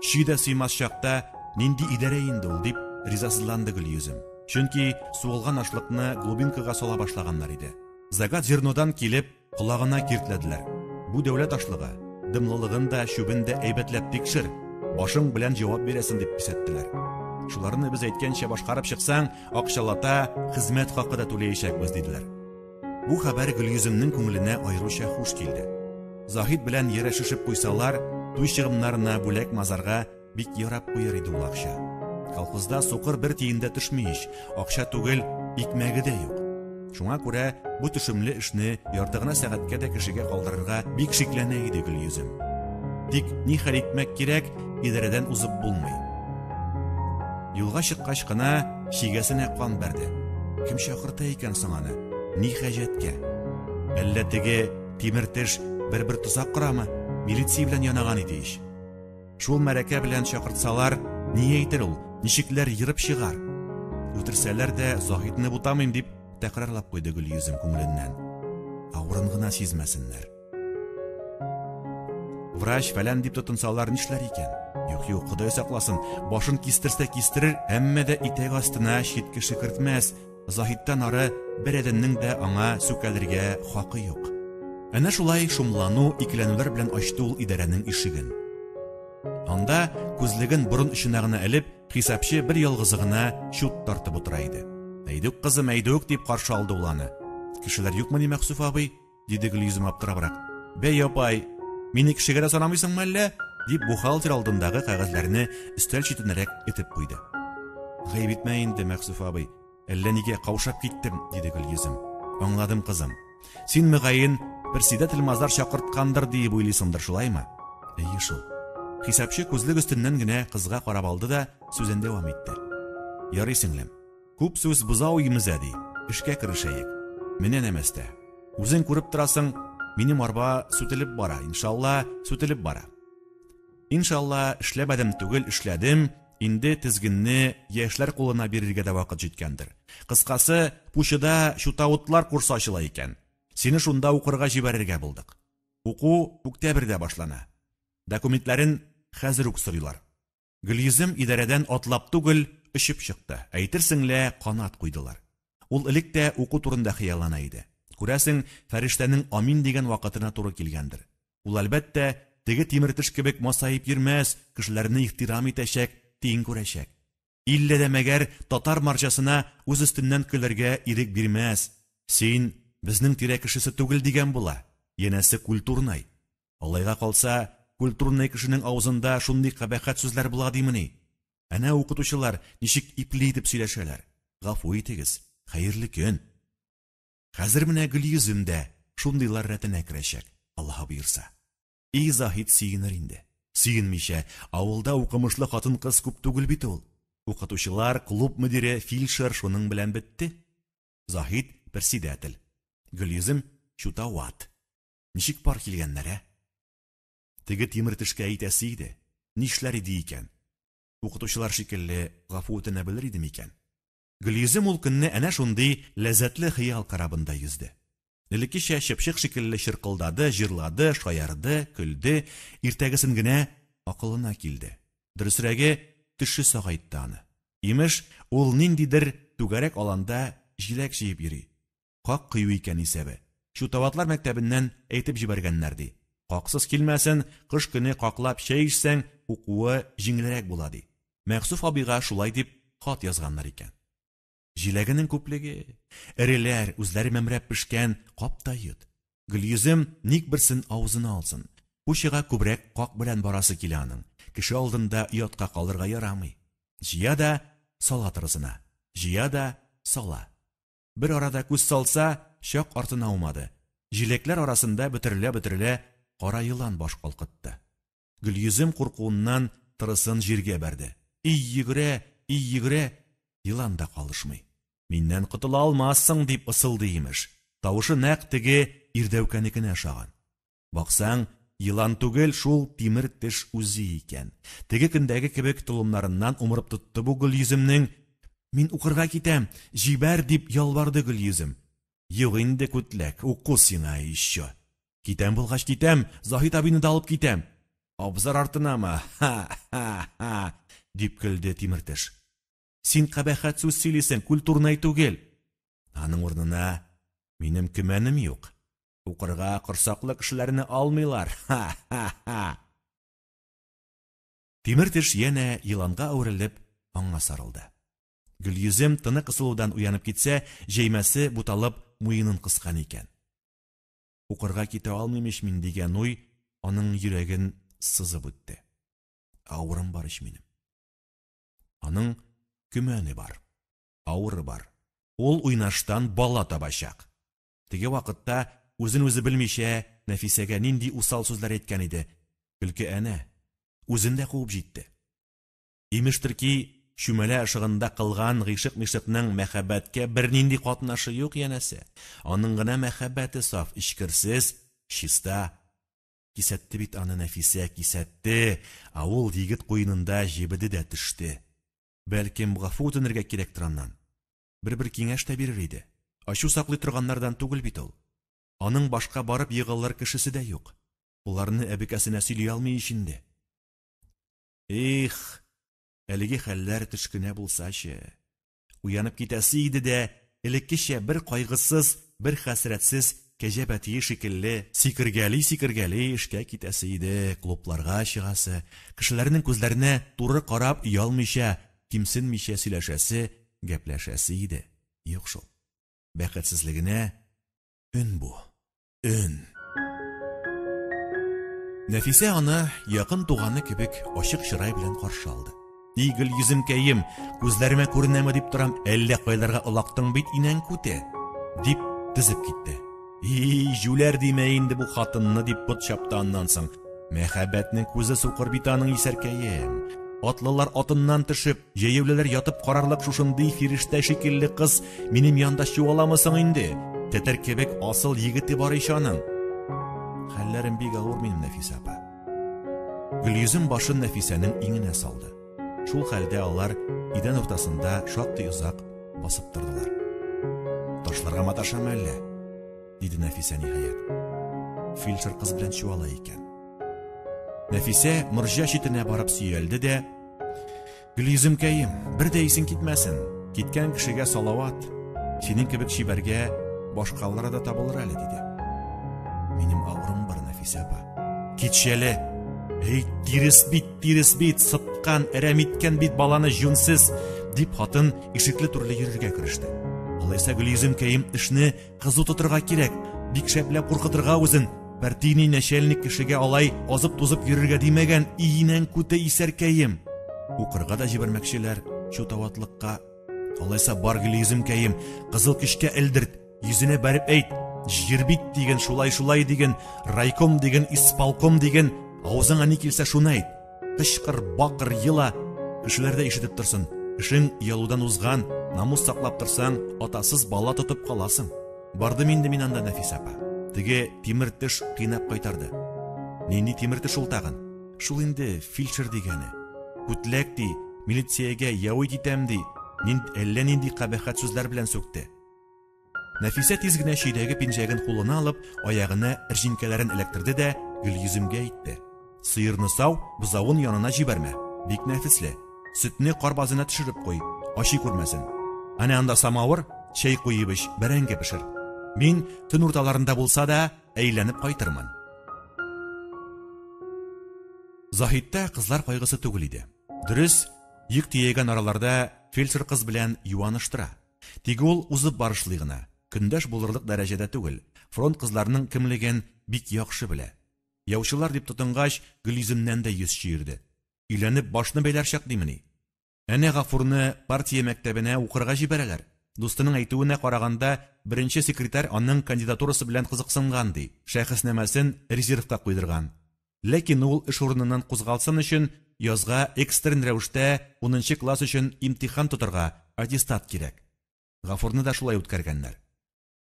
Чөй дә сыймас чакта нинди идарә инде ул дип, ризасызланды Гөлйөзем. Чөнки сугылган ашлыкны глубинкага сала башлаганнар иде. Загад зернодан килеп, колагына киртләделәр. Бу дәүләт ашлыгы, дымлылыгын да, чүбен дә әйбәтләп тикшер, башың белән җавап бирәсең, дип кисәттеләр. Шуларны без әйткәнчә башкарып чыксаң, акчалата хезмәт хакы да түләячәкбез, диделәр. Бу хәбәр Гөлйөземнең күңеленә аеруча хуш килде. Заһид белән ярәшешеп куйсалар, туй чыгымнарына бүләк-мазарга бик ярап куяр иде ул акча. Колхозда сукыр бер тиен дә төшми ич, акча түгел, икмәге дә юк. Шуңа күрә бу төшемле эшне ярты гына сәгатькә дә кешегә калдырырга бик шикләнә иде Гөлйөзем. Тик ни хәл итмәк кирәк, идарәдән узып булмый. Юлга чыккач кына чигәсенә кан бәрде. Кем чакырта икән соң аны? Ни хаҗәткә? Әллә теге тимер теш бер-бер тозак корамы? Милиция белән янаган иде ич. Шул мәрәкә белән чакыртсалар, ни әйтер ул, ничекләр ерып чыгар? Үтерсәләр дә Заһидны бутамыйм дип тәкрарлап куйды Гөлйөзем күңеленнән. Авырын гына сизмәсеннәр. Врач фәлән дип тотынсалар нишләр икән? Юк, юк, Ходай сакласын, башын кистерсә кистерер, әмма дә итәк астына чит кеше кертмәс. Заһидтан ары бер адәмнең дә аңа сүкәлергә хакы юк. Әнә шулай шомлану, икеләнүләр белән ачты ул идарәнең ишеген. Анда күзлеген борын очына гына элеп, хисапчы бер ялгызы гына чут тартып утыра иде. Әйдүк, кызым, әйдүк, дип каршы алды ул аны. Кешеләр юкмыни, Мәхсүф абый? диде Гөлйөзем аптырабрак. Бәй, апай, мине кешегә дә санамыйсыңмы әллә? дип бухгалтер алдындагы кәгазьләрне өстәл читенәрәк этеп куйды. Гаеп итмә инде, Мәхсүф абый. Әллә нигә каушап киттем, диде Гөлйөзем. Аңладым, кызым. Син, мөгаен, председатель мазар чакырткандыр диеп уйлыйсыңдыр, шулаймы? Әйе шул. Хисапчы күзлек өстеннән генә кызга карап алды да сүзен дәвам итте. Ярый, сеңлем. Күп сүз бозау имезә, ди. Эшкә керешәек. Менә нәмәстә. Үзең күреп торасың, минем арба сүтелеп бара, иншалла, сүтелеп бара. Иншалла, эшләмәдем түгел, эшләдем, инде тезгенне яшьләр кулына бирергә дә вакыт җиткәндер. Кыскасы, Пучыда чутавытлар курсы ачыла икән. Сине шунда укырга җибәрергә булдык. Уку үктәбердә башлана. Документларын хәзер үк сорыйлар. Гөлйөзем идарәдән атлап түгел, очып чыкты, әйтерсең лә канат куйдылар. Ул элек тә уку турында хыяллана иде. Күрәсең, фәрештәнең амин дигән вакытына туры килгәндер. Ул, әлбәттә, теге тимер теш кебек масаеп йөрмәс, кешеләрне ихтирам итәчәк, тиң күрәчәк. Иллә дә мәгәр татар марҗасына үз өстеннән көләргә ирек бирмәс. Син безнең тирә кешесе түгел дигән була, янәсе культурнай. Алайга калса, культурный кешенең авызында шундый кабахәт сүзләр була димени? Әнә укытучылар ничек ипле итеп сөйләшәләр. Гафу итегез, хәерле көн. Хәзер менә Гөлйөзем дә шундыйлар рәтенә керәчәк, Аллаһы боерса. И Заһид сөенер инде. Сөенмичә, авылда укымышлы хатын-кыз күп түгел бит ул. Укытучылар, клуб мөдире, фельдшер шуның белән бетте. Заһид председатель. Гөлйөзем чутават. Ничек пар килгәннәр, ә? Теге тимер тешкә әйтәсе иде. Нишләр иде икән? Укытучылар шикелле гафу үтенә белер иде микән? Гөлйөзем ул көнне әнә шундый ләззәтле хыял корабында йөзде. Элеккечә чыпчык шикелле чыркылдады, җырлады, шаярды, көлде, иртәгесен генә акылына килде. Дөресрәге, төше сагайтты аны. Имеш, ул ниндидер түгәрәк аланда җиләк җыеп йөри. Как кою икән исәбе. Чутаватлар мәктәбеннән әйтеп җибәргәннәр, ди. Каксыз килмәсен, кыш көне каклап чәй эчсәң, укуы җиңелрәк була, ди. Мәгъсүф абыйга шулай дип хат язганнар икән. Җиләгенең күплеге! Эреләр, үзләре мәмрәп пешкән, кап та йот. Гөлйөзем ник берсен авызына алсын. Пучыга күбрәк как белән барасы килә аның. Кеше алдында оятка калырга ярамый. Җыя да сала тырысына, җыя да сала. Бер арада күз салса, чак артына аумады. Җиләкләр арасында бөтерелә-бөтерелә кара елан баш калкытты. Гөлйөзем куркуыннан тырысын җиргә бәрде. И йөгерә, и йөгерә, елан да калышмый. Миннән котыла алмассың, дип ысылдый, имеш. Тавышы нәкъ теге ирдәүкәнекенә ошаган. Баксаң, елан түгел, шул тимер теш үзе икән. Теге көндәге кебек толымнарыннан умырып тотты бу Гөлйөземнең. Мин укырга китәм, җибәр, дип ялварды Гөлйөзем. Юк инде, күтләк, уку сиңа еще. Китәм булгач китәм, Заһид абыйны да алып китәм. Абзар артынамы? Ха-ха-ха, дип көлде тимер теш. Син кабахәт сүз сөйлисең, культурный түгел. Аның урынына минем көмәнем юк. Укырга корсаклы кешеләрне алмыйлар. Ха-ха-ха. Тимер теш янә еланга әверелеп аңа сарылды. Гөлйөзем тыны кысылудан уянып китсә, җәймәсе буталып муенын кыскан икән. Укырга китә алмыйм ич мин дигән уй аның йөрәген сызып үтте. Авырым бар ич минем. Аның көмәне бар, авыры бар. Ул уйнаштан бала табачак. Теге вакытта үзен үзе белмичә Нәфисәгә нинди усал сүзләр әйткән иде. Көлке әнә, үзен дә куып җитте. Имештер ки, чүмәлә ышыгында кылган гыйшык-мишыкның мәхәббәткә бернинди катнашы юк янәсе. Аның гына мәхәббәте саф, эчкерсез, чиста. Кисәтте бит аны Нәфисә, кисәтте. Ә ул егет куенында җебеде дә төште. Бәлкем, гафу үтенергә кирәктер аннан. Бер-бер киңәш тә бирер иде. Ачу саклый торганнардан түгел бит ул. Аның башка барып егылыр кешесе дә юк. Боларны әбекәсенә сөйли алмый ич инде. Их, әлеге хәлләр төш кенә булсачы. Уянып китәсе иде дә, элеккечә бер кайгысыз, бер хәсрәтсез кәҗә бәтие шикелле сикергәли-сикергәли эшкә китәсе иде, клубларга чыгасы, кешеләрнең күзләренә туры карап оялмыйча, кимсенмичә сөйләшәсе, гәпләшәсе иде. Юк шул. Бәхетсезлегенә өн бу. Өн. Нәфисә аны якын туганы кебек ачык чырай белән каршы алды. И Гөлйөземкәем, күзләремә күренәме дип торам, әллә кайларга олактың бит инәң күте, дип тезеп китте. И, җүләр димә инде бу хатынны, дип бот чапты аннан соң. Мәхәббәтнең күзе сукыр бит аның исәркәем. Атлылар атыннан төшеп, җәяүлеләр ятып карарлык шушындый фирештә шикелле кыз минем янда чуаламы соң инде? Тәтәр кебек асыл егете бар ич аның. Хәлләрем бик авыр минем, Нәфисә апа. Гөлйөзем башын Нәфисәнең иңенә салды. Шул хәлдә алар идән уртасында шактый озак басып тордылар. Ташларга маташам әллә? диде Нәфисә ниһаять. Фельдшер кыз белән чуала икән. Нәфисә морҗа читенә барып сөялде дә, Гөлйөземкәем, бер дә исең китмәсен. Киткән кешегә салават. Синең кебек чибәргә башкалары да табылыр әле, диде. Минем авырым бар, Нәфисә апа. Китшәле. Эй, тирес бит, тирес бит, сыткан, әрәм иткән бит баланы җүнсез, дип хатын ишекле түрле йөрергә кереште. Алайса Гөлйөземкәем эшне Кызу тотырга кирәк, бик шәпләп куркытырга үзен. Партийный начальник кешегә алай азып-тузып йөрергә димәгән, иинәң күте исәркәем. Укырга да җибәрмәкчеләр, чутаватлыкка. Алайса бар Гөлйөземкәем, кызыл көчкә элдерт, йөзенә бәреп әйт. Җир бит диген, шулай-шулай диген, райком диген, исполком диген, авызыңа ни килсә шуны әйт. Кычкыр, бакыр, ела. Кешеләр дә ишетеп торсын. Эшең оялудан узган, намус саклап торсаң, атасыз бала тотып каласың. Бардым инде мин анда, Нәфисә апа. Теге тимер теш кыйнап кайтарды. Нинди тимер теш ул тагын? Шул инде фельдшер дигәне. Күтләк ди, милициягә явить итәм ди. Нин, әллә нинди кабахәт сүзләр белән сүкте. Нәфисә тиз генә чөйдәге пинжәген кулына алып, аягына рҗинкәләрен эләктерде дә Гөлйөземгә әйтте. Сыерны сау, бозавын янына җибәрмә. Бик нәфисле. Сөтне кар базына төшереп куй, ачый күрмәсен. Әнә анда самавыр, чәй куеп эч, бәрәңге пешер. Мин төн урталарында булса да әйләнеп кайтырмын. Заһидта кызлар кайгысы түгел иде. Дөрес, йөк төягән араларда фельдшер кыз белән юаныштыра. Тик ул узып барышлый гына, көндәш булырлык дәрәҗәдә түгел, фронт кызларының кемлеген бик яхшы белә. Яучылар дип тотынгач, Гөлйөземнән дә йөз чөерде. Өйләнеп башны бәйләр чак димени? Әнә Гафурны партия мәктәбенә укырга җибәрәләр. Дустының әйтүенә караганда, беренче секретарь аның кандидатурасы белән кызыксынган, ди, шәхеснамәсен резервка куйдырган. Ләкин ул эш урыныннан кузгалсын өчен язга экстрен рәвештә унынчы класс өчен имтихан тотарга аттестат кирәк. Гафурны да шулай үткәргәннәр.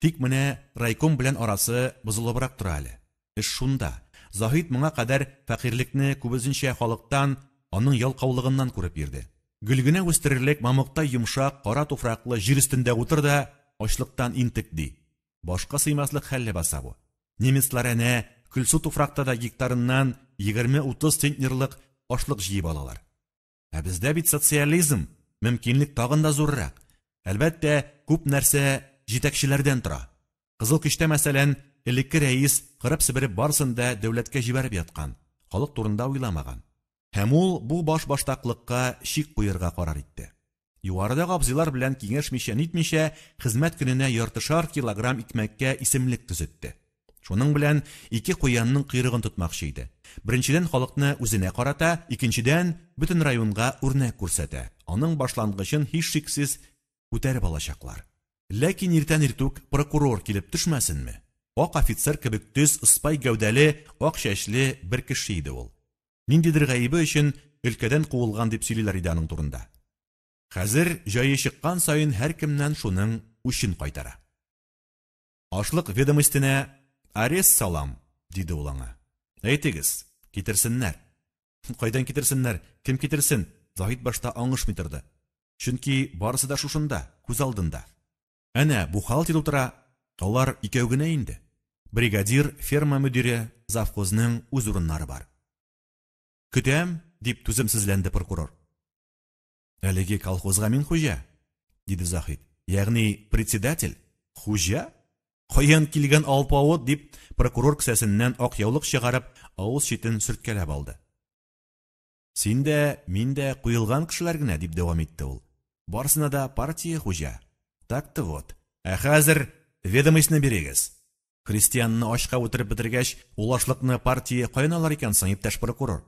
Тик менә райком белән арасы бозылыбрак тора әле. Эш шунда, Заһид моңа кадәр фәкыйрьлекне күбесенчә халыктан, аның ялкаулыгыннан күреп йөрде. Гөл генә үстерерлек мамыктай йомшак, кара туфраклы җир өстендә утыр да, ачлыктан интек, ди. Башка сыймаслык хәл ләбаса бу. Немецлар әнә көлсу туфракта да гектарыннан 20-30 центнерлык ашлык җыеп алалар. Ә бездә бит социализм. Мөмкинлек тагын да зуррак. Әлбәттә, күп нәрсә җитәкчеләрдән тора. Кызыл Көчтә, мәсәлән, элекке рәис кырып-себереп барысын да дәүләткә җибәреп яткан, халык турында уйламаган. Һәм ул бу башбаштаклыкка чик куерга карар итте. Югарыдагы абзыйлар белән киңәшмичә-нитмичә, хезмәт көненә яртышар килограмм икмәккә исемлек төзетте. Шуның белән ике куянның койрыгын тотмакчы иде. Беренчедән, халыкны үзенә карата, икенчедән, бөтен районга үрнәк күрсәтә. Аның башлангычын һичшиксез күтәреп алачаклар. Ләкин иртән иртүк прокурор килеп төшмәсенме? Ак офицер кебек төз, ыспай гәүдәле, ак чәчле бер кеше иде ул. Ниндидер гаебе өчен өлкәдән куылган дип сөйлиләр иде аның турында. Хәзер җае чыккан саен һәркемнән шуның үчен кайтара. Ашлык ведомостенә арест салам, диде ул аңа. Әйтегез, китерсеннәр. Кайдан китерсеннәр, кем китерсен? Заһид башта аңышмый торды. Чөнки барысы да шушында, күз алдында. Әнә, бухгалтер утыра, алар икәү генә инде. Бригадир, ферма мөдире, завхозның үз урыннары бар. Көтәм, дип түземсезләнде прокурор. Әлеге колхозга мин хуҗа, диде Заһид. Ягъни председатель. Хуҗа? Каян килгән алпавыт, дип прокурор кесәсеннән ак яулык чыгарып, авыз читен сөрткәләп алды. Син дә, мин дә куелган кешеләр генә, дип дәвам итте ул. Барысына да партия хуҗа. Так-то вот. Ә хәзер ведомостьны бирегез. Крестьянны ачка үтереп бетергәч, ул ашлыкны партия каян алыр икән соң, иптәш прокурор?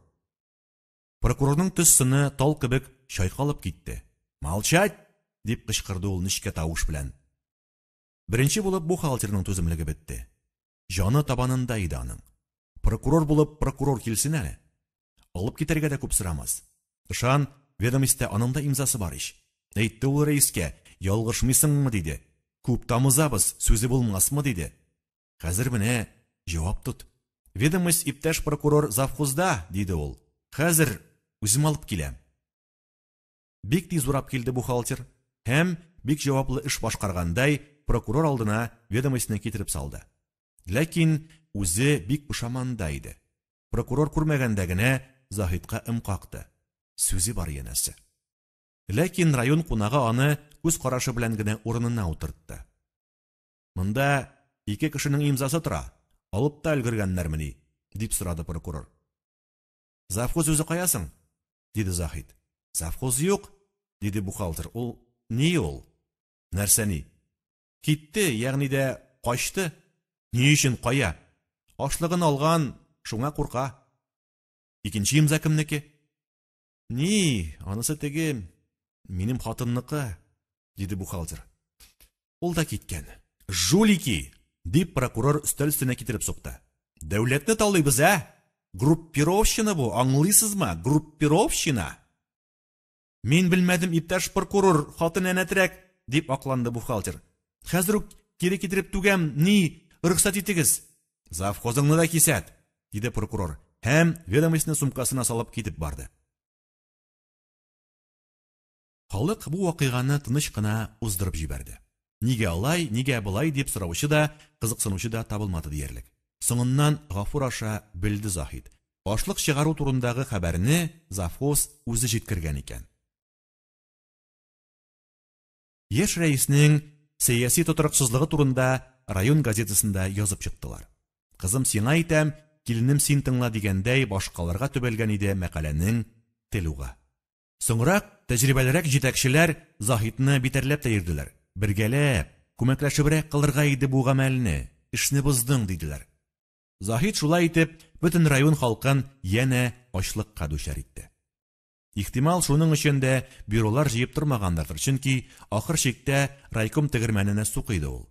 Прокурорның төс сыны тал кебек чайкалып китте. Молчать! дип кычкырды ул нечкә тавыш белән. Беренче булып бухгалтерның түземлеге бетте. Җаны табанында иде аның. Прокурор булып прокурор килсен әле. Алып китәргә дә күп сорамас. Ышан, ведомостьта аның да имзасы бар ич. Әйтте ул рәискә, ялгышмыйсыңмы, диде. Күп тамызабыз, сүзе булмасмы, диде. Хәзер менә җавап тот. Ведомость, иптәш прокурор, завхозда, диде ул. Хәзер үзем алып киләм. Бик тиз урап килде бухгалтер һәм, бик җаваплы эш башкаргандай, прокурор алдына ведомостьны китереп салды. Ләкин үзе бик пошаманда иде. Прокурор күрмәгәндә генә Заһидка ым какты. Сүзе бар янәсе. Ләкин район кунагы аны күз карашы белән генә урынына утыртты. Монда ике кешенең имзасы тора, алып та өлгергәннәрмени? дип сорады прокурор. Завхоз үзе кая соң? диде Заһид. Завхоз юк, диде бухгалтер. Ул ни ул? Нәрсә ни? Китте, ягъни дә качты. Ни өчен, кая? Ашлыгын алган, шуңа курка. Икенче имза кемнеке? Ни, анысы теге, минем хатынныкы, диде бухгалтер. Ул да киткән. Жулики! дип прокурор өстәл өстенә китереп сукты. Дәүләтне талыйбыз, ә? Группировщина бу, аңлыйсызмы? Группировщина! Мин белмәдем, иптәш прокурор, хатын әнәтрәк, дип акланды бухгалтер. Хәзер үк кире китереп түгәм, ни, рөхсәт итегез. Завхозыңны да кисәт, диде прокурор һәм ведомостьны сумкасына салып китеп барды. Халык бу вакыйганы тыныч кына уздырып җибәрде. Нигә алай, нигә болай дип сораучы да, кызыксынучы да табылмады диярлек. Соңыннан Гафур аша белде Заһид. Ашлык чыгару турындагы хәбәрне завхоз үзе җиткергән икән. Яшь рәиснең сәяси тотрыксызлыгы турында район газетасында язып чыктылар. Кызым сиңа әйтәм, киленем син тыңла дигәндәй башкаларга төбәлгән иде мәкаләнең тел угы. Соңрак тәҗрибәлерәк җитәкчеләр Заһидны битәрләп тә йөрделәр. Бергәләп, күмәкләшебрәк кылырга иде бу гамәлне, эшне боздың, диделәр. Заһид шулай итеп бөтен район халкын янә ачлыкка дучар итте. Ихтимал, шуның өчен дә бюролар җыеп тормагандардыр, чөнки ахыр чиктә райком тегермәненә су койды ул.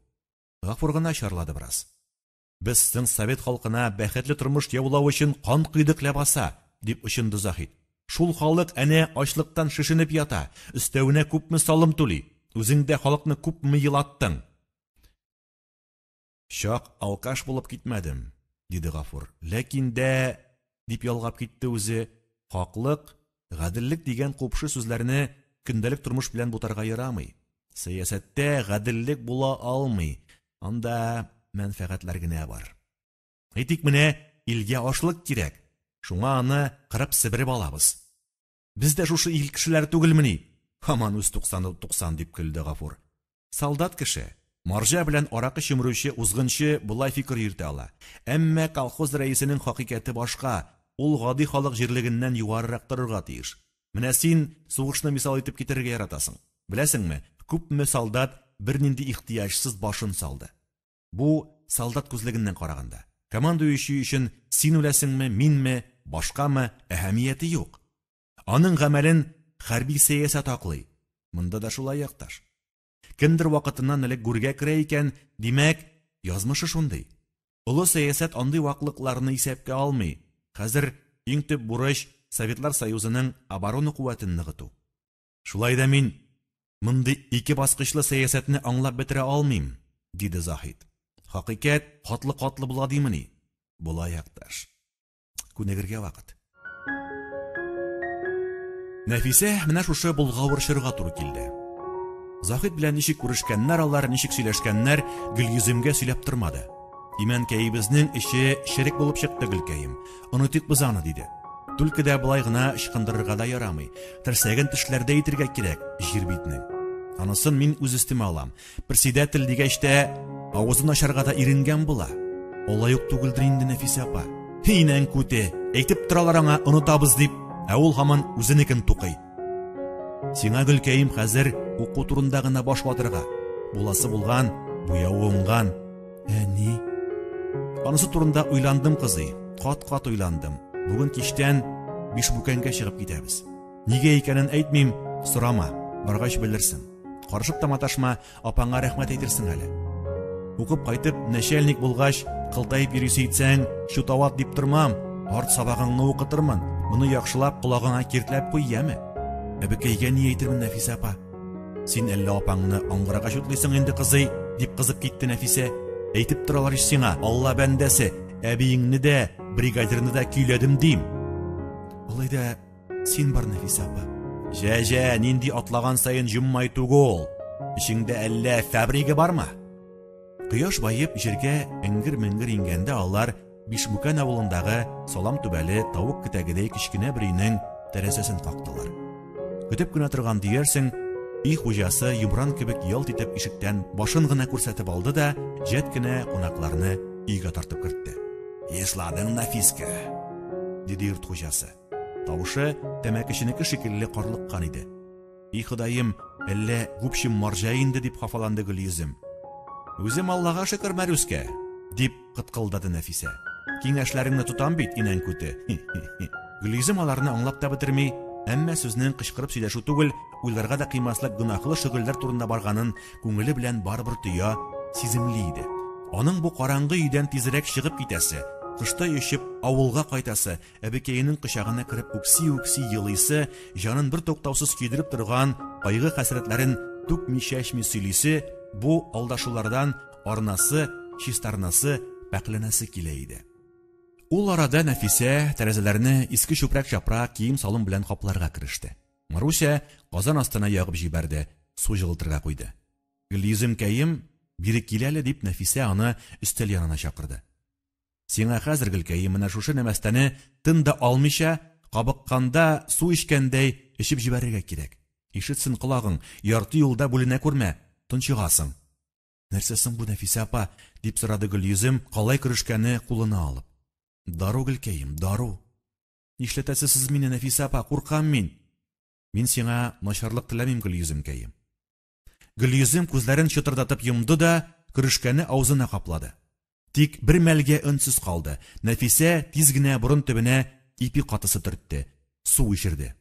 Гафур гына чарлады бераз. Без соң совет халкына бәхетле тормыш яулау өчен кан койдык ләбаса, дип очынды Заһид. Шул халык әнә ачлыктан шешенеп ята, өстәвенә күпме салым түли. Үзең дә халыкны күпме елаттың. Чак алкаш булып китмәдем, диде Гафур. Ләкин дә, дип ялгап китте үзе, хаклык, гаделлек дигән купшы сүзләрне көндәлек тормыш белән бутарга ярамый. Сәясәттә гаделлек була алмый, анда мәнфәгатьләр генә бар. Әйтик, менә илгә ашлык кирәк, шуңа аны кырып-себереп алабыз. Без дә шушы ил кешеләре түгелмени? Һаман үз туксаны 90 дип көлде Гафур. Солдат кеше, марҗа белән аракы чөмерүче узгынчы болай фикер йөртә ала. Әмма колхоз рәисенең хакыйкате башка, ул гади халык җирлегеннән югарырак торырга тиеш. Менә син сугышны мисал итеп китерергә яратасың. Беләсеңме, күпме солдат бернинди ихтыяҗсыз башын салды. Бу солдат күзлегеннән караганда. Командующий өчен син үләсеңме, минме, башкамы, әһәмияте юк. Аның гамәлен хәрби сәясәт аклый. Монда да шулай, якташ. Кемдер вакытыннан элек гүргә керә икән, димәк, язмышы шундый. Олы сәясәт андый ваклыкларны исәпкә алмый. Хәзер иң төп бурыч Советлар Союзының оборона куәтен ныгыту. Шулай да мин мондый ике баскычлы сәясәтне аңлап бетерә алмыйм, диде Заһид. Хакыйкать катлы-катлы була димени? Була, якташ. Күнегергә вакыт. Нәфисә менә шушы болгавыр чорга туры килде. Заһид белән ничек күрешкәннәр алар, ничек сөйләшкәннәр, Гөлйөземгә сөйләп тормады. Имәнкәебезнең эче черек булып чыкты, Гөлкәем. Онытыйк без аны, диде. Түлке дә болай гына ычкындырырга да ярамый. Терсәген тешләрдәй итергә кирәк җир битнең. Анысын мин үз өстемә алам. Председатель дигәч тә, авызын ачарга да иренгән була. Алай ук түгелдер инде, Нәфисә апа. Инәң күте, әйтеп торалар аңа, онытабыз дип, ә ул һаман үзенекен тукый. Сиңа, Гөлкәем, хәзер уку турында гына баш ватырга. Буласы булган, буявы уңган. Әни. Анысы турында уйландым, кызый. Кат-кат уйландым. Бүген кичтән Бишбүкәнгә чыгып китәбез. Нигә икәнен әйтмим, сорама, баргач белерсең. Карышып та маташма, апаңа рәхмәт әйтерсең әле. Укып кайтып, нәчәлник булгач, кылтаеп йөрисе итсәң, чутават дип тормам, арт сабагыңны укытырмын. Моны яхшылап колагыңа киртләп куй, яме? Әбекәйгә ни әйтермен, Нәфисә апа? Син әллә апаңны аңгырага чутлыйсың инде, кызый, дип кызып китте Нәфисә. Әйтеп торалар ич сиңа, Алла бәндәсе, әбиеңне дә, бригадирны да көйләдем дим. Алай да Син бар, Нәфисә апа. Җә-җә, нинди атлаган саен җоммай түгел. Эчеңдә әллә фабрика бармы? Кояш баеп, җиргә эңгер-меңгер иңгәндә алар Бишбүкән авылындагы салам түбәле тавык кетәгедәй кечкенә бер өйнең тәрәзәсен кактылар. Көтеп кенә торган диярсең, өй хуҗасы йомран кебек ялт итеп ишектән башын гына күрсәтеп алды да, җәт кенә кунакларны өйгә тартып кертте. Ешладың, Нафиска, диде йорт хуҗасы. Тавышы тәмәкеченеке шикелле карлыккан иде. И Ходаем, әллә гүпчим марҗа инде дип хафаланды Гөлйөзем. Үзем Аллага шөкер, Мәрүскә, дип кыткылдады Нәфисә. Киңәшләреңне тотам бит, инәң күте. Гөлйөзем аларны аңлап та бетерми, әмма сүзнең кычкырып сөйләшү түгел, уйларга да кыймаслык гөнаһлы шөгыльләр турында барганын күңеле белән барыбер тоя, сиземли иде. Аның бу караңгы өйдән тизрәк чыгып китәсе, кыштай очып авылга кайтасы, Әбекәенең кочагына кереп үкси-үкси елыйсы, җанын бер туктаусыз көйдереп торган кайгы-хәсрәтләрен түкми-чәчми сөйлисе, бу алдашулардан арынасы, чистарынасы, пакьләнәсе килә иде. Ул арада Нәфисә тәрәзәләрне иске чүпрәк-чапрак, кием-салым белән капларга кереште. Маруся казан астына ягып җибәрде, су җылытырга куйды. Гөлйөземкәем, бире кил әле, дип Нәфисә аны өстәл янына чакырды. Сиңа хәзер, Гөлкәем, менә шушы нәмәстәне тын да алмыйча, кабыкканда су эчкәндәй эчеп җибәрергә кирәк. Ишетсен колагың, ярты юлда бүленә күрмә, тончыгасың. Нәрсә соң бу, Нәфисә апа? дип сорады Гөлйөзем, калай көрешкәне кулына алып. Дару, Гөлкәем, дару. Нишләтәсез сез мине, Нәфисә апа, куркам мин. Мин сиңа начарлык теләмим, Гөлйөземкәем. Гөлйөзем күзләрен чытырдатып йомды да, көрешкәне авызына каплады. Тик бер мәлгә өнсез калды. Нәфисә тиз генә борын төбенә ипи катысы төртте, су эчерде.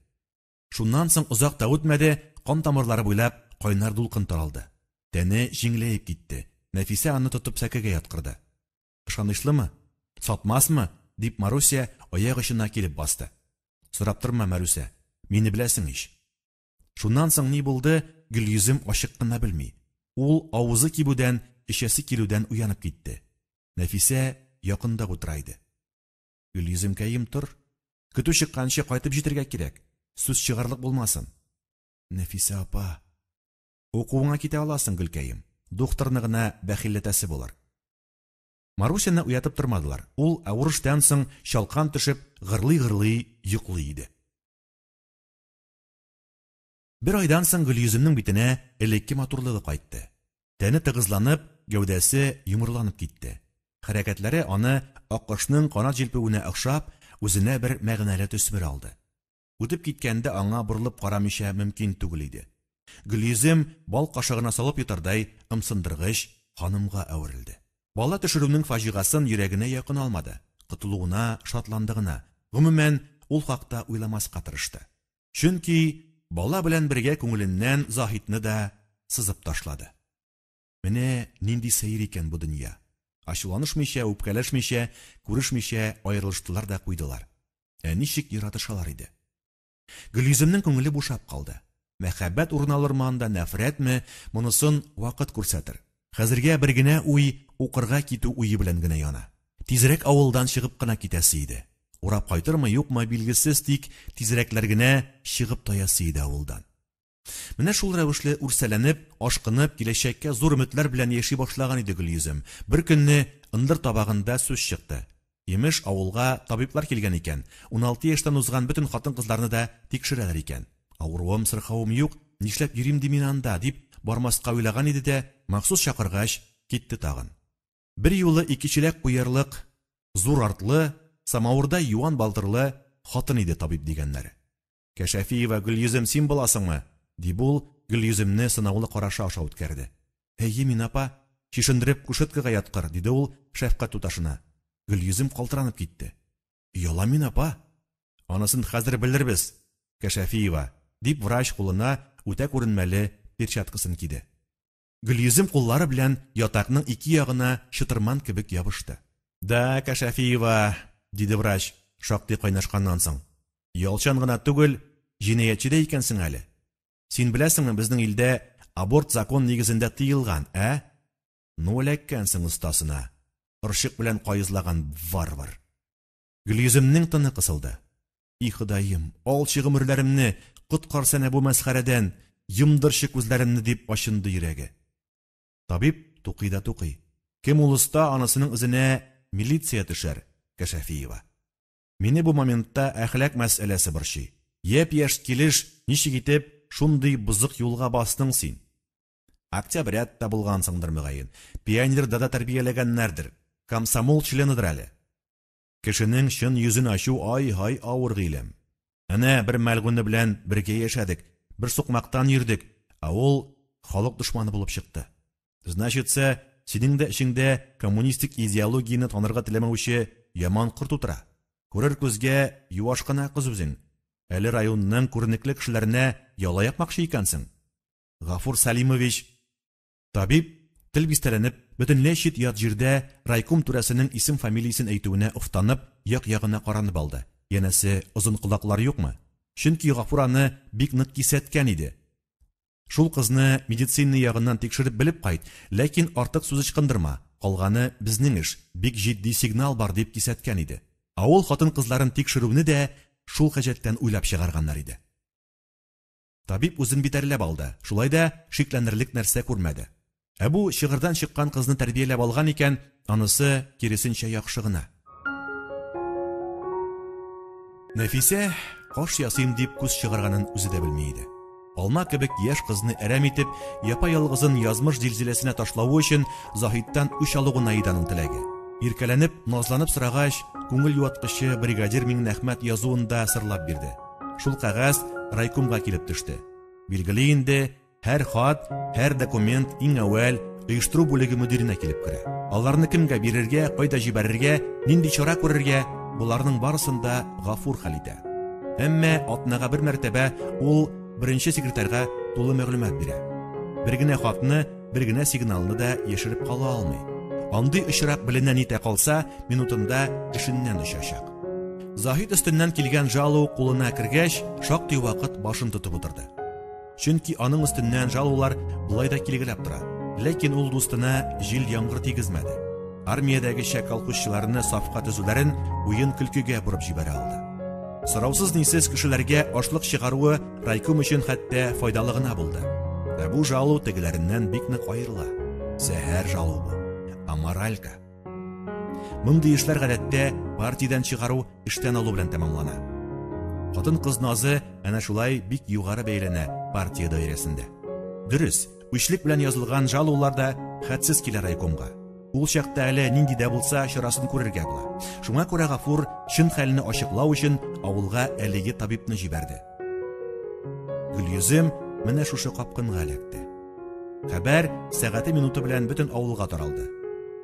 Шуннан соң озак та үтмәде, кан тамырлары буйлап кайнар дулкын таралды. Тәне җиңеләеп китте. Нәфисә аны тотып сәкегә яткырды. Ышанычлымы? Сатмасмы? дип Маруся аяк очына килеп басты. Сорап торма, Марүсә, мине беләсең ич. Шуннан соң ни булды, Гөлйөзем ачык кына белми. Ул авызы кибүдән, эчәсе килүдән уянып китте. Нәфисә якында утыра иде. Гөлйөземкәем, тор. Көтү чыкканчы кайтып җитәргә кирәк. Сүз чыгарлык булмасын. Нәфисә апа. Укуыңа китә аласың, Гөлкәем. Духтырны гына бәхилләтәсе булыр. Марусяны уятып тормадылар. Ул авыр эштән соң чалкан төшеп, гырлый-гырлый йоклый иде. Бер айдан соң Гөлйөземнең битенә элекке матурлыгы кайтты. Тәне тыгызланып, гәүдәсе йомрыланып китте. Хәрәкәтләре аны аккошның канат җилпүенә охшап, үзенә бер мәгънәле төсмер алды. Үтеп киткәндә аңа борылып карамыйча мөмкин түгел иде. Гөлйөзем бал кашыгына салып йотардай ымсындыргыч ханымга әверелде. Бала төшерүнең фаҗигасын йөрәгенә якын алмады, котылуына шатланды гына. Гомумән, ул хакта уйламаска тырышты. Чөнки бала белән бергә күңеленнән Заһидны да сызып ташлады. Менә нинди сәер икән бу дөнья. Ачуланышмыйча, үпкәләшмичә, күрешмичә аерылыштылар да куйдылар. Ә ничек яратышалар иде. Гөлйөземнең күңеле бушап калды. Мәхәббәт урын алырмы анда, нәфрәтме, монысын вакыт күрсәтер. Хәзергә бер генә уй, укырга китү уе белән генә яна. Тизрәк авылдан чыгып кына китәсе иде. Урап кайтырмы, юкмы, билгесез, тик тизрәкләр генә чыгып таясы иде авылдан. Менә шул рәвешле үрсәләнеп, ашкынып, киләчәккә зур өметләр белән яши башлаган иде Гөлйөзем. Бер көнне ындыр табагында сүз чыкты. Имеш, авылга табиблар килгән икән. 16 яшьтән узган бөтен хатын-кызларны да тикшерәләр икән. Авыруым, сырхавым юк, нишләп йөрим ди мин анда, дип бармаска уйлаган иде дә, махсус чакыргач, китте тагын. Бер юлы ике чиләк куярлык зур артлы, самавырдай юан балтырлы хатын иде табиб дигәннәре. Кәшәфиева Гөлйөзем син буласыңмы? дип ул Гөлйөземне сынаулы карашы аша үткәрде. Әйе, мин апа, чишендереп кушеткага яткыр, диде ул шәфкать туташына. Гөлйөзем калтыранып китте. Оялам мин, апа. Анысын хәзер белербез, Кәшәфиева, дип врач кулына үтә күренмәле перчаткасын киде. Гөлйөзем куллары белән ятакның ике ягына чытырман кебек ябышты. Да, Кәшәфиева, диде врач, шактый кайнашканнан соң. Ялчан гына түгел, җинаятьче дә икәнсең әле. Син беләсеңме, безнең илдә аборт закон нигезендә тыелган, ә? Ну, эләккәнсең остасына. Орчык белән каезлаган варвар. Гөлйөземнең тыны кысылды. И Ходаем, алчы гомерләремне, коткарсана бу мәсхәрәдән, йомдырчы күзләремне, дип ачынды йөрәге. Табиб тукый да тукый. Кем ул оста, анысының эзенә милиция төшәр, Кәшәфиева. Мине бу моментта әхлак мәсьәләсе борчый. Япь-яшь килеш ничек итеп шундый бозык юлга бастың син? Октябрят та булгансыңдыр мөгаен. Пионерда да тәрбияләгәннәрдер. Комсомол членыдыр әле. Кешенең чын йөзен ачу ай-һай авыр гыйлем. Әнә бер мәлгуне белән бергә яшәдек, бер сукмактан йөрдек, ә ул халык дошманы булып чыкты. Значится, синең дә эчеңдә коммунистик идеологияне танырга теләмәүче яман корт утыра. Күрер күзгә юаш кына кыз үзең. Әле районның күренекле кешеләренә яла якмакчы икәнсең. Гафур Салимович табиб тел бистәләнеп, бөтенләй чит-ят җирдә райком түрәсенең исем-фамилиясен әйтүенә офтанып, як-ягына каранып алды. Янәсе, озын колаклар юкмы? Чөнки Гафур аны бик нык кисәткән иде. Шул кызны медицина ягыннан тикшереп белеп кайт, ләкин артык сүз ычкындырма, калганы безнең эш, бик җитди сигнал бар, дип кисәткән иде. Авыл хатын-кызларын тикшерүне дә шул хаҗәттән уйлап чыгарганнар иде. Табиб үзен битәрләп алды, шулай да шикләнерлек нәрсә күрмәде. Ә бу чыгырдан чыккан кызны тәрбияләп алган икән, анысы киресенчә яхшы гына. Нәфисә каш ясыйм дип күз чыгарганын үзе дә белми иде. Алма кебек яшь кызны әрәм итеп, япа-ялгызын язмыш зилзиләсенә ташлавы өчен Заһидтан үч алу гына иде аның теләге. Иркәләнеп, назланып сорагач, күңел юаткычы бригадир Миңнәхмәт язуын да сырлап бирде. Шул кәгазь райкомга килеп төште. Билгеле инде, һәр хат, һәр документ иң әүвәл оештыру бүлеге мөдиренә килеп керә. Аларны кемгә бирергә, кайда җибәрергә, нинди чара күрергә, боларның барысын да Гафур хәл итә. Әмма атнага бер мәртәбә ул беренче секретарьга тулы мәгълүмат бирә. Бер генә хатны, бер генә сигналны да яшереп кала алмый. Андый очрак беленә нитә калса, минутында эшеннән очачак. Заһид өстеннән килгән жалу кулына кергәч, шактый вакыт башын тотып утырды. Чөнки аның өстеннән жалулар болай да килгеләп тора. Ләкин ул дустына җил-яңгыр тигезмәде. Армиядәгечә колхозчыларны сафка төзүләрен уен-көлкегә борып җибәрә алды. Сораусыз-нисез кешеләргә ашлык чыгаруы райком өчен хәтта файдалы гына булды. Ә бу жалу тегеләреннән бик нык аерыла. Зәһәр жалу бу. Аморалька. Мондый эшләр гадәттә партиядән чыгару, эштән алу белән тәмамлана. Хатын-кыз назы әнә шулай бик югары бәяләнә. партия даирәсендә. Дөрес, үчлек белән язылган жалулар да хәтсез килә райкомга. Ул чакта әле нинди дә булса чарасын күрергә була. Шуңа күрә Гафур чын хәлне ачыклау өчен авылга әлеге табибны җибәрде. Гөлйөзем менә шушы капкынга эләкте. Хәбәр сәгате минуты белән бөтен авылга таралды.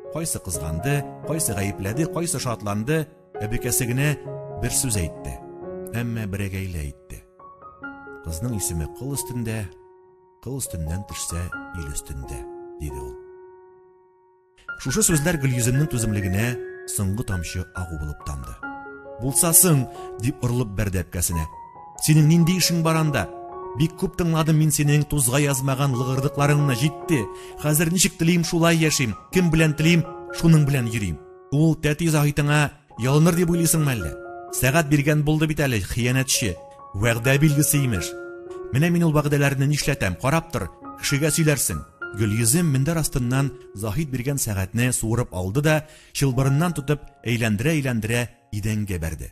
Кайсы кызганды, кайсы гаепләде, кайсы шатланды, әбекәсе генә бер сүз әйтте. Әмма берәгәйле әйтте. Кызның исеме кыл өстендә, кыл өстеннән төшсә ил өстендә, диде ул. Шушы сүзләр Гөлйөземнең түземлегенә соңгы тамчы агу булып тамды. Булса соң, дип орылып бәрде әпкәсенә. Синең нинди эшең бар анда? Бик күп тыңладым мин синең тузга язмаган лыгырдыкларыңны, җитте. Хәзер ничек телим, шулай яшим. Кем белән телим, шуның белән йөрим. Ул тәти Заһитыңа ялыныр дип уйлыйсыңмы әллә? Сәгать биргән булды бит әле, хыянәтче. Вәгъдә билгесе имеш. Менә мин ул вәгъдәләрне нишләтәм, карап тор, кешегә сөйләрсең. Гөлйөзем мендәр астыннан Заһид биргән сәгатьне суырып алды да, чылбырыннан тотып, әйләндерә-әйләндерә идәнгә бәрде.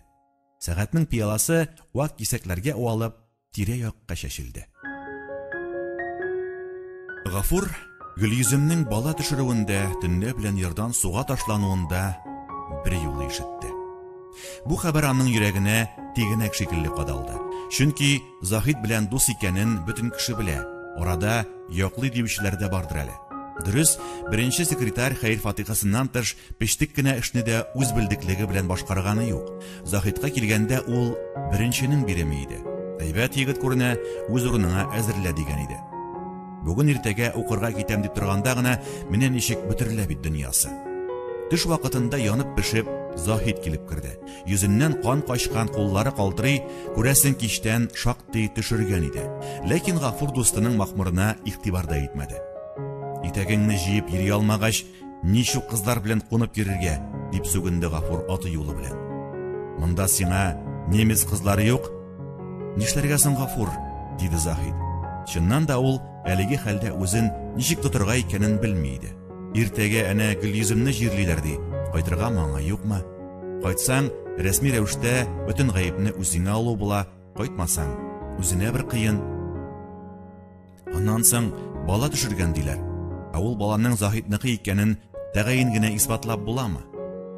Сәгатьнең пиаласы вак кисәкләргә уалып, тирә-якка чәчелде. Гафур Гөлйөземнең бала төшерүендә, төнлә белән ярдан суга ташлануында бер юлы ишетте. Бу хәбәр аның йөрәгенә тигәнәк шикелле кадалды. Чөнки Заһид белән дус икәнен бөтен кеше белә. Арада яклый диючеләр дә бардыр әле. Дөрес, беренче секретарь хәер-фатихасыннан тыш печтек кенә эшне дә үз белдеклеге белән башкарганы юк. Заһидка килгәндә ул беренченең биреме иде. Әйбәт егет күренә, үз урыныңа әзерлә дигән иде. Бүген иртәгә укырга китәм дип торганда гына менә ничек бөтерелә бит дөньясы. Төш вакытында янып пешеп Заһид килеп керде. Йөзеннән кан качкан, куллары калтырый, күрәсең, кичтән шактый төшергән иде. Ләкин Гафур дустының махмырына игътибар да итмәде. Итәгеңне җыеп йөри алмагач, ничек кызлар белән кунып йөрергә, дип сүгенде Гафур аты юлы белән. Монда сиңа немец кызлары юк. Нишләргә соң, Гафур? диде Заһид. Чыннан да ул әлеге хәлдә үзен ничек тотырга икәнен белми иде. Иртәгә әнә Гөлйөземне җирлиләр ди. Кайтыргамы аңа, юкмы? Кайтсаң, рәсми рәвештә бөтен гаепне үзеңә алу була, кайтмасаң, үзенә бер кыен. Аннан соң бала төшергән диләр. Ә ул баланың Заһидныкы икәнен тәгаен генә исбатлап буламы?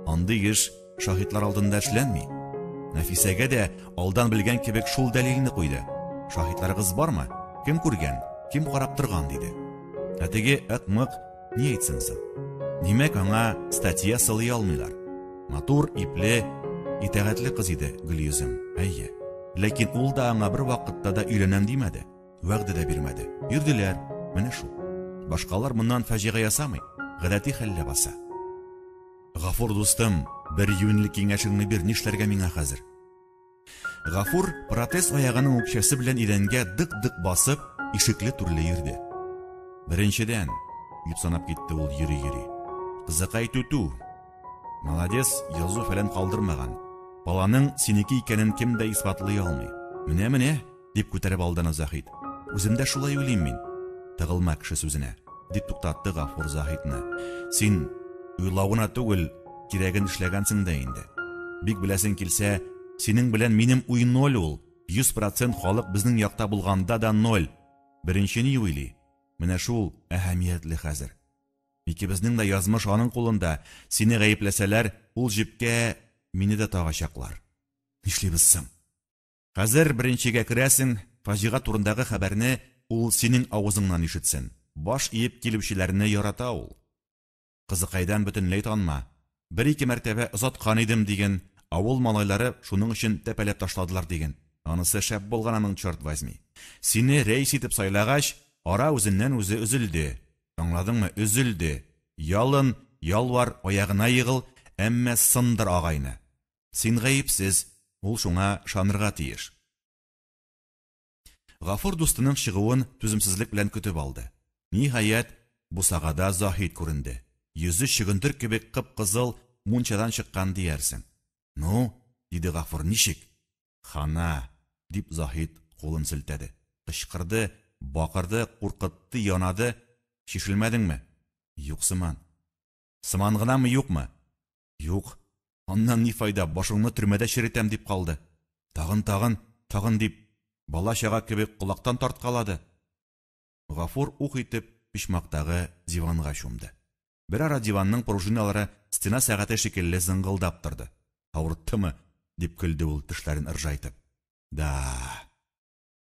Андый эш шаһитлар алдында эшләнми. Нәфисәгә дә алдан белгән кебек шул дәлилне куйды. Шаһитларыгыз бармы? Кем күргән? Кем карап торган? диде. Ә теге ык-мык ни әйтсен соң? Димәк, аңа статья сылый алмыйлар. Матур, ипле, итагатьле кыз иде Гөлйөзем. Әйе. Ләкин ул да аңа бер вакытта да өйләнәм димәде. Вәгъдә дә бирмәде. Йөрделәр. Менә шул. Башкалар моннан фаҗига ясамый. Гадәти хәл ләбаса. Гафур дустым, бер юньле киңәшеңне бир, нишләргә миңа хәзер? Гафур протез аягының үкчәсе белән идәнгә дык-дык басып, ишекле-түрле йөрде. Беренчедән, дип санап китте ул йөри-йөри. Кызыкай түтү. Молодец, язу фәлән калдырмаган. Баланың синеке икәнен кем дә исбатлый алмый. Менә-менә, дип күтәреп алды аны Заһид. Үзем дә шулай уйлыйм мин. Тыгылма кеше сүзенә, дип туктатты Гафур Заһидны. Син уйлау гына түгел, кирәген эшләгәнсең дә инде. Бик беләсең килсә, синең белән минем уй ноль ул. 100% халык безнең якта булганда да ноль. Беренче ни уйлый? Менә шул әһәмиятле хәзер. Икебезнең дә язмыш аның кулында. Сине гаепләсәләр, ул җепкә мине дә тагачаклар. Нишлибез соң? Хәзер беренчегә керәсең, фаҗига турындагы хәбәрне ул синең авызыңнан ишетсен. Баш иеп килүчеләрне ярата ул. Кызыкайдан бөтенләй танма. Бер-ике мәртәбә озаткан идем, диген, авыл малайлары шуның өчен тәпәләп ташладылар, диген. Анысы шәп булган аның, черт возьми. Сине рәис итеп сайлагач, ара үзеннән-үзе өзелде. Аңладыңмы, өзелде. Ялын, ялвар, аягына егыл, әмма сындыр агайны. Син гаепсез, ул шуңа ышанырга тиеш. Гафур дустының чыгуын түземсезлек белән көтеп алды. Ниһаять, бусагада Заһид күренде. Йөзе чөгендер кебек кып-кызыл, мунчадан чыккан диярсең. Ну, диде Гафур, ничек? Хана, дип Заһид кулын селтәде. Кычкырды, бакырды, куркытты, янады. Чишелмәдеңме? Юк сыман. Сыман гынамы, юкмы? Юк. Аннан ни файда, башыңны төрмәдә черетәм дип калды. Тагын, тагын, тагын дип. Бала-чага кебек колактан тарткалады. Гафур ух итеп почмактагы диванга чумды. Берара диванның пружиналары стена сәгате шикелле зыңгылдап торды. Авырттымы? дип көлде ул тешләрен ыржайтып. Да.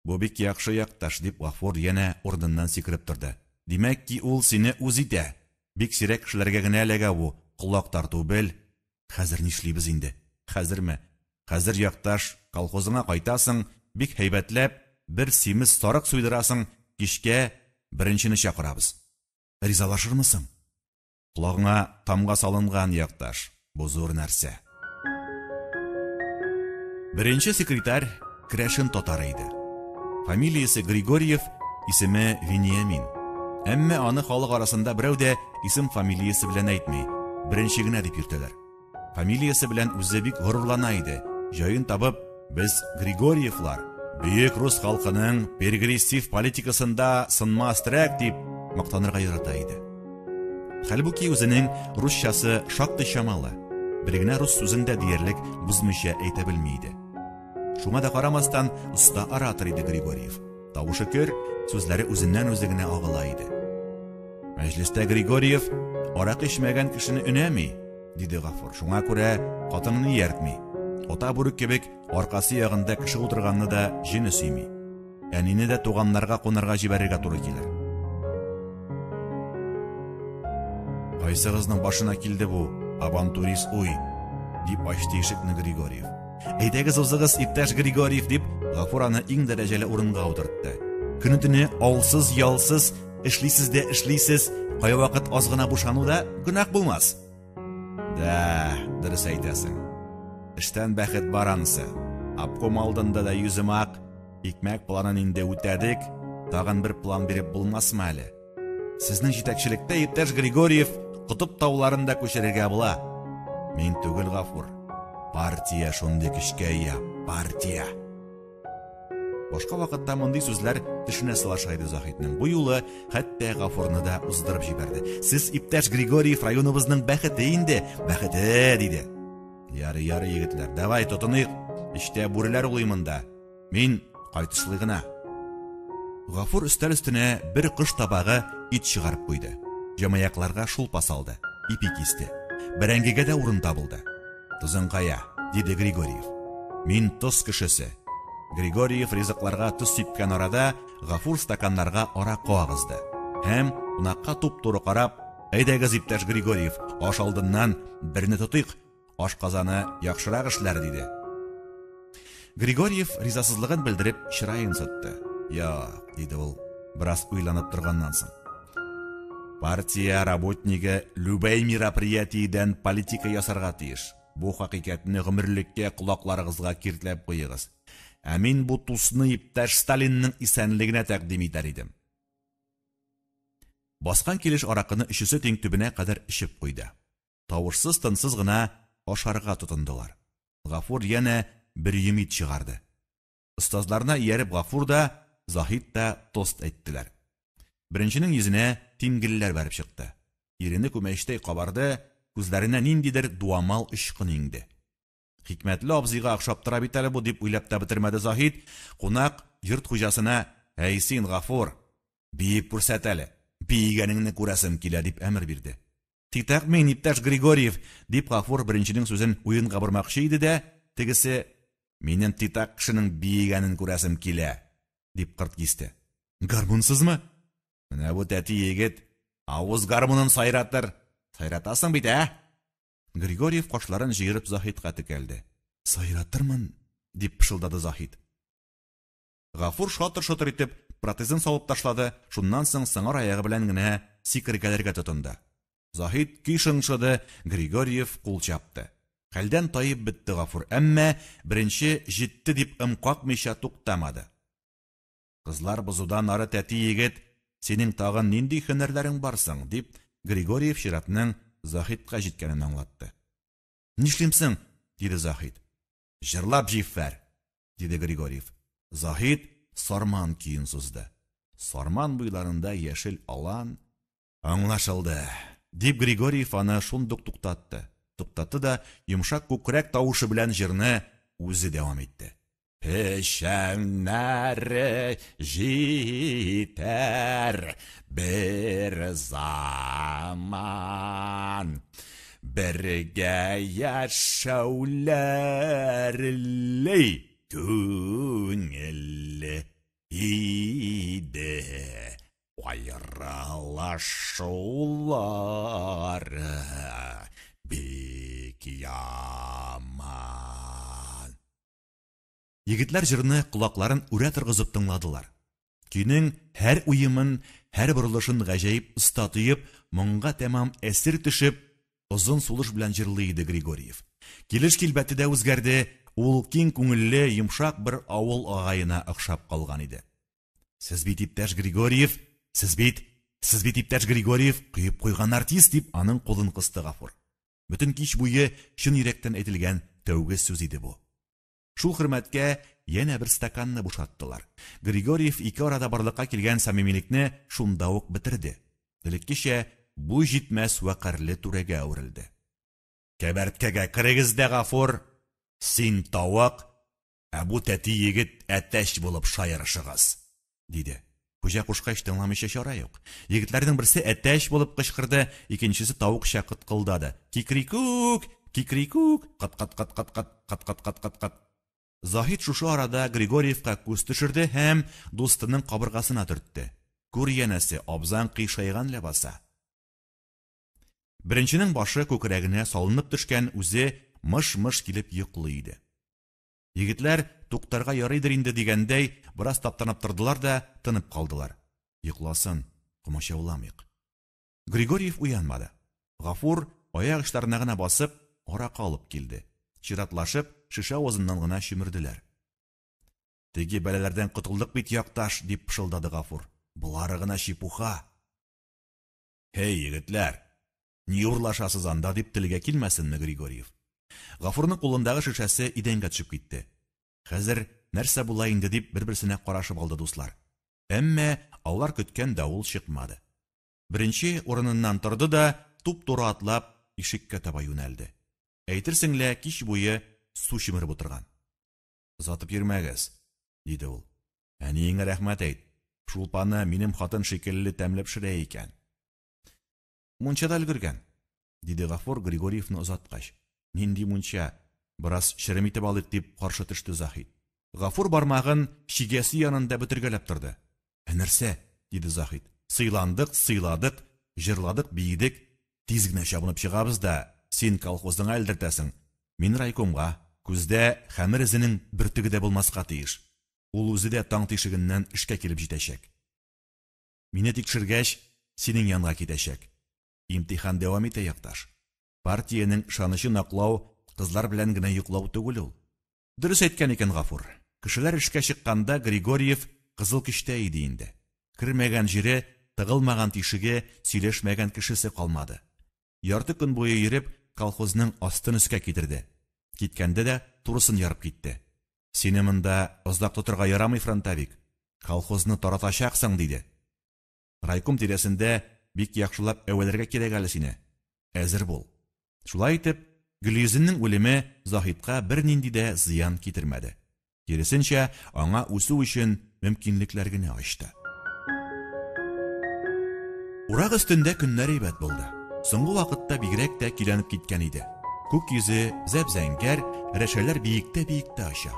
Бу бик яхшы якташ, дип Гафур янә урыныннан сикереп торды. Димәк ки, ул сине үз итә. Бик сирәк кешеләргә генә эләгә бу, колак тарту бел. Хәзер нишлибез инде? Хәзерме? Хәзер, якташ, колхозыңа кайтасың, бик һәйбәтләп, бер симез сарык суйдырасың, кичкә беренчене чакырабыз. Ризалашырмысың? Колагыңа тамга салынган, якташ, бу зур нәрсә. Беренче секретарь керәшен татары иде. Фамилиясе Григорьев, исеме Вениамин. Әмма аны халык арасында берәү дә исем-фамилиясе белән әйтми, беренче генә дип йөртәләр. Фамилиясе белән үзе бик горурлана иде. Җаен табып, без Григорьевлар, бөек рус халкының пергрессив политикасында сынмас терәк дип мактанырга ярата иде. Хәлбуки үзенең русчасы шактый чамалы. Бер генә рус сүзен дә диярлек бозмыйча әйтә белми иде. Шуңа да карамастан, оста оратор иде Григорьев. Тавышы көр, сүзләре үзеннән-үзе генә агыла иде. Мәҗлестә Григорьев аракы эчмәгән кешене өнәми, диде Гафур. Шуңа күрә хатынын ияртми. Ата бүре кебек аркасы ягында кеше утырганны да җене сөйми. Әнине дә туганнарга кунарга җибәрергә туры килер. Кайсыгызның башына килде бу авантурист уй? дип ачты ишекне Григорьев. Әйдәгез узыгыз, иптәш Григорьев, дип Гафур аны иң дәрәҗәле урынга утыртты. Көне-төне алсыз, ялсыз эшлисез дә эшлисез, кайвакыт аз гына бушану да гөнаһ булмас. Да, дөрес әйтәсең. Эштән бәхет бар анысы. Обком алдында да йөзем ак, икмәк планын инде үтәдек, тагын бер план биреп булмасмы әле? Сезнең җитәкчелектә, иптәш Григорьев, котып тауларын да күчерергә була. Мин түгел, Гафур. Партия шундый көчкә ия, партия. Башка вакытта мондый сүзләр төшенә сылаша иде Заһиднең. Бу юлы хәтта Гафурны да уздырып җибәрде. Сез, иптәш Григорьев, районыбызның бәхете инде, бәхете, диде. Ярый, ярый, егетләр, давай тотыныйк. Эчтә бүреләр улый монда. Мин кайтышлый гына. Гафур өстәл өстенә бер кош табагы ит чыгарып куйды. Җамаякларга шулпа салды, ипи кисте. Бәрәңгегә дә урын табылды. Тозың кая? диде Григорьев. Мин тоз кешесе. Григорьев ризыкларга тоз сипкән арада Гафур стаканнарга аракы агызды. Һәм кунакка туп-туры карап, Әйдәгез, иптәш Григорьев, аш алдыннан берне тотыйк, ашказаны яхшырак эшләр, диде. Григорьев ризасызлыгын белдереп чыраен сытты. Юк, диде ул, бераз уйланып торганнан соң. Партия работнигы любәй мероприятиедән политика ясарга тиеш. Бу хакыйкатьне гомерлеккә колакларыгызга киртләп куегыз. Ә мин бу тусны иптәш Сталинның исәнлегенә тәкъдим итәр идем. Баскан килеш аракыны өчесе тиң төбенә кадәр эчеп куйды. Тавышсыз-тынсыз гына ашарга тотындылар. Гафур янә бер өем ит чыгарды. Остазларына ияреп Гафур да, Заһид та тост әйттеләр. Беренченең йөзенә тимгелләр бәреп чыкты. Ирене күмәчтәй кабарды, күзләренә ниндидер дуамал очкын иңде. Хикмәтле абзыйга охшап тора бит әле бу, дип уйлап та бетермәде Заһид, кунак йорт хуҗасына, Әй син, Гафур, биеп күрсәт әле, биегәнеңне күрәсем килә, дип әмер бирде. Титак мин, иптәш Григорьев, дип Гафур беренченең сүзен уенга бормакчы иде дә, тегесе, Минем титак кешенең биегәнен күрәсем килә, дип кырт кисте. Гармунсызмы? Менә бу тәти егет авыз гармунын сайратыр. Сайратасың бит, ә? Григорьев кашларын җыерып Заһидка текәлде. Сайратырмын, дип пышылдады Заһид. Гафур шатыр-шотыр итеп протезын салып ташлады, шуннан соң сыңар аягы белән генә сикергәләргә тотынды. Заһид көй шыңшыды, Григорьев кул чапты. Хәлдән таеп бетте Гафур, әмма беренче җитте дип ым какмыйча туктамады. Кызлар бозудан ары тәти егет, синең тагын нинди һөнәрләрең бар соң? дип, Григорьев чиратның Заһидка җиткәнен аңлатты. Нишлим соң? диде Заһид. Җырлап җиффәр! диде Григорьев. Заһид Сарман көен сузды. Сарман буйларында яшел алан. Аңлашылды, дип Григорьев аны шундук туктатты. Туктатты да йомшак күкрәк тавышы белән җырны үзе дәвам итте. Печәннәре җитәр бер заман. Бергә яшәүләр күңелле иде. Аерылышулары бик яман. Егетләр җырны колакларын үрә торгызып тыңладылар. Көйнең һәр уемын, һәр борылышын гаҗәеп оста тоеп, моңга тәмам әсир төшеп, озын сулыш белән җырлый иде Григорьев. Килеш килбәте дә үзгәрде, ул киң күңелле, йомшак бер авыл агаена охшап калган иде. Сез бит иптәш Григорьев, сез бит, сез бит иптәш Григорьев, коеп куйган артист, дип аның кулын кысты Гафур. Бөтен кич буе чын йөрәктән әйтелгән тәүге сүз иде бу. Шул хөрмәткә янә бер стаканны бушаттылар. Григорьев ике арада барлыкка килгән самимилекне шунда ук бетерде. Элеккечә буй җитмәс вәкарьле түрәгә әверелде. Кәбәрткәгә керегез дә, Гафур, син тавык, ә бу тәти егет әтәч булып шаярышыгыз, диде. Хуҗа кушкач тыңламыйча чара юк. Егетләрнең берсе әтәч булып кычкырды, икенчесе тавыкча кыткылдады. Кикрикүк, кикрикүк, кат-кат-кат-кат-кат, кат-кат-кат-кат-кат. Заһид шушы арада Григорьевка күз төшерде һәм дустының кабыргасына төртте. Күр янәсе, абзаң кыйшайган ләбаса. Беренченең башы күкрәгенә салынып төшкән, үзе мыш-мыш килеп йоклый иде. Егетләр, туктарга ярыйдыр инде дигәндәй, бераз таптанып тордылар да тынып калдылар. Йокласын, комачауламыйк. Григорьев уянмады. Гафур, аяк очларына гына басып, аракы алып килде. Чиратлашып, шешә авызыннан гына чөмерделәр. Теге бәлаләрдән котылдык бит, якташ, дип пышылдады Гафур. Болары гына чепуха. Һей, егетләр, ни урлашасыз анда, дип телгә килмәсенме Григорьев. Гафурның кулындагы шешәсе идәнгә төшеп китте. Хәзер нәрсә була инде дип бер-берсенә карашып алды дуслар. Әмма алар көткән давыл чыкмады. Беренче урыныннан торды да, туп-туры атлап, ишеккә таба юнәлде. Әйтерсең лә кич буе су чөмереп утырган. Озатып йөрмәгез, диде ул. Әниеңә рәхмәт әйт. Шулпаны минем хатын шикелле тәмле пешерә икән. Мунчада өлгергән, диде Гафур Григорьевны озаткач. Нинди мунча? Бераз черем итеп алыйк, дип каршы төште Заһид. Гафур бармагын чигәсе янында бөтергәләп торды. Ә нәрсә? диде Заһид. Сыйландык, сыйладык, җырладык, биедек. Тиз генә чабынып чыгабыз да, син колхозыңа элдертәсең, мин райкомга. Күздә хәмер эзенең бөртеге дә булмаска тиеш. Ул үзе дә таң тишегеннән эшкә килеп җитәчәк. Мине тикшергәч, синең янга китәчәк. Имтихан дәвам итә, якташ. Партиянең ышанычын аклау кызлар белән генә йоклау түгел ул. Дөрес әйткән икән Гафур. Кешеләр эшкә чыкканда Григорьев кызыл көчтә иде инде. Кермәгән җире, тыгылмаган тишеге, сөйләшмәгән кешесе калмады. Ярты көн буе йөреп, колхозның астын өскә китерде. Киткәндә дә турысын ярып китте. Сине монда озак тотырга ярамый, фронтовик. Колхозны таратачаксың, диде. Райком тирәсендә бик яхшылап әвәләргә кирәк әле сине. Әзер бул. Шулай итеп, Гөлйөземнең үлеме Заһидка бернинди дә зыян китермәде. Киресенчә, аңа үсү өчен мөмкинлекләр генә ачты. Урак өстендә көннәр әйбәт булды. Соңгы вакытта бигрәк тә көйләнеп киткән иде. Күк йөзе зәп-зәңгәр, рәшәләр биектә-биектә оча.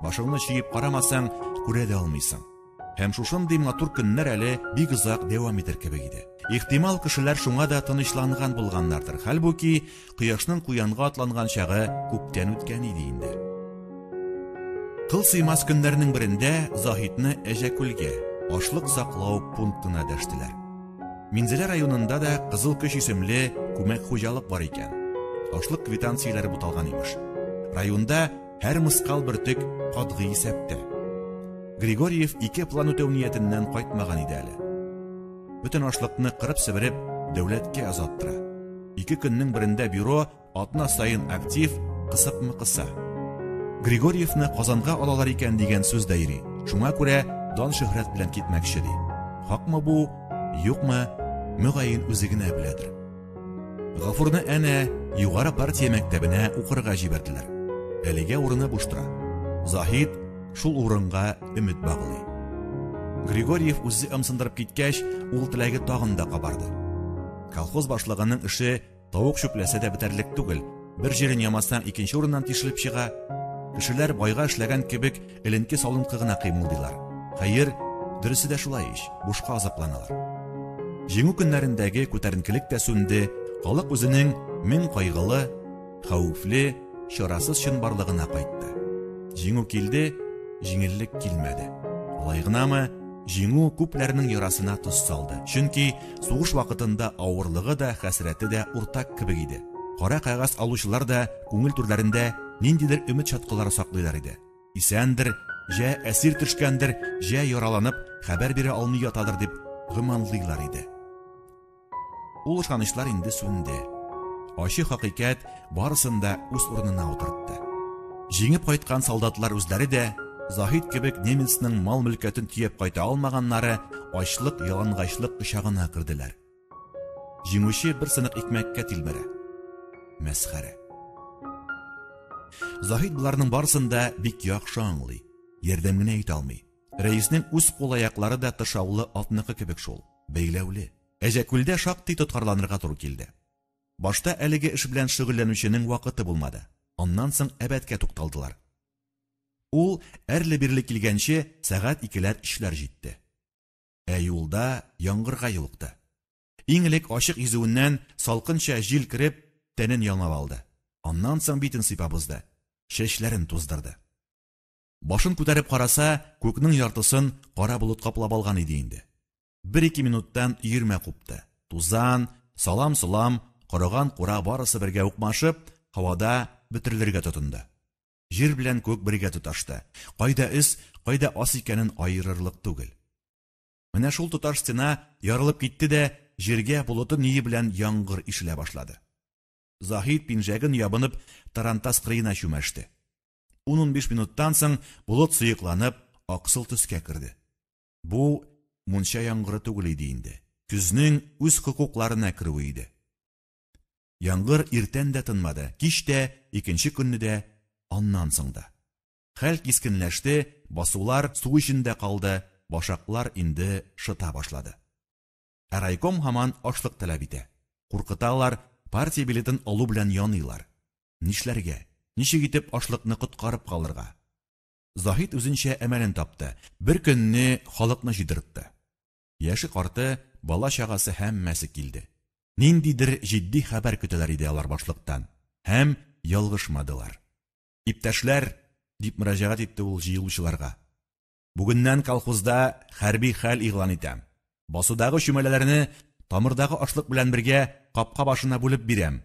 Башыңны чөеп карамасаң, күрә дә алмыйсың. Һәм шушындый матур көннәр әле бик озак дәвам итер кебек иде. Ихтимал, кешеләр шуңа да тынычланган булганнардыр. Хәлбуки, кояшның куянга атланган чагы күптән үткән иде инде. Кыл сыймас көннәрнең берендә Заһидны Әҗәкүлгә, ашлык саклау пунктына дәштеләр. Минзәлә районында да Кызыл көч исемле күмәк хуҗалык бар икән. Ашлык квитанцияләре буталган имеш. Районда һәр мыскал бөртек катгый исәптә. Григорьев ике план үтәү ниятеннән кайтмаган иде әле. Бөтен ашлыкны кырып-себереп дәүләткә озаттыра. Ике көннең берендә бюро атна саен актив, кысыпмы кыса. Григорьевны Казанга алалар икән дигән сүз дә йөри. Шуңа күрә дан-шөһрәт белән китмәкче ди. Хакмы бу, юкмы, мөгаен үзе генә беләдер. Гафурны әнә югары партия мәктәбенә укырга җибәрделәр. Әлегә урыны буш тора. Заһид шул урынга өмет баглый. Григорьев үзе ымсындырып киткәч, ул теләге тагын да кабарды. Колхоз башлыгының эше тавык чүпләсә дә бетәрлек түгел. Бер җирен ямасаң, икенче урыннан тишелеп чыга. Кешеләр байга эшләгән кебек эленке-салынкы гына кыймылдыйлар. Хәер, дөресе дә шулай ич, бушка азапланалар. Җиңү көннәрендәге күтәренкелек тә сүнде, халык үзенең мең кайгылы, хәвефле, чарасыз чынбарлыгына кайтты. Җиңү килде, җиңеллек килмәде. Алай гынамы, җиңү күпләрнең ярасына тоз салды. Чөнки сугыш вакытында авырлыгы да, хәсрәте дә уртак кебек иде. Кара кәгазь алучылар да күңел түрләрендә ниндидер өмет чаткылары саклыйлар иде. Исәндер, җә әсир төшкәндер, җә яраланып, хәбәр бирә алмый ятадыр дип гөманлыйлар иде. Ул ышанычлар инде сүнде. Ачы хакыйкать барысын да үз урынына утыртты. Җиңеп кайткан солдатлар үзләре дә, Заһид кебек немецның мал-мөлкәтен төяп кайта алмаганнары ачлык, ялангачлык кочагына керделәр. Җиңүче бер сынык икмәккә тилмерә. Мәсхәрә. Заһид боларның барысын да бик яхшы аңлый, ярдәм генә итә алмый. Рәиснең үз кул-аяклары да тышаулы атныкы кебек шул, бәйләүле. Әҗәкүлдә шактый тоткарланырга туры килде. Башта әлеге эш белән шөгыльләнүченең вакыты булмады. Аннан соң әбәдкә тукталдылар. Ул әрле-бирле килгәнче сәгать икеләр-өчләр җитте. Ә юлда яңгырга юлыкты. Иң элек ачык изүеннән салкынча җил кереп, тәнен ялмап алды. Аннан соң битен сыйпап узды, чәчләрен туздырды. Башын күтәреп караса, күкнең яртысын кара болыт каплап алган иде инде. Бер-ике минуттан өермә купты. Тузан, салам-солам, корыган кура барысы бергә укмашып, һавада бөтерелергә тотынды. Җир белән күк бергә тоташты. Кайда өс, кайда ас икәнен аерырлык түгел. Менә шул тоташ стена ярылып китте дә, җиргә болыты-ние белән яңгыр ишелә башлады. Заһид пинжәген ябынып тарантас кырыена чүмәште. Ун-унбиш минуттан соң болыт сыекланып, аксыл төскә керде. Бу мунча яңгыры түгел иде инде, көзнең үз хокукларына керүе иде. Яңгыр иртән дә тынмады, кич тә, икенче көнне дә, аннан соң да. Хәл кискенләште, басулар су эчендә калды, башаклар инде шыта башлады. Ә райком һаман ашлык таләп итә. Куркыталар, партия билетын алу белән яныйлар. Нишләргә? Ничек итеп ашлыкны коткарып калырга? Заһид үзенчә әмәлен тапты, бер көнне халыкны җыйдыртты. Яше-карты, бала-чагасы һәммәсе килде. Ниндидер җитди хәбәр көтәләр иде алар башлыктан. Һәм ялгышмадылар. Иптәшләр, дип мөрәҗәгать итте ул җыелучыларга. Бүгеннән колхозда хәрби хәл игълан итәм. Басудагы чүмәләләрне тамырдагы ашлык белән бергә капка башына бүлеп бирәм.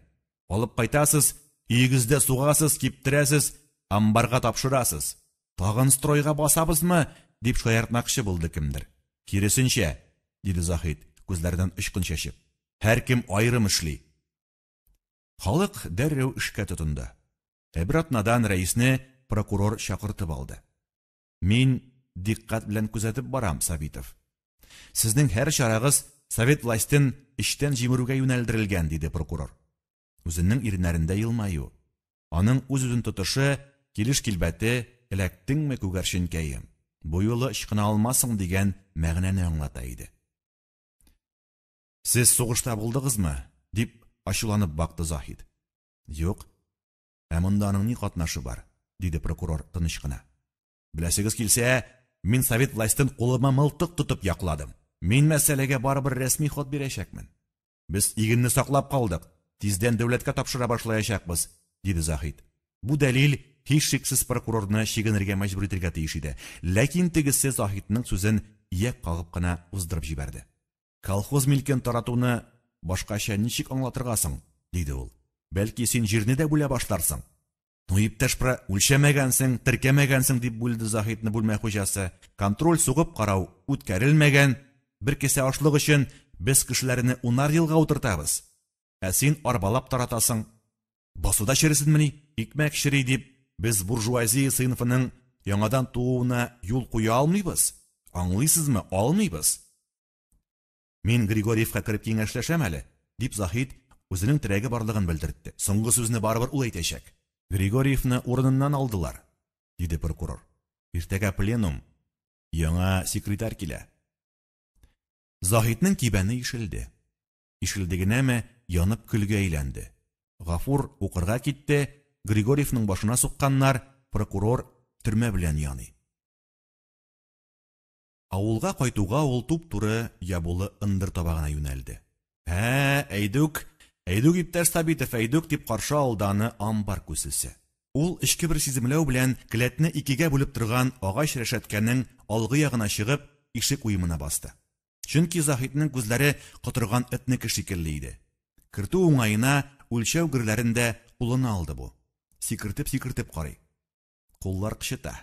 Алып кайтасыз, өегездә сугасыз, киптерәсез, амбарга тапшырасыз. Тагын стройга басабызмы? дип шаяртмакчы булды кемдер. Киресенчә, диде Заһид, күзләреннән очкын чәчеп. Һәркем аерым эшли. Халык дәррәү эшкә тотынды. Ә бер атнадан рәисне прокурор чакыртып алды. Мин дикъкать белән күзәтеп барам, Сабитов. Сезнең һәр чарагыз совет властен эчтән җимерүгә юнәлдерелгән, диде прокурор. Үзенең иреннәрендә елмаю. Аның үз-үзен тотышы, килеш-килбәте, эләктеңме, күгәрченкәем, бу юлы ычкына алмассың дигән мәгънәне аңлата иде. Сез сугышта булдыгызмы? дип ачуланып бакты Заһид. Юк. Ә монда аның ни катнашы бар? диде прокурор тыныч кына. Беләсегез килсә, мин совет властен кулыма мылтык тотып якладым. Мин мәсьәләгә барыбер рәсми ход бирәчәкмен. Без игенне саклап калдык, тиздән дәүләткә тапшыра башлаячакбыз, диде Заһид. Бу дәлил һичшиксез прокурорны чигенергә мәҗбүр итергә тиеш иде. Ләкин тегесе Заһидның сүзен ияк кагып кына уздырып җибәрде. Колхоз милкен таратуны башкача ничек аңлатырга соң? диде ул. Бәлки син җирне дә бүлә башларсың? Ну, иптәш про, үлчәмәгәнсең, теркәмәгәнсең, дип бүлде Заһидны бүлмә хуҗасы. Контроль сугып карау үткәрелмәгән. Бер кесә ашлык өчен без кешеләрне унар елга утыртабыз. Ә син арбалап таратасың. Басуда чересенмени? Икмәк чери дип, без буржуазия сыйныфының яңадан тууына юл куя алмыйбыз. Аңлыйсызмы? Алмыйбыз. Мин Григорьевка кереп киңәшләшәм әле, дип Заһид үзенең терәге барлыгын белдертте. Соңгы сүзне барыбер ул әйтәчәк. Григорьевны урыныннан алдылар. диде прокурор. Иртәгә пленум. Яңа секретарь килә. Заһидның кибәне ишелде. Ишелде генәме, янып көлгә әйләнде. Гафур укырга китте, Григорьевның башына сукканнар, прокурор төрмә белән яный. Авылга кайтуга ул туп-туры ябулы ындыр табагына юнәлде. Ә, әйдүк, әйдүк, иптәш Сабитов, әйдүк, дип каршы алды аны амбар күсесе. Ул эчке бер сиземләү белән келәтне икегә бүлеп торган агач рәшәткәнең алгы ягына чыгып, ишек уемына басты. Чөнки Заһидның күзләре котырган этнеке шикелле иде. Кертү уңаена үлчәү герләрен дә кулына алды бу. Сикертеп-сикертеп карый. Куллар кычыта.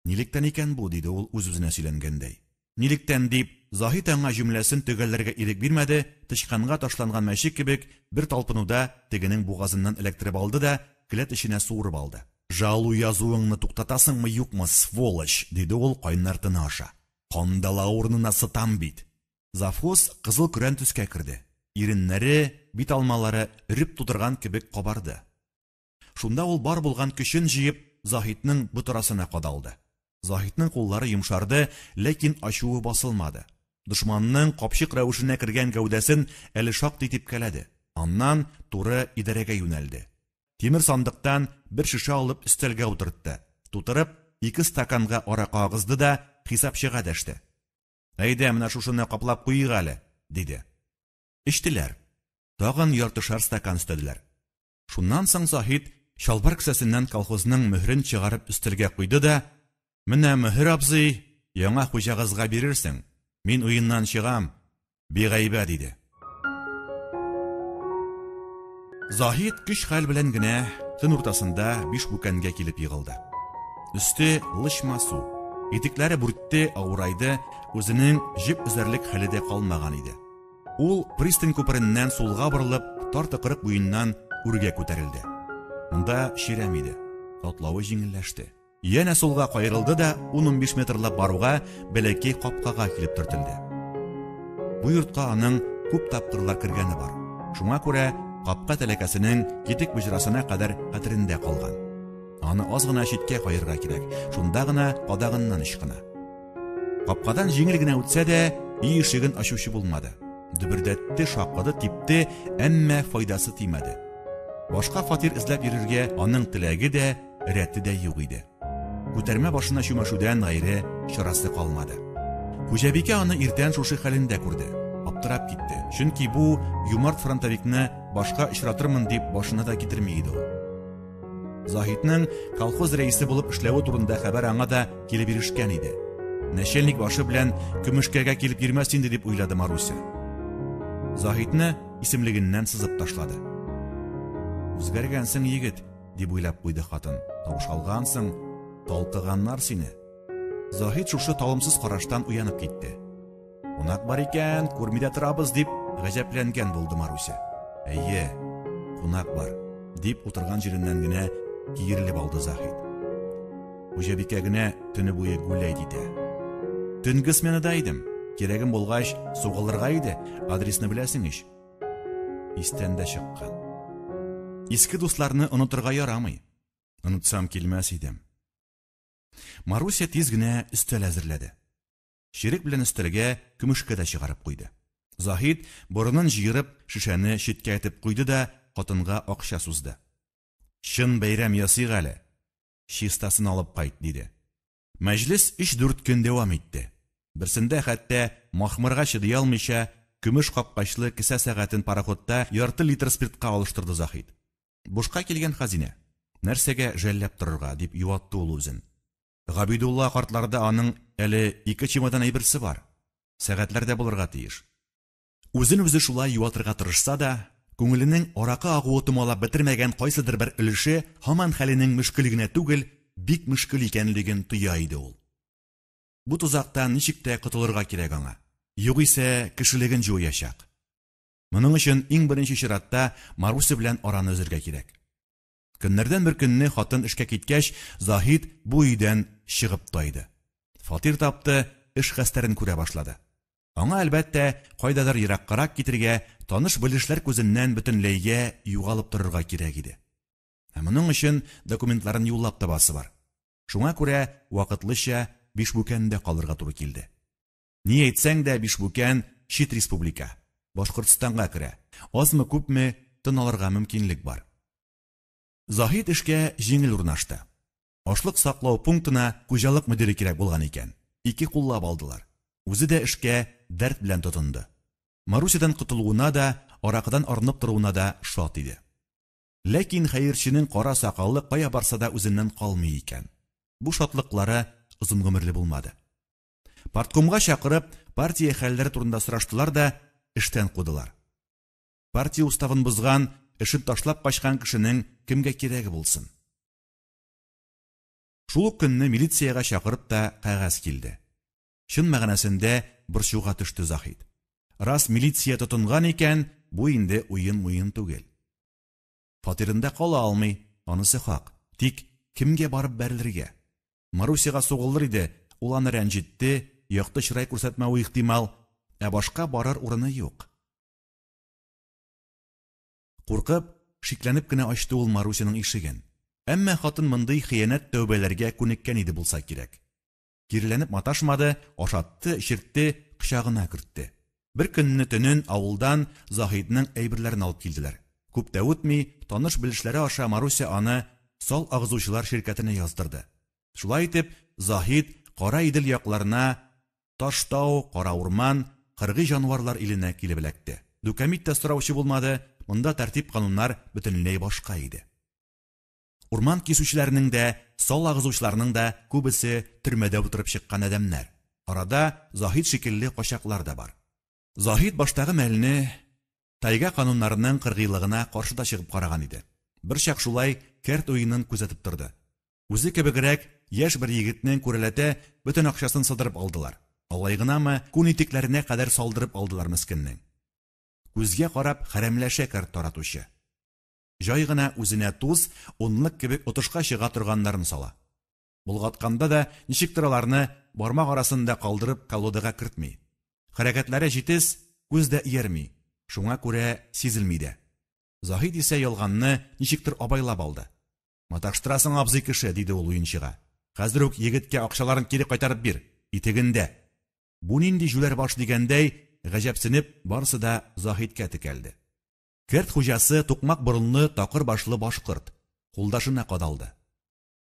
Нилектән икән бу, диде ул үз-үзенә сөйләнгәндәй. Нилектән дип, Заһид аңа җөмләсен төгәлләргә ирек бирмәде, тычканга ташланган мәче кебек, бер талпынуда тегенең бугазыннан эләктереп алды да, келәт эченә суырып алды. Жалу язуыңны туктатасыңмы, юкмы, сволочь! диде ул кайнар тыны аша. Кандала урынына сытам бит! Завхоз кызыл-көрән төскә керде. Иреннәре, бит алмалары өреп тутырган кебек кабарды. Шунда ул бар булган көчен җыеп, Заһидның ботарасына кадалды. Заһидның куллары йомшарды, ләкин ачуы басылмады. Дошманның капчык рәвешенә кергән гәүдәсен әле шактый типкәләде. Аннан туры идарәгә юнәлде. Тимер сандыктан бер шешә алып өстәлгә утыртты. Тутырып, ике стаканга аракы агызды да хисапчыга дәште. Әйдә, менә шушыны каплап куйыйк әле, диде. Эчтеләр. Тагын яртышар стакан өстәделәр. Шуннан соң Заһид чалбар кесәсеннән колхозның мөһерен чыгарып өстәлгә куйды да, Менә мөһер абзый, яңа хуҗагызга бирерсең. Мин уеннан чыгам. Бигайбә, диде. Заһид көч-хәл белән генә төн уртасында Бишбүкәнгә килеп егылды. Өсте лычма су. Итекләре бүртте, авырайды, үзенең җеп өзәрлек хәле дә калмаган иде. Ул пристань күпереннән сулга борылып, тар тыкрык буеннан үргә күтәрелде. Монда чирәм иде. Атлавы җиңелләште. Янә сулга каерылды да, ун-унбиш метрлап баруга, бәләкәй капкага килеп төртелде. Бу йортка аның күп тапкырлар кергәне бар. Шуңа күрә капка тәләкәсенең китек боҗрасына кадәр хәтерендә калган. Аны аз гына читкә каерырга кирәк, шунда гына кадагыннан ычкына. Капкадан җиңел генә үтсә дә, өй ишеген ачучы булмады. Дөбердәтте, шакыды, типте, әмма файдасы тимәде. Башка фатир эзләп йөрергә аның теләге дә, рәте дә юк иде. Күтәрмә башына чүмәшүдән гайре чарасы калмады. Хуҗабикә аны иртән шушы хәлендә күрде. Аптырап китте. Чөнки бу юмарт фронтовикны башка очратырмын дип башына да китерми иде ул. Заһидның колхоз рәисе булып эшләве турында хәбәр аңа да килеп ирешкән иде. Начальник башы белән көмешкәгә килеп йөрмәс инде дип уйлады Маруся. Заһидны исемлегеннән сызып ташлады. Үзгәргәнсең, егет, дип уйлап куйды хатын. Таушалгансың, талкыганнар сине. Заһид шушы талымсыз караштан уянып китте. Кунак бар икән, күрми дә торабыз, дип гаҗәпләнгән булды Маруся. Әйе, кунак бар, дип утырган җиреннән генә киерелеп алды Заһид. Хуҗабикә генә төне буе гуләйт итә. Төнге сменада идем. Кирәгем булгач, сугылырга иде, адресны беләсең ич. Истән дә чыккан. Иске дусларны онытырга ярамый. Онытсам килмәс идем. Маруся тиз генә өстәл әзерләде. Чирек белән өстәлгә көмешкә дә чыгарып куйды. Заһид, борынын җыерып, шешәне читкә этеп куйды да хатынга акча сузды. Чын бәйрәм ясыйк әле. Чистасын алып кайт, диде. Мәҗлес өч-дүрт көн дәвам итте. Берсендә хәтта махмырга чыдый алмыйча, көмеш капкачлы кесә сәгатен пароходта ярты литр спиртка алыштырды Заһид. Бушка килгән хәзинә. Нәрсәгә жәлләп торырга, дип юатты ул үзен. Габидулла картларда аның әле ике чемодан әйберсе бар. Сәгатьләр дә булырга тиеш. Үзен үзе шулай юатырга тырышса да, күңеленең аракы агуы томалап бетермәгән кайсыдыр бер өлеше һаман хәленең мөшкел генә түгел, бик мөшкел икәнлеген тоя иде ул. Бу тозактан ничек тә котылырга кирәк аңа. Югыйсә, кешелеген җуячак. Моның өчен иң беренче чиратта Маруся белән араны өзергә кирәк. Көннәрдән бер көнне хатын эшкә киткәч, Заһид бу өйдән чыгып тайды. Фатир тапты, эш хәстәрен күрә башлады. Аңа, әлбәттә, кайдадыр ераккарак китергә, таныш-белешләр күзеннән бөтенләйгә югалып торырга кирәк иде. Ә моның өчен документларын юллап табасы бар. Шуңа күрә вакытлыча Бишбүкәндә калырга туры килде. Ни әйтсәң дә, Бишбүкән чит республика, Башкортстанга керә. Азмы-күпме тын алырга мөмкинлек бар. Заһид эшкә җиңел урнашты. Ашлык саклау пунктына хуҗалык мөдире кирәк булган икән. Ике куллап алдылар. Үзе дә эшкә дәрт белән тотынды. Марусядан котылуына да, аракыдан арынып торуына да шат иде. Ләкин хәерченең кара сакалы кая барса да үзеннән калмый икән. Бу шатлыклары озын гомерле булмады. Парткомга чакырып, партия хәлләре турында сораштылар да, эштән кудылар. Партия уставын бозган, эшен ташлап качкан кешенең кемгә кирәге булсын? Шул ук көнне милициягә чакырып та кәгазь килде. Чын мәгънәсендә борчуга төште Заһид. Рас милиция тотынган икән, бу инде уен-муен түгел. Фатирында кала алмый, анысы хак. Тик кемгә барып бәрелергә? Марусяга сугылыр иде, ул аны рәнҗетте, якты чырай күрсәтмәве ихтимал, ә башка барыр урыны юк. Куркып, шикләнеп кенә ачты ул Марусяның ишеген. Әмма хатын мондый хыянәт-тәүбәләргә күнеккән иде булса кирәк. Киреләнеп маташмады, ашатты, эчертте, кочагына кертте. Бер көнне төнен авылдан Заһидның әйберләрен алып килделәр. Күп тә үтми, таныш-белешләре аша Маруся аны сал агызучылар ширкәтенә яздырды. Шулай итеп, Заһид Кара Идел якларына Таш-тау, кара урман, кыргый җанварлар иленә килеп эләкте. Дүкәмит тә сораучы булмады, монда тәртип-кануннар бөтенләй башка иде. Урман кисүчеләрнең дә, сал агызучыларның да күбесе төрмәдә утырып чыккан адәмнәр. Арада Заһид шикелле качаклар да бар. Заһид баштагы мәлне тайга кануннарының кыргыйлыгына каршы да чыгып караган иде. Берчак шулай кәрт уенын күзәтеп торды. Үзе кебегрәк яшь бер егетнең күрәләтә бөтен акчасын сыдырып алдылар. Алай гынамы, күн итекләренә кадәр салдырып алдылар мескеннең. Күзгә карап хәрәмләшә кәрт таратучы. Җай гына үзенә туз, унлык кебек отышка чыга торганнарын сала. Болгатканда да ничектер аларны бармак арасында калдырып колодага кертми. Хәрәкәтләре җитез, күз дә иярми, шуңа күрә сизелми дә. Заһид исә ялганны ничектер абайлап алды. Маташтырасың, абзый кеше, диде ул уенчыга. Хәзер үк егеткә акчаларын кире кайтарып бир, итегендә. Бу нинди җүләр баш дигәндәй, гаҗәпсенеп, барысы да Заһидкә текәлде. Керт хуҗасы тукмак борынлы такыр башлы башкорт, кулдашына кадалды.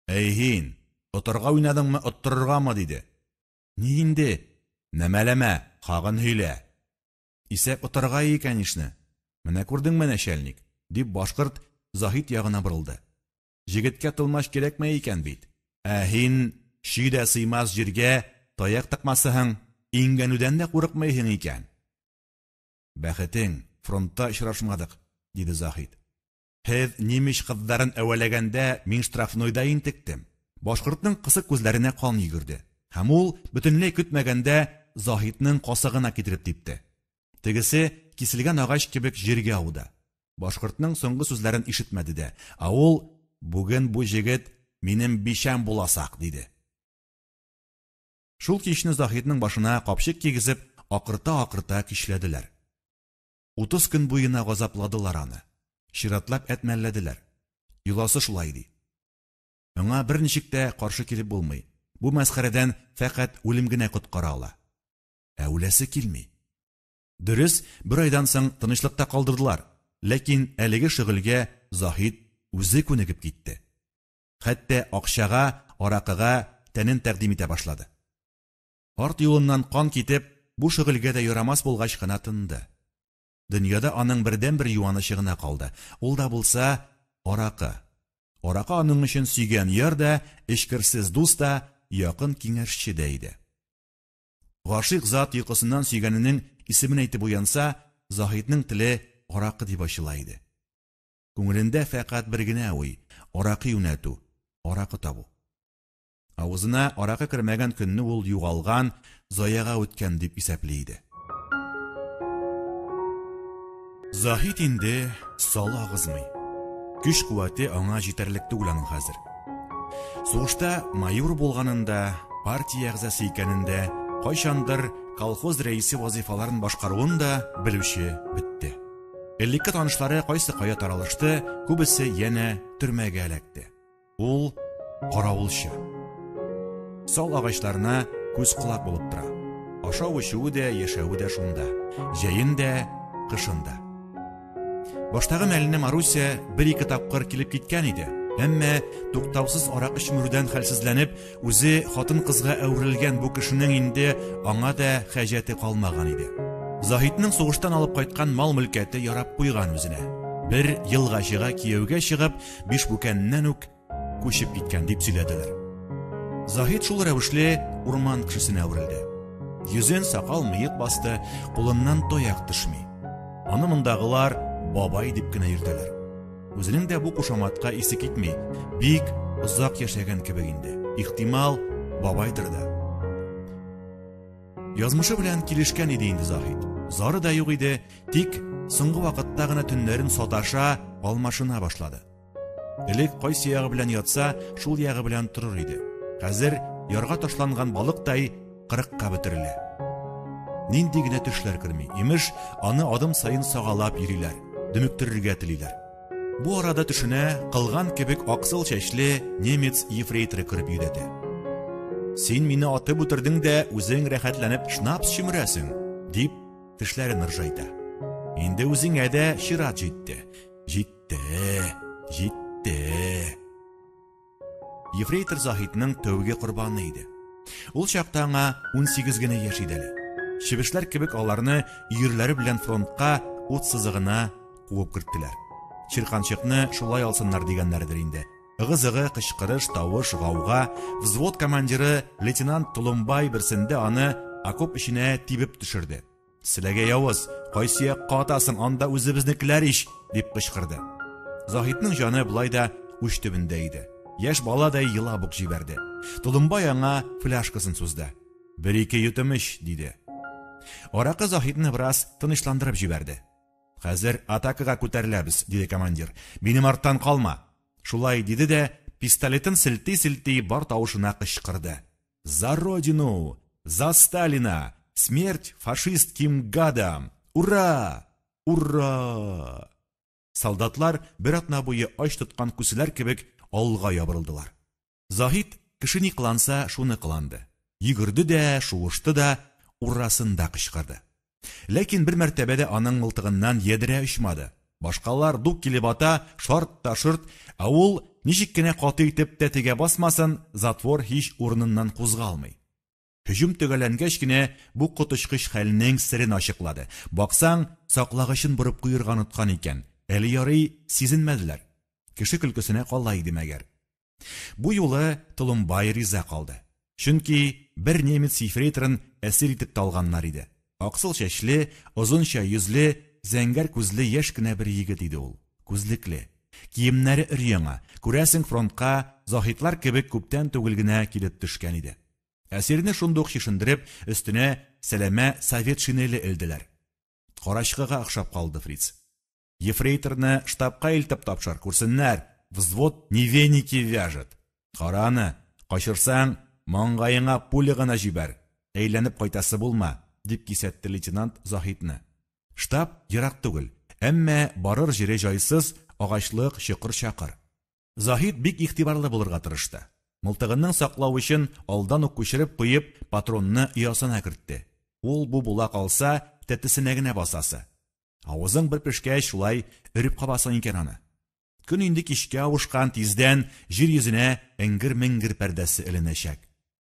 Әй һин, отарга уйнадыңмы, оттырыргамы, диде. Ни инде? Нәмәләмә, хагын һөйлә. Исәп отарга ие, кәнишне. Менә күрдеңме, нәчәлник, дип башкорт Заһид ягына борылды. Җегеткә тылмач кирәкмәй икән бит. Ә һин чөй дә сыймас җиргә таяк тыкмасыһың, имгәнүдән дә курыкмыйһың икән. Бәхетең, фронтта очрашмадык, диде Заһид. Һез немец кызларын әвәләгәндә мин штрафнойда интектем. Башкортның кысык күзләренә кан йөгерде. Һәм ул, бөтенләй көтмәгәндә, Заһидның касыгына китереп типте. Тегесе, киселгән агач кебек, җиргә ауды. Башкортның соңгы сүзләрен ишетмәде дә. Ә ул, Бүген бу җегет минем бичәм буласак, диде. Шул кичне Заһидның башына капчык кигезеп, акырта-акырта көчләделәр. 30 көн буена газапладылар аны. Чиратлап әтмәлләделәр. Йоласы шулай ди. Моңа берничек тә каршы килеп булмый. Бу мәсхәрәдән фәкать үлем генә коткара ала. Ә үләсе килми. Дөрес, бер айдан соң тынычлыкта калдырдылар. Ләкин әлеге шөгыльгә Заһид үзе күнегеп китте. Хәтта акчага, аракыга тәнен тәкъдим итә башлады. Арт юлыннан кан китеп, бу шөгыльгә дә ярамас булгач кына тынды. Дөньяда аның бердәнбер юанычы гына калды. Ул да булса, аракы. Аракы аның өчен сөйгән яр да, эчкерсез дус та, якын киңәшче дә иде. Гашыйк зат йокысыннан сөйгәненең исемен әйтеп уянса, Заһидның теле аракы дип ачыла иде. Күңелендә фәкать бер генә уй, аракы юнәтү, аракы табу. Авызына аракы кермәгән көнне ул югалган, заяга үткән дип исәпли иде. Заһид инде салы агызмый. Көч-куәте аңа җитәрлек түгел аның хәзер. Сугышта майор булганын да, партия әгъзасы икәнен дә, кайчандыр колхоз рәисе вазыйфаларын башкаруын да белүче бетте. Элекке танышлары кайсы кая таралышты, күбесе янә төрмәгә эләкте. Ул каравылчы. Сал агачларына күз-колак булып тора. Ашау-эчүе дә, яшәве дә шунда. Җәен дә, кышын да. Баштагы мәлне Маруся бер-ике тапкыр килеп киткән иде. Әмма туктаусыз аракы чөмерүдән хәлсезләнеп, үзе хатын-кызга әверелгән бу кешенең инде аңа да хаҗәте калмаган иде. Заһидның сугыштан алып кайткан мал-мөлкәте ярап куйган үзенә. Бер елгачыга кияүгә чыгып, Бишбүкәннән үк күчеп киткән дип сөйләделәр. Заһид шул рәвешле урман кешесенә әверелде. Йөзен сакал-мыек басты, кулыннан таяк төшми. Аны мондагылар бабай дип кенә йөртәләр. Үзенең дә бу кушаматка исе китми, бик озак яшәгән кебек инде. Ихтимал, бабайдыр да. Язмышы белән килешкән иде инде Заһид. Зары да юк иде, тик соңгы вакытта гына төннәрен саташа, алмашына башлады. Элек кайсы ягы белән ятса, шул ягы белән торыр иде. Хәзер ярга ташланган балыктай кырыкка бөтерелә. Нинди генә төшләр керми. Имеш, аны адым саен сагалап йөриләр, дөмектерергә телиләр. Бу арада төшенә кылган кебек аксыл чәчле немец ефрейторы кереп йөдәтә. Син мине атып үтердең дә, үзең рәхәтләнеп шнапс чөмерәсең, дип тешләрен ыржайта. Инде үзеңә дә чират җитте. Җитте, җитте. Ефрейтор Заһидның тәүге корбаны иде. Ул чакта аңа 18 генә яшь иде әле. Чебешләр кебек аларны өерләре белән фронтка ут сызыгына куып керттеләр. Чирканчыкны шулай алсыннар дигәннәрдер инде. Ыгы-зыгы, кычкырыш, тавыш, гауга. Взвод командиры лейтенант Толымбай берсендә аны окоп эченә тибеп төшерде. Селәгә явыз, кайсы якка атасың, анда үзебезнекеләр ич, дип кычкырды. Заһидның җаны болай да уч төбендә иде. Яшь баладай елап ук җибәрде. Толымбай аңа фляжкасын сузды. Бер-ике йотым эч, диде. Аракы Заһидны бераз тынычландырып җибәрде. Хәзер атакага күтәреләбез, диде командир. Минем арттан калма. Шулай диде дә, пистолетын селти-селти бар тавышына кычкырды. За родину! За Сталина! Смерть фашистским гадам! Ура! Ура! Солдатлар бер атна буе ач тоткан күселәр кебек алга ябырылдылар. Заһид кеше ни кыланса, шуны кыланды. Йөгерде дә, шуышты да, урасын да кычкырды. Ләкин бер мәртәбә дә аның мылтыгыннан ядрә очмады. Башкалар дук килеп ата, шарт та шорт, ә ул ничек кенә каты итеп тәтегә басмасын, затвор һич урыныннан кузгалмый. Һөҗүм төгәлләнгәч кенә бу коточкыч хәлнең серен ачыклады. Баксаң, саклагычын борып куерга оныткан икән. Әле ярый сизенмәделәр. Кеше көлкесенә кала иде мәгәр. Бу юлы Толымбай риза калды. Чөнки бер немец ефрейторын әсир итеп тә алганнар иде. Аксыл чәчле, озынча йөзле, зәңгәр күзле яшь кенә бер егет иде ул. Күзлекле. Киемнәре өр-яңа, күрәсең, фронтка Заһидлар кебек күптән түгел генә килеп төшкән иде. Әсирне шундук чишендереп, өстенә сәләмә совет шинеле элделәр. Карачкыга охшап калды фриц. Ефрейторны штабка илтеп тапшыр, күрсеннәр, взвод не веники вяжет. Кара аны, качырсаң, маңгаеңа пуля гына җибәр, әйләнеп кайтасы булма, дип кисәтте лейтенант Заһидны. Штаб ерак түгел, әмма барыр җире җайсыз, агачлык, чокыр-чакыр. Заһид бик игътибарлы булырга тырышты. Мылтыгының саклавычын алдан ук күчереп куеп, патронны оясына кертте. Ул-бу була калса, тәтесенә генә басасы. Авызың бер пешкәч, шулай өреп кабасың икән аны. Көн инде кичкә авышкан, тиздән җир йөзенә эңгер-меңгер пәрдәсе эленәчәк.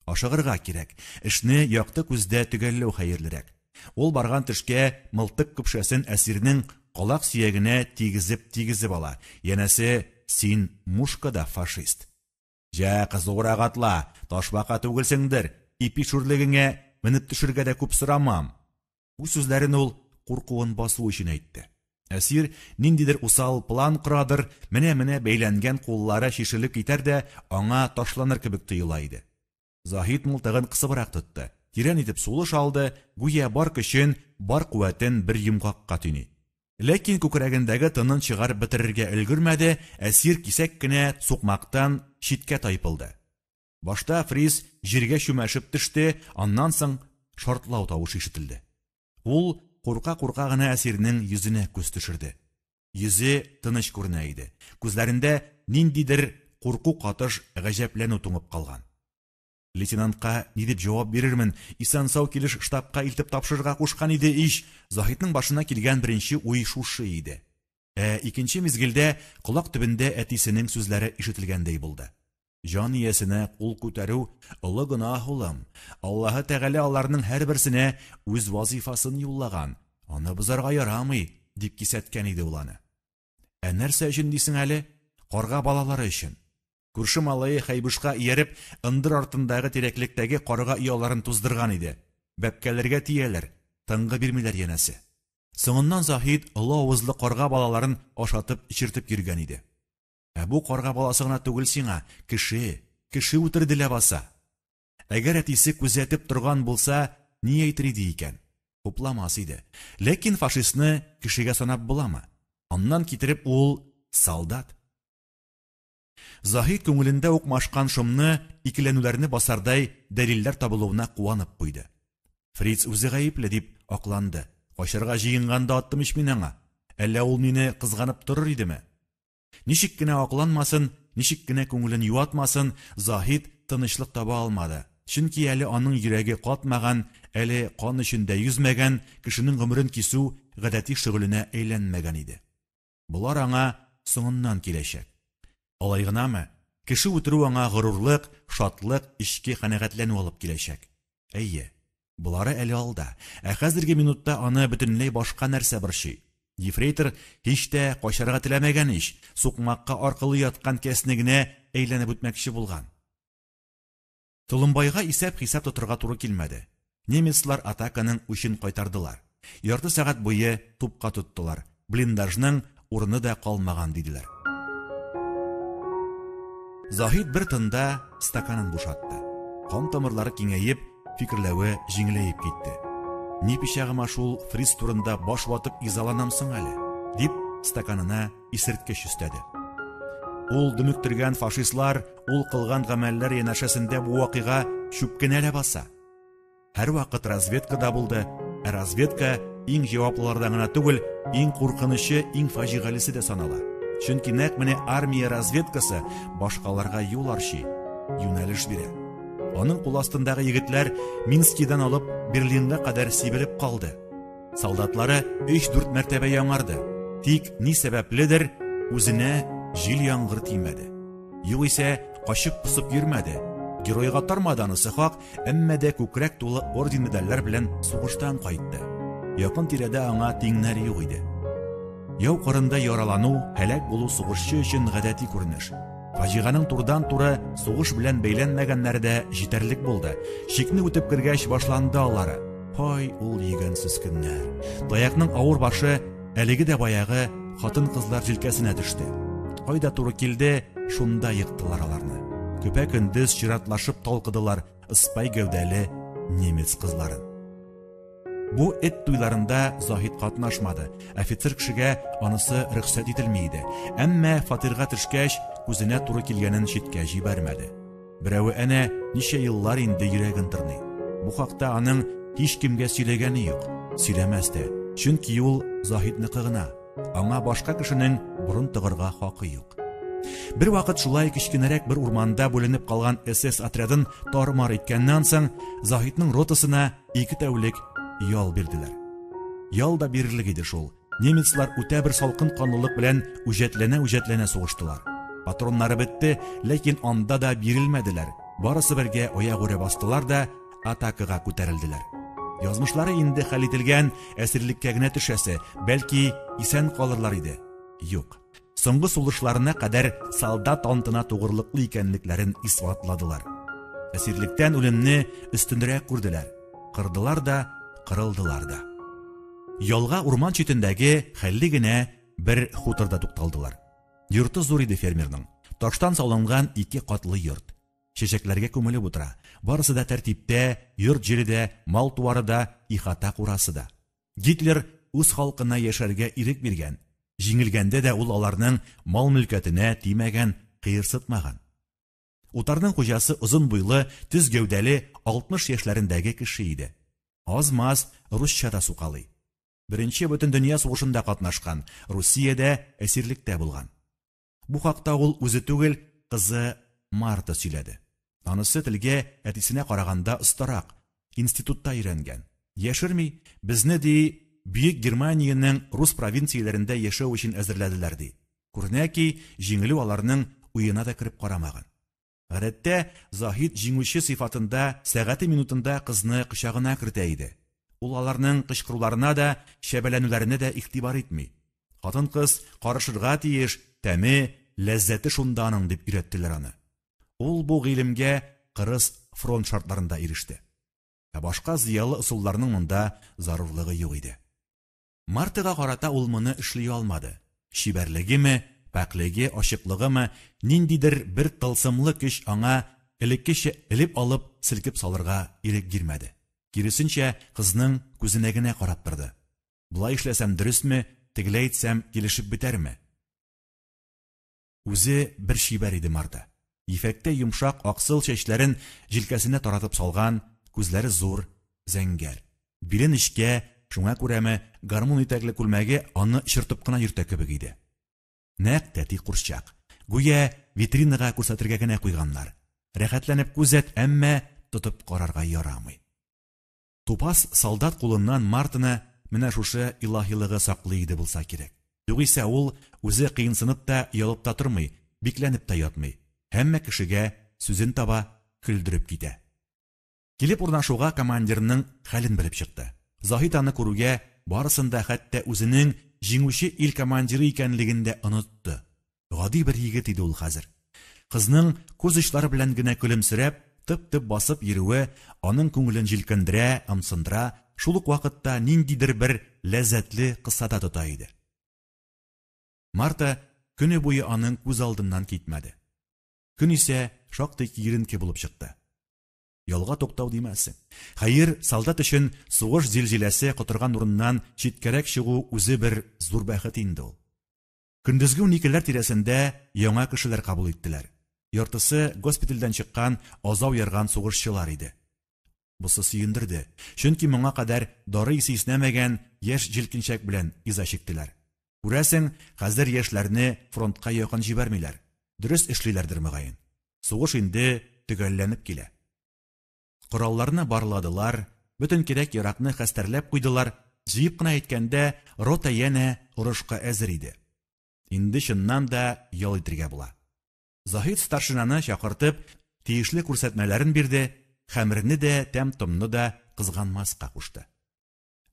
Ашыгырга кирәк, эшне якты күздә төгәлләү хәерлерәк. Ул барган төшкә мылтык көпшәсен әсирнең калак сөягенә тигезеп-тигезеп ала, янәсе, син мушка да фашист. Җә, кызурак атла, ташбака түгелсеңдер, ипи шүрлегеңә менеп төшергә дә күп сорамам. Бу сүзләрен ул куркуын басу өчен әйтте. Әсир ниндидер усал план корадыр, менә-менә бәйләнгән куллары чишелеп китәр дә аңа ташланыр кебек тоела иде. Заһид мылтыгын кысыбрак тотты, тирән итеп сулыш алды, гүя бар көчен, бар куәтен бер йомгакка төйни. Ләкин күкрәгендәге тынын чыгарып бетерергә өлгермәде, әсир кисәк кенә сукмактан читкә тайпылды. Башта фриц җиргә чүмәшеп төште, аннан соң шартлау тавышы ишетелде. Ул курка-курка гына әсирнең йөзенә күз төшерде. Йөзе тыныч күренә иде. Күзләрендә ниндидер курку катыш гаҗәпләнү туңып калган. Лейтенантка ни дип җавап бирермен? Исән-сау килеш штабка илтеп тапшырырга кушкан иде ич. Заһитның башына килгән беренче уй шушы иде. Ә икенче мизгелдә колак төбендә әтисенең сүзләре ишетелгәндәй булды. Җан иясенә кул күтәрү олы гөнаһ, улым. Аллаһы Тәгалә аларның һәрберсенә үз вазыйфасын юллаган, аны бозарга ярамый, дип кисәткән иде ул аны. Ә нәрсә өчен дисең әле? Карга балалары өчен. Күрше малае Хәйбушка ияреп, ындыр артындагы тирәклектәге карга ояларын туздырган иде. Бәбкәләргә тияләр, тынгы бирмиләр янәсе. Соңыннан Заһид олы авызлы карга балаларын ашатып-эчертеп йөргән иде. Ә бу карга баласы гына түгел сиңа, кеше, кеше үтерде ләбаса. Әгәр әтисе күзәтеп торган булса, ни әйтер иде икән? Хупламас иде. Ләкин фашистны кешегә санап буламы? Аннан китереп ул солдат. Заһид күңелендә укмашкан шомны, икеләнүләрне басардай дәлилләр табылуына куанып куйды. Фриц үзе гаепле, дип акланды. Качарга җыенганда аттым ич мин аңа. Әллә ул мине кызганып торыр идеме? Ничек кенә акланмасын, ничек кенә күңелен юатмасын, Заһид тынычлык таба алмады. Чөнки әле аның йөрәге катмаган, әле кан эчендә йөзмәгән, кешенең гомерен кисү гадәти шөгыленә әйләнмәгән иде. Болар аңа соңыннан киләчәк. Алай гынамы, кеше үтерү аңа горурлык, шатлык, эчке канәгатьләнү алып киләчәк. Әйе, болары әле алда. Ә хәзерге минутта аны бөтенләй башка нәрсә борчый. Ефрейтор һич тә качарга теләмәгән ич, сукмакка аркылы яткан кәсне генә әйләнеп үтмәкче булган. Толымбайга исәп-хисап тотырга туры килмәде. Немецлар атаканың үчен кайтардылар. Ярты сәгать буе тупка тоттылар. Блиндажның урыны да калмаган, диделәр. Заһид бер тында стаканын бушатты. Кан тамырлары киңәеп, фикерләве җиңеләеп китте. Ни пичагыма шул фриц турында баш ватып изаланам соң әле, дип стаканына исерткеч өстәде. Ул дөмектергән фашистлар, ул кылган гамәлләр янәшәсендә бу вакыйга чүп кенә ләбаса. Һәрвакыт разведкада булды, ә разведка иң җаваплылардан гына түгел, иң куркынычы, иң фаҗигалесе дә санала. Чөнки нәкъ менә армия разведкасы башкаларга юл арчый, юнәлеш бирә. Аның кул астындагы егетләр Минскидан алып Берлинга кадәр сибелеп калды. Солдатлары 3-4 мәртәбә яңарды. Тик ни сәбәпледер үзенә җил-яңгыр тимәде. Югыйсә, качып-посып йөрмәде. Геройга тармады анысы хак, әмма дә күкрәк тулы орден-медальләр белән сугыштан кайтты. Якын тирәдә аңа тиңнәр юк иде. Яу кырында яралану, һәлак булу сугышчы өчен гадәти күренеш. Фаҗиганың турыдан-туры сугыш белән бәйләнмәгәннәре дә җитәрлек булды. Чикне үтеп кергәч башланды алары. Һай, ул йөгәнсез көннәр. Таякның авыр башы әлеге дә баягы хатын-кызлар җилкәсенә төште. Кайда туры килде, шунда ектылар аларны. Көпә-көндез чиратлашып талкыдылар ыспай гәүдәле немец кызларын. Бу эт туйларында Заһид катнашмады. Офицер кешегә анысы рөхсәт ителми иде. Әмма фатирга төшкәч, күзенә туры килгәнен читкә җибәрмәде. Берәве әнә ничә еллар инде йөрәген тырный. Бу хакта аның һичкемгә сөйләгәне юк. Сөйләмәс тә, чөнки ул Заһидныкы гына. Аңа башка кешенең борын тыгырга хакы юк. Бервакыт шулай кечкенәрәк бер урманда бүленеп калган СС отрядын тар-мар иткәннән соң, Заһидның ротасына ике тәүлек ял бирделәр. Ял да бирерлек иде шул. Немецлар үтә бер салкын канлылык белән үҗәтләнә-үҗәтләнә сугыштылар. Патроннары бетте, ләкин анда да бирелмәделәр. Барысы бергә аягүрә бастылар да атакага күтәрелделәр. Язмышлары инде хәл ителгән, әсирлеккә генә төшәсе, бәлки исән калырлар иде. Юк. Соңгы сулышларына кадәр солдат антына тугрылыклы икәнлекләрен исбатладылар. Әсирлектән үлемне өстенрәк күрделәр. Кырдылар да, кырылдылар да. Ялга урман читендәге хәлле генә бер хуторда тукталдылар. Йорты зур иде фермерның. Таштан салынган ике катлы йорт. Чәчәкләргә күмелеп утыра. Барысы да тәртиптә, йорт җире дә, мал-туары да, ихата-курасы да. Гитлер үз халкына яшәргә ирек биргән. Җиңелгәндә дә ул аларның мал-мөлкәтенә тимәгән, кыерсытмаган. Утарның хуҗасы озын буйлы, төз гәүдәле, 60 яшьләрендәге кеше иде. Аз-маз русча да сукалый. Беренче бөтендөнья сугышында катнашкан, Русиядә әсирлектә булган. Бу хакта ул үзе түгел, кызы Марта сөйләде. Анысы телгә әтисенә караганда остарак, институтта өйрәнгән. Яшерми, безне, ди, Бөек Германиянең рус провинцияләрендә яшәү өчен әзерләделәр, ди. Күренә ки, җиңелү аларның уена да кереп карамаган. Гадәттә, Заһид җиңүче сыйфатында сәгате-минутында кызны кочагына кертә иде. Ул аларның кычкыруларына да, чәбәләнүләренә дә игътибар итми. Хатын-кыз карышырга тиеш, тәме, ләззәте шунда аның, дип өйрәттеләр аны. Ул бу гыйлемгә кырыс фронт шартларында иреште. Ә башка зыялы ысулларның монда зарурлыгы юк иде. Мартага карата ул моны эшли алмады. Чибәрлегеме, пакьлеге, ачыклыгымы, ниндидер бер тылсымлы көч аңа элеккечә элеп алып, селкеп салырга ирек бирмәде. Киресенчә, кызның күзенә генә карап торды. Болай эшләсәм дөресме, тегеләй итсәм килешеп бетәрме? Үзе бер чибәр иде Марта. Ефәктәй йомшак аксыл чәчләрен җилкәсенә таратып салган, күзләре зур, зәңгәр. Биле нечкә, шуңа күрәме, гармун итәкле күлмәге аны чыртып кына йөртә кебек иде. Нәкъ тәти курчак. Гүя витринага күрсәтергә генә куйганнар. Рәхәтләнеп күзәт, әмма тотып карарга ярамый. Тупас солдат кулыннан Мартаны менә шушы илаһилыгы саклый иде булса кирәк. Югыйсә ул үзе кыенсынып та, оялып та тормый, бикләнеп тә ятмый. Һәммә кешегә сүзен таба, көлдереп китә. Килеп урнашуга командирның хәлен белеп чыкты. Заһид аны күрүгә барысын да, хәтта үзенең җиңүче ил командиры икәнлеген дә онытты. Гади бер егет иде ул хәзер. Кызның күз очлары белән генә көлемсерәп, тып-тып басып йөрүе аның күңелен җилкендерә, ымсындыра, шул ук вакытта ниндидер бер ләззәтле кысада тота иде. Марта көне буе аның күз алдыннан китмәде. Көн исә шактый киеренке булып чыкты. Ялга туктау димәссең. Хәер, солдат өчен сугыш зилзиләсе котырган урыннан читкәрәк чыгу үзе бер зур бәхет инде ул. Көндезге уникеләр тирәсендә яңа кешеләр кабул иттеләр. Яртысы госпитальдән чыккан азау ярган сугышчылар иде. Бусы сөендерде, чөнки моңа кадәр дары исе иснәмәгән яшь җилкенчәк белән иза чиктеләр. Күрәсең, хәзер яшьләрне фронтка якын җибәрмиләр. Дөрес эшлиләрдер, мөгаен. Сугыш инде төгәлләнеп килә. Коралларны барладылар, бөтен кирәк-яракны хәстәрләп куйдылар, җыеп кына әйткәндә, рота янә орышка әзер иде. Инде чыннан да ял итергә була. Заһид старшинаны чакыртып, тиешле күрсәтмәләрен бирде, хәмерне дә, тәм-томны да кызганмаска кушты.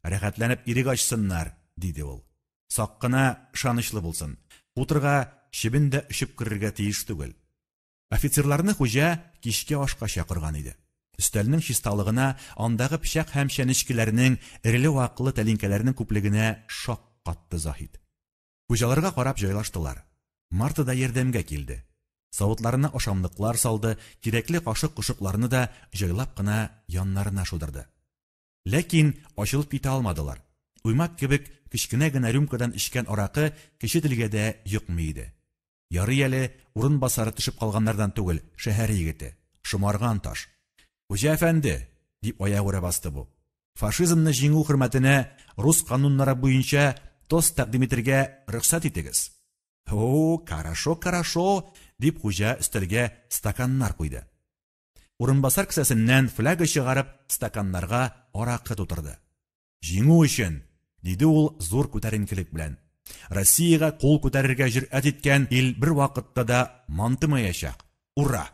Рәхәтләнеп ирек ачсыннар, диде ул. Сак кына, ышанычлы булсын. Хуторга чебен дә очып керергә тиеш түгел. Офицерларны хуҗа кичке ашка чакырган иде. Өстәлнең чисталыгына, андагы пычак һәм чәнечкеләрнең, эреле-ваклы тәлинкәләрнең күплегенә шаккатты Заһид. Хуҗаларга карап җайлаштылар. Марта да ярдәмгә килде. Савытларына ашамлыклар салды, кирәкле кашык-кошыкларны да җайлап кына яннарына шудырды. Ләкин ачылып китә алмадылар. Уймак кебек кечкенә генә рюмкадан эчкән аракы кече телгә дә йокмый иде. Ярый әле, урынбасары төшеп калганнардан түгел, шәһәр егете. Шомарган таш. Хуҗа әфәнде, дип аягүрә басты бу. Фашизмны җиңү хөрмәтенә рус кануннары буенча тост тәкъдим итергә рөхсәт итегез. О, карашо, карашо, дип хуҗа өстәлгә стаканнар куйды. Урынбасар кесәсеннән фляга чыгарып, стаканнарга аракы тутырды. Җиңү өчен! диде ул зур күтәренкелек белән. Россиягә кул күтәрергә җөрьәт иткән ил бервакытта да мантымаячак. Ура!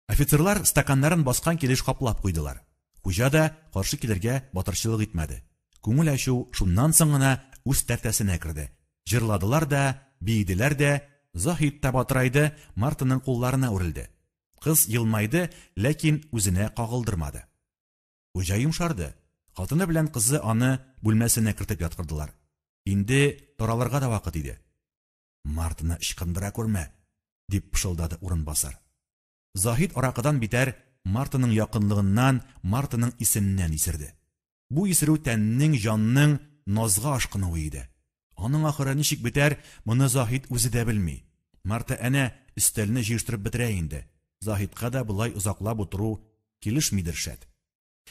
Офицерлар стаканнарын баскан килеш каплап куйдылар. Хуҗа да каршы килергә батырчылык итмәде. Күңел ачу шуннан соң гына үз тәртәсенә керде. Җырладылар да, биеделәр дә, Заһид та батырайды, Мартаның кулларына үрелде. Кыз елмайды, ләкин үзенә кагылдырмады. Хуҗа йомшарды. Хатыны белән кызы аны бүлмәсенә кертеп яткырдылар. Инде таралырга да вакыт иде. Мартаны ычкындыра күрмә, дип пышылдады урынбасар. Заһид аракыдан битәр Мартаның якынлыгыннан, Мартаның исеннән исерде. Бу исерү тәннең, җанның назга ашкынуы иде. Аның ахыры ничек бетәр, моны Заһид үзе дә белми. Марта әнә өстәлне җыештырып бетерә инде. Заһидка да болай озаклап утыру килешмидер шәт.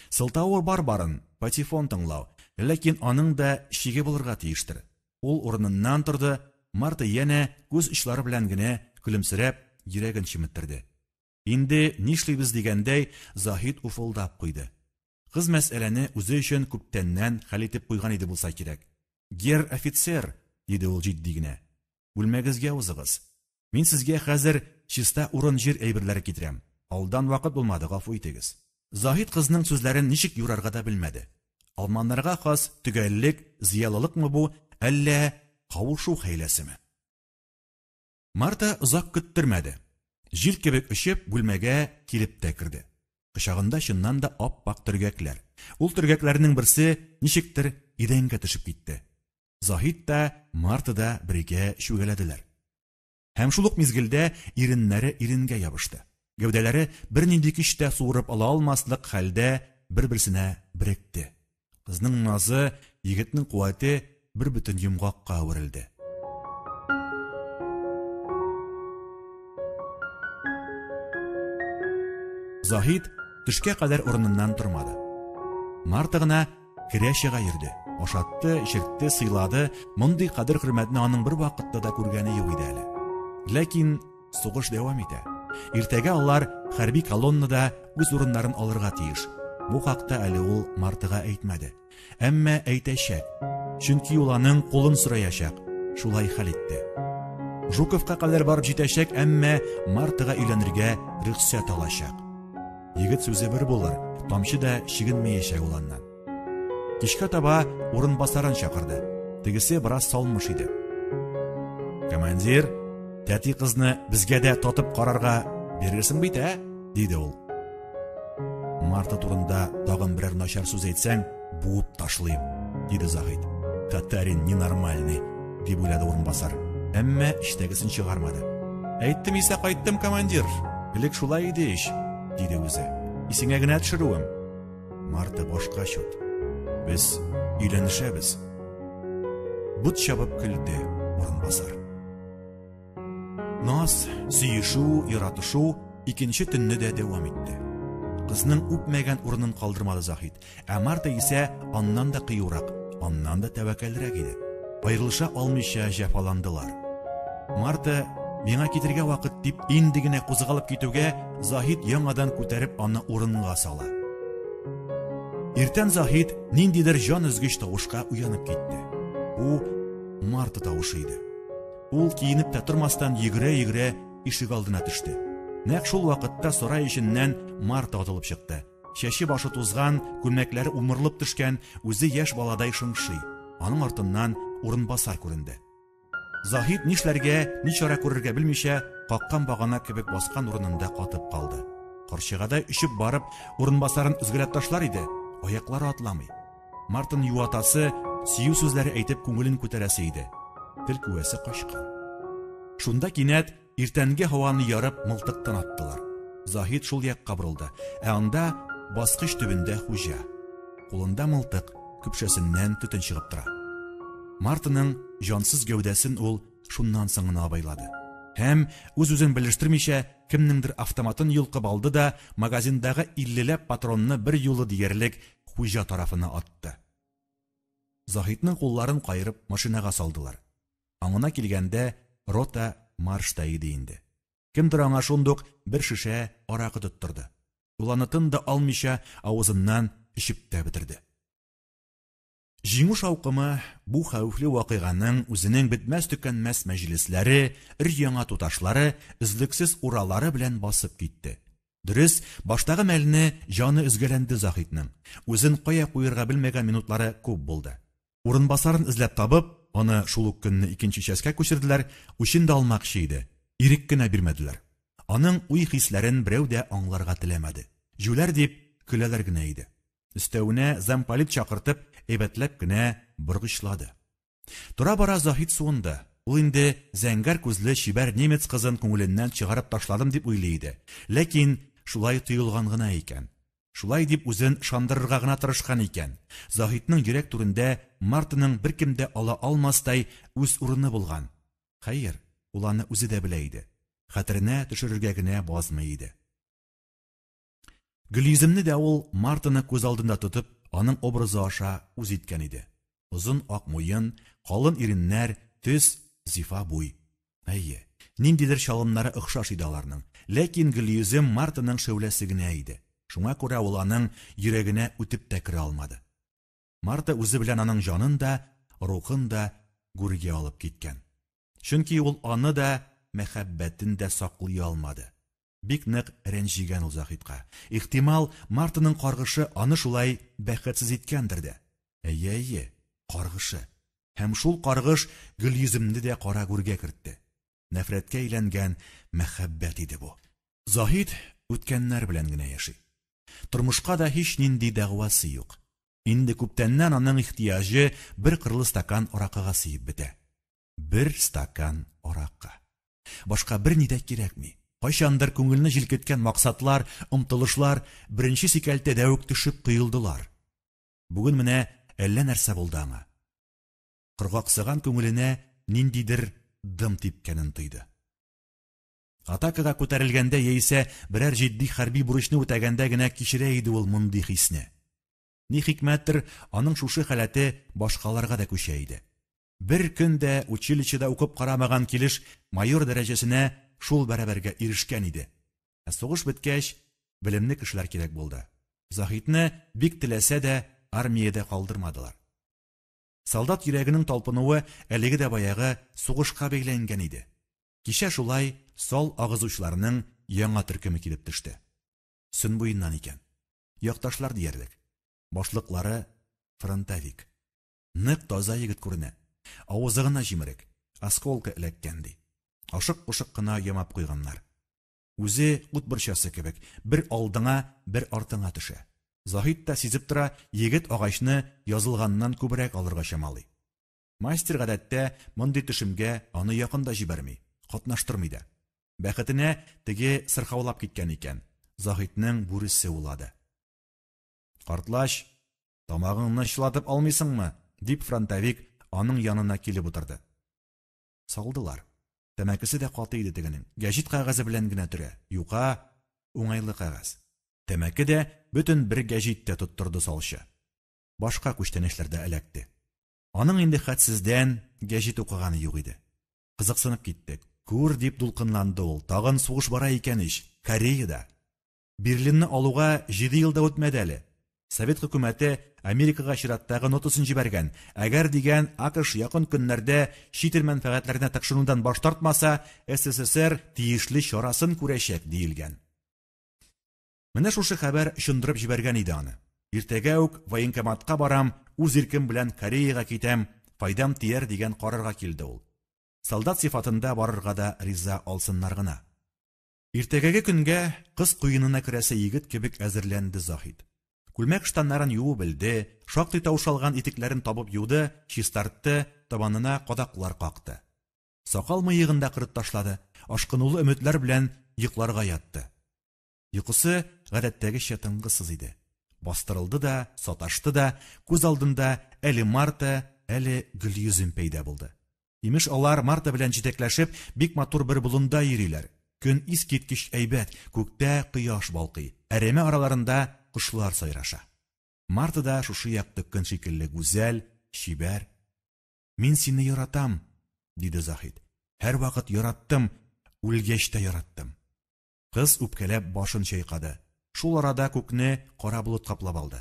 Сылтавы бар барын, патефон тыңлау, ләкин аның да чиге булырга тиештер. Ул урыныннан торды, Марта янә күз очлары белән генә көлемсерәп, йөрәген чеметтерде. Инде нишлибез дигәндәй, Заһид уфылдап куйды. Кыз мәсьәләне үзе өчен күптәннән хәл итеп куйган иде булса кирәк. Герр офицер, диде ул җитди генә. Бүлмәгезгә узыгыз. Мин сезгә хәзер чиста урын-җир әйберләре китерәм. Алдан вакыт булмады, гафу итегез. Заһид кызның сүзләрен ничек юрарга да белмәде. Алманнарга хас төгәллек, зыялылыкмы бу, әллә кавышу хәйләсеме? Марта озак көттермәде. Җил кебек очып, бүлмәгә килеп тә керде. Кочагында чыннан да ап-ак төргәкләр. Ул төргәкләрнең берсе ничектер идәнгә төшеп китте. Заһид та, Марта да бергә чүгәләделәр. Һәм шул ук мизгелдә иреннәре иренгә ябышты. Гәүдәләре бернинди көч тә суырып ала алмаслык хәлдә бер-берсенә беректе. Кызның назы, егетнең куәте бер бөтен йомгакка әверелде. Заһид төшкә кадәр урыныннан тормады. Марта гына керә-чыга йөрде. Ашатты, эчертте, сыйлады. Мондый кадер-хөрмәтне аның бер вакытта да күргәне юк иде әле. Ләкин Сугыш дәвам итә. Иртәгә алар хәрби колоннада үз урыннарын алырга тиеш. Бу хакта әле ул Мартага әйтмәде. Әмма әйтәчәк. Чөнки ул аның кулын сораячак. Шулай хәл итте. Жуковка кадәр барып җитәчәк, әмма Мартага өйләнергә рөхсәт алачак. Егет сүзе бер булыр, тамчы да чигенмәячәк ул аннан. Кичкә таба урынбасарын чакырды. Тегесе бераз салмыш иде. Командир, тәти кызны безгә дә татып карарга бирерсең бит, ә? диде ул. Марта турында тагын берәр начар сүз әйтсәң, буып ташлыйм, диде Заһид. Татарин ненормальный, дип уйлады урынбасар. Әмма эчтәгесен чыгармады. Әйттем исә кайттым, командир. Элек шулай иде ич, диде үзе. Исеңә генә төшерүем. Марта башка чут. Без өйләнешәбез. Бут чабып көлде урынбасар. Наз, сөешү, яратышу икенче төнне дә дәвам итте. Кызның үпмәгән урынын калдырмады Заһид. Ә Марта исә аннан да кыюрак, аннан да тәвәккәлрәк иде. Аерылыша алмыйча җәфаландылар. Марта миңа китергә вакыт дип инде генә кузгалып китүгә, Заһид яңадан күтәреп аны урынга сала. Иртән Заһид ниндидер җан өзгеч тавышка уянып китте. Бу Марта тавышы иде. Ул киенеп тә тормастан йөгерә-йөгерә ишек алдына төште. Нәкъ шул вакытта сарай эченнән Марта атылып чыкты. Чәче башы тузган, күлмәкләре умырылып төшкән, үзе яшь баладай шыңшый. Аның артыннан урынбасар күренде. Заһид нишләргә, ни чара күрергә белмичә, каккан багана кебек баскан урынында катып калды. Карчыгадай очып барып, урынбасарын өзгәләп ташлар иде, аяклары атламый. Мартын юатасы, сөю сүзләре әйтеп күңелен күтәрәсе иде. Тел күәсе качкан. Шунда кинәт Иртәнге һаваны ярып, мылтыктан аттылар. Заһид шул якка борылды. Ә анда баскыч төбендә хуҗа. Кулында мылтык, көпшәсеннән төтен чыгып тора. Мартының җансыз гәүдәсен ул шуннан соң гына абайлады. Һәм, үз-үзен белештермичә, кемнеңдер автоматын йолкып алды да магазиндагы иллеләп патронны бер юлы диярлек хуҗа тарафына атты. Заһидның кулларын каерып машинага салдылар. Аңына килгәндә, рота маршта иде инде. Кемдер аңа шундук бер шешә аракы тоттырды. Ул аны тын да алмыйча авызыннан эчеп тә бетерде. Җиңү шаукымы бу хәвефле вакыйганың үзенең бетмәс-төкәнмәс мәҗлесләре, өр-яңа туташлары, өзлексез уралары белән басып китте. Дөрес, баштагы мәлне җаны өзгәләнде Заһидның. Үзен кая куерга белмәгән минутлары күп булды. Урынбасарын эзләп табып, аны шул ук көнне икенче частькә күчерделәр, үчен дә алмакчы иде, ирек кенә бирмәделәр. Аның уй-хисләрен берәү дә аңларга теләмәде. Җүләр дип, көләләр генә иде. Өстәвенә замполит чакыртып, әйбәтләп кенә боргычлады. Тора-бара Заһид суынды. Ул инде зәңгәр күзле чибәр немец кызын күңеленнән чыгарып ташладым дип уйлый иде. Ләкин шулай тоелган гына икән. Шулай дип үзен ышандырырга гына тырышкан икән. Заһидның йөрәк түрендә Мартаның беркем дә ала алмастай үз урыны булган. Хәер, ул аны үзе дә белә иде. Хәтеренә төшерергә генә базмый иде. Гөлйөземне дә ул Мартаны күз алдында тотып, аның образы аша үз иткән иде. Озын ак муен, калын иреннәр, төз, зифа буй. Әйе. Ниндидер чалымнары охшаш иде аларның. Ләкин Гөлйөзем Мартаның шәүләсе генә иде. Шуңа күрә ул аның йөрәгенә үтеп тә керә алмады. Марта үзе белән аның җанын да, рухын да гүргә алып киткән. Чөнки ул аны да, мәхәббәтен дә саклый алмады. Бик нык рәнҗегән ул Заһидка. Ихтимал, Мартаның каргышы аны шулай бәхетсез иткәндер дә. Әйе, әйе, каргышы. Һәм шул каргыш Гөлйөземне дә кара гүргә кертте. Нәфрәткә әйләнгән мәхәббәт иде бу. Заһид үткәннәр белән генә яши. Тормышка да һичнинди дәгъвасы юк. Инде күптәннән аның ихтыяҗы бер кырлы стакан аракыга сыеп бетә. Бер стакан аракы. Башка берни дә кирәкми. Кайчандыр күңелне җилкеткән максатлар, омтылышлар беренче сикәлтәдә үк төшеп коелдылар. Бүген менә әллә нәрсә булды аңа. Коргаксыган күңеленә ниндидер дым типкәнен тойды. Атакага күтәрелгәндә яисә берәр җитди хәрби бурычны үтәгәндә генә кичерә иде ул мондый хисне. Ни хикмәттер, аның шушы халәте башкаларга да күчә иде. Бер көн дә училищеда укып карамаган килеш майор дәрәҗәсенә шул бәрабәргә ирешкән иде. Ә сугыш беткәч, белемле кешеләр кирәк булды. Заһидны бик теләсә дә армиядә калдырмадылар. Солдат йөрәгенең талпынуы әлеге дә баягы сугышка бәйләнгән иде. Кичә шулай сал агызучыларның яңа төркеме килеп төште. Сөн буеннан икән. Якташлар диярлек. Башлыклары фронтовик. Нык таза егет күренә. Авызы гына җимерек. Осколка эләккән ди. Ашык-пошык кына ямап куйганнар. Үзе ут борчасы кебек, бер алдыңа, бер артыңа төшә. Заһид та сизеп тора, егет агачны язылганнан күбрәк алырга чамалый. Мастер гадәттә мондый төшемгә аны якын да җибәрми, катнаштырмый да. Бәхетенә теге сырхаулап киткән икән. Заһидның бүресе улады. Картлач, тамагыңны чылатып алмыйсыңмы? дип фронтовик аның янына килеп утырды. Салдылар. Тәмәкесе дә каты иде тегенең. Гәҗит кәгазе белән генә төрә. Юка, уңайлы кәгазь. Тәмәке дә бөтен бер гәҗит тә тоттырды салчы. Башка күчтәнәчләр дә эләкте. Аның инде хәтсездән гәҗит укыганы юк иде. Кызыксынып китте. Күр, дип дулкынланды ул, тагын сугыш бара икән ич, Кореяда. Берлинны алуга җиде ел да үтмәде әле. Совет хөкүмәте Америкага чираттагы нотасын җибәргән. Әгәр дигән АКШ якын көннәрдә чит ил мәнфәгатьләренә тыкшынудан баш тартмаса, СССР тиешле чарасын күрәчәк, диелгән. Менә шушы хәбәр чындырып җибәргән иде аны. Иртәгә үк военкоматка барам, үз иркем белән Кореяга китәм, файдам тияр дигән карарга килде ул. Солдат сыйфатында барырга да риза алсыннар гына. Иртәгәге көнгә кыз куенына керәсе егет кебек әзерләнде Заһид. Күлмәк-штаннарын юып элде, шактый таушалган итекләрен табып юды, чистартты, табанына кадаклар какты. Сакал-мыегын да кырып ташлады, ашкынулы өметләр белән йокларга ятты. Йокысы гадәттәгечә тынгысыз иде. Бастырылды да, саташты да, күз алдында әле Марта, әле Гөлйөзем пәйда булды. Имеш, алар Марта белән җитәкләшеп, бик матур бер болында йөриләр. Көн искиткеч әйбәт, күктә кояш балкый, әрәмә араларында кошлар сайраша. Марта да шушы якты көн шикелле гүзәл, чибәр. Мин сине яратам, диде Заһид. Һәрвакыт яраттым, үлгәч тә яраттым. Кыз үпкәләп башын чайкады. Шул арада күкне кара болыт каплап алды.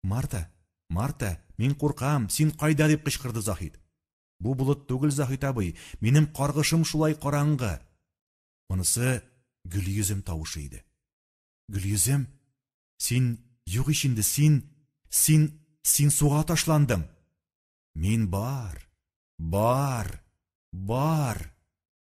Марта, Марта, мин куркам, син кайда, дип кычкырды Заһид. Бу болыт түгел, Заһид абый, минем каргышым шулай караңгы. Монысы Гөлйөзем тавышы иде. Гөлйөзем, син юк ич инде, син, син, син суга ташландың. Мин бар, бар, бар.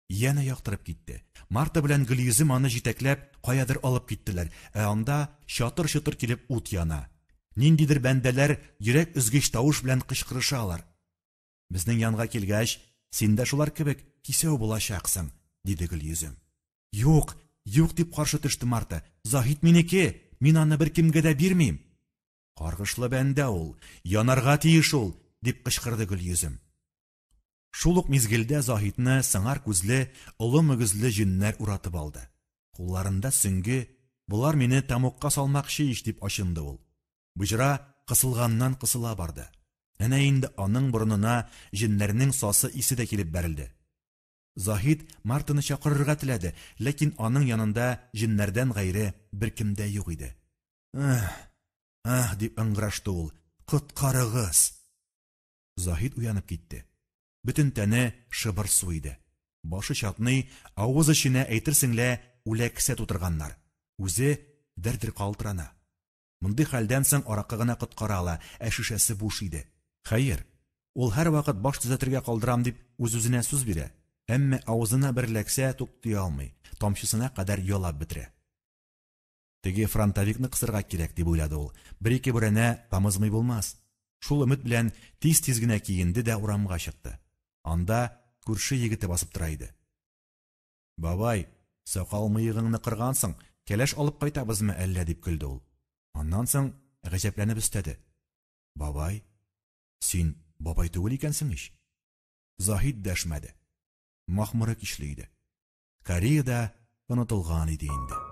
Янә яктырып китте. Марта белән Гөлйөзем аны җитәкләп каядыр алып киттеләр, ә анда чатыр-чотыр килеп ут яна. Ниндидер бәндәләр йөрәк өзгеч тавыш белән кычкырышалар. Безнең янга килгәч, син дә шулар кебек кисәү булачаксың, диде Гөлйөзем. Юк, юк, дип каршы төште Марта. Заһид минеке, мин аны беркемгә дә бирмим. Каргышлы бәндә ул, янарга тиеш ул, дип кычкырды Гөлйөзем. Шул ук мизгелдә Заһидны сыңар күзле, олы мөгезле җеннәр уратып алды. Кулларында сөңге, болар мине тәмугка салмакчы ич, дип ачынды ул. Боҗра кысылганнан кысыла барды. Әнә инде аның борынына җеннәрнең сасы исе дә килеп бәрелде. Заһид Мартаны чакырырга теләде, ләкин аның янында җеннәрдән гайре беркем дә юк иде. Аһ, аһ, дип ыңгырашты ул. Коткарыгыз! Заһид уянып китте. Бөтен тәне шыбыр су иде. Башы чатный, авыз эченә әйтерсең лә үләксә тутырганнар. Үзе дер-дер калтырана. Мондый хәлдән соң аракы гына коткара ала, ә шешәсе буш иде. Хәер, ул һәрвакыт баш төзәтергә калдырам дип үз-үзенә сүз бирә, әмма авызына бер эләксә туктый алмый, тамчысына кадәр ялап бетерә. Теге фронтовикны кысырга кирәк, дип уйлады ул. Бер-ике бүрәнә тамызмый булмас. Шул өмет белән тиз-тиз генә киенде дә урамга чыкты. Анда күрше егете басып тора иде. Бабай, сакал-мыегыңны кыргансың, кәләш алып кайтабызмы әллә, дип көлде ул. Аннан соң гаҗәпләнеп өстәде. Бабай, син бабай түгел икәнсең ич. Заһид дәшмәде. Махмыры көчле иде. Кореяда онытылган иде инде.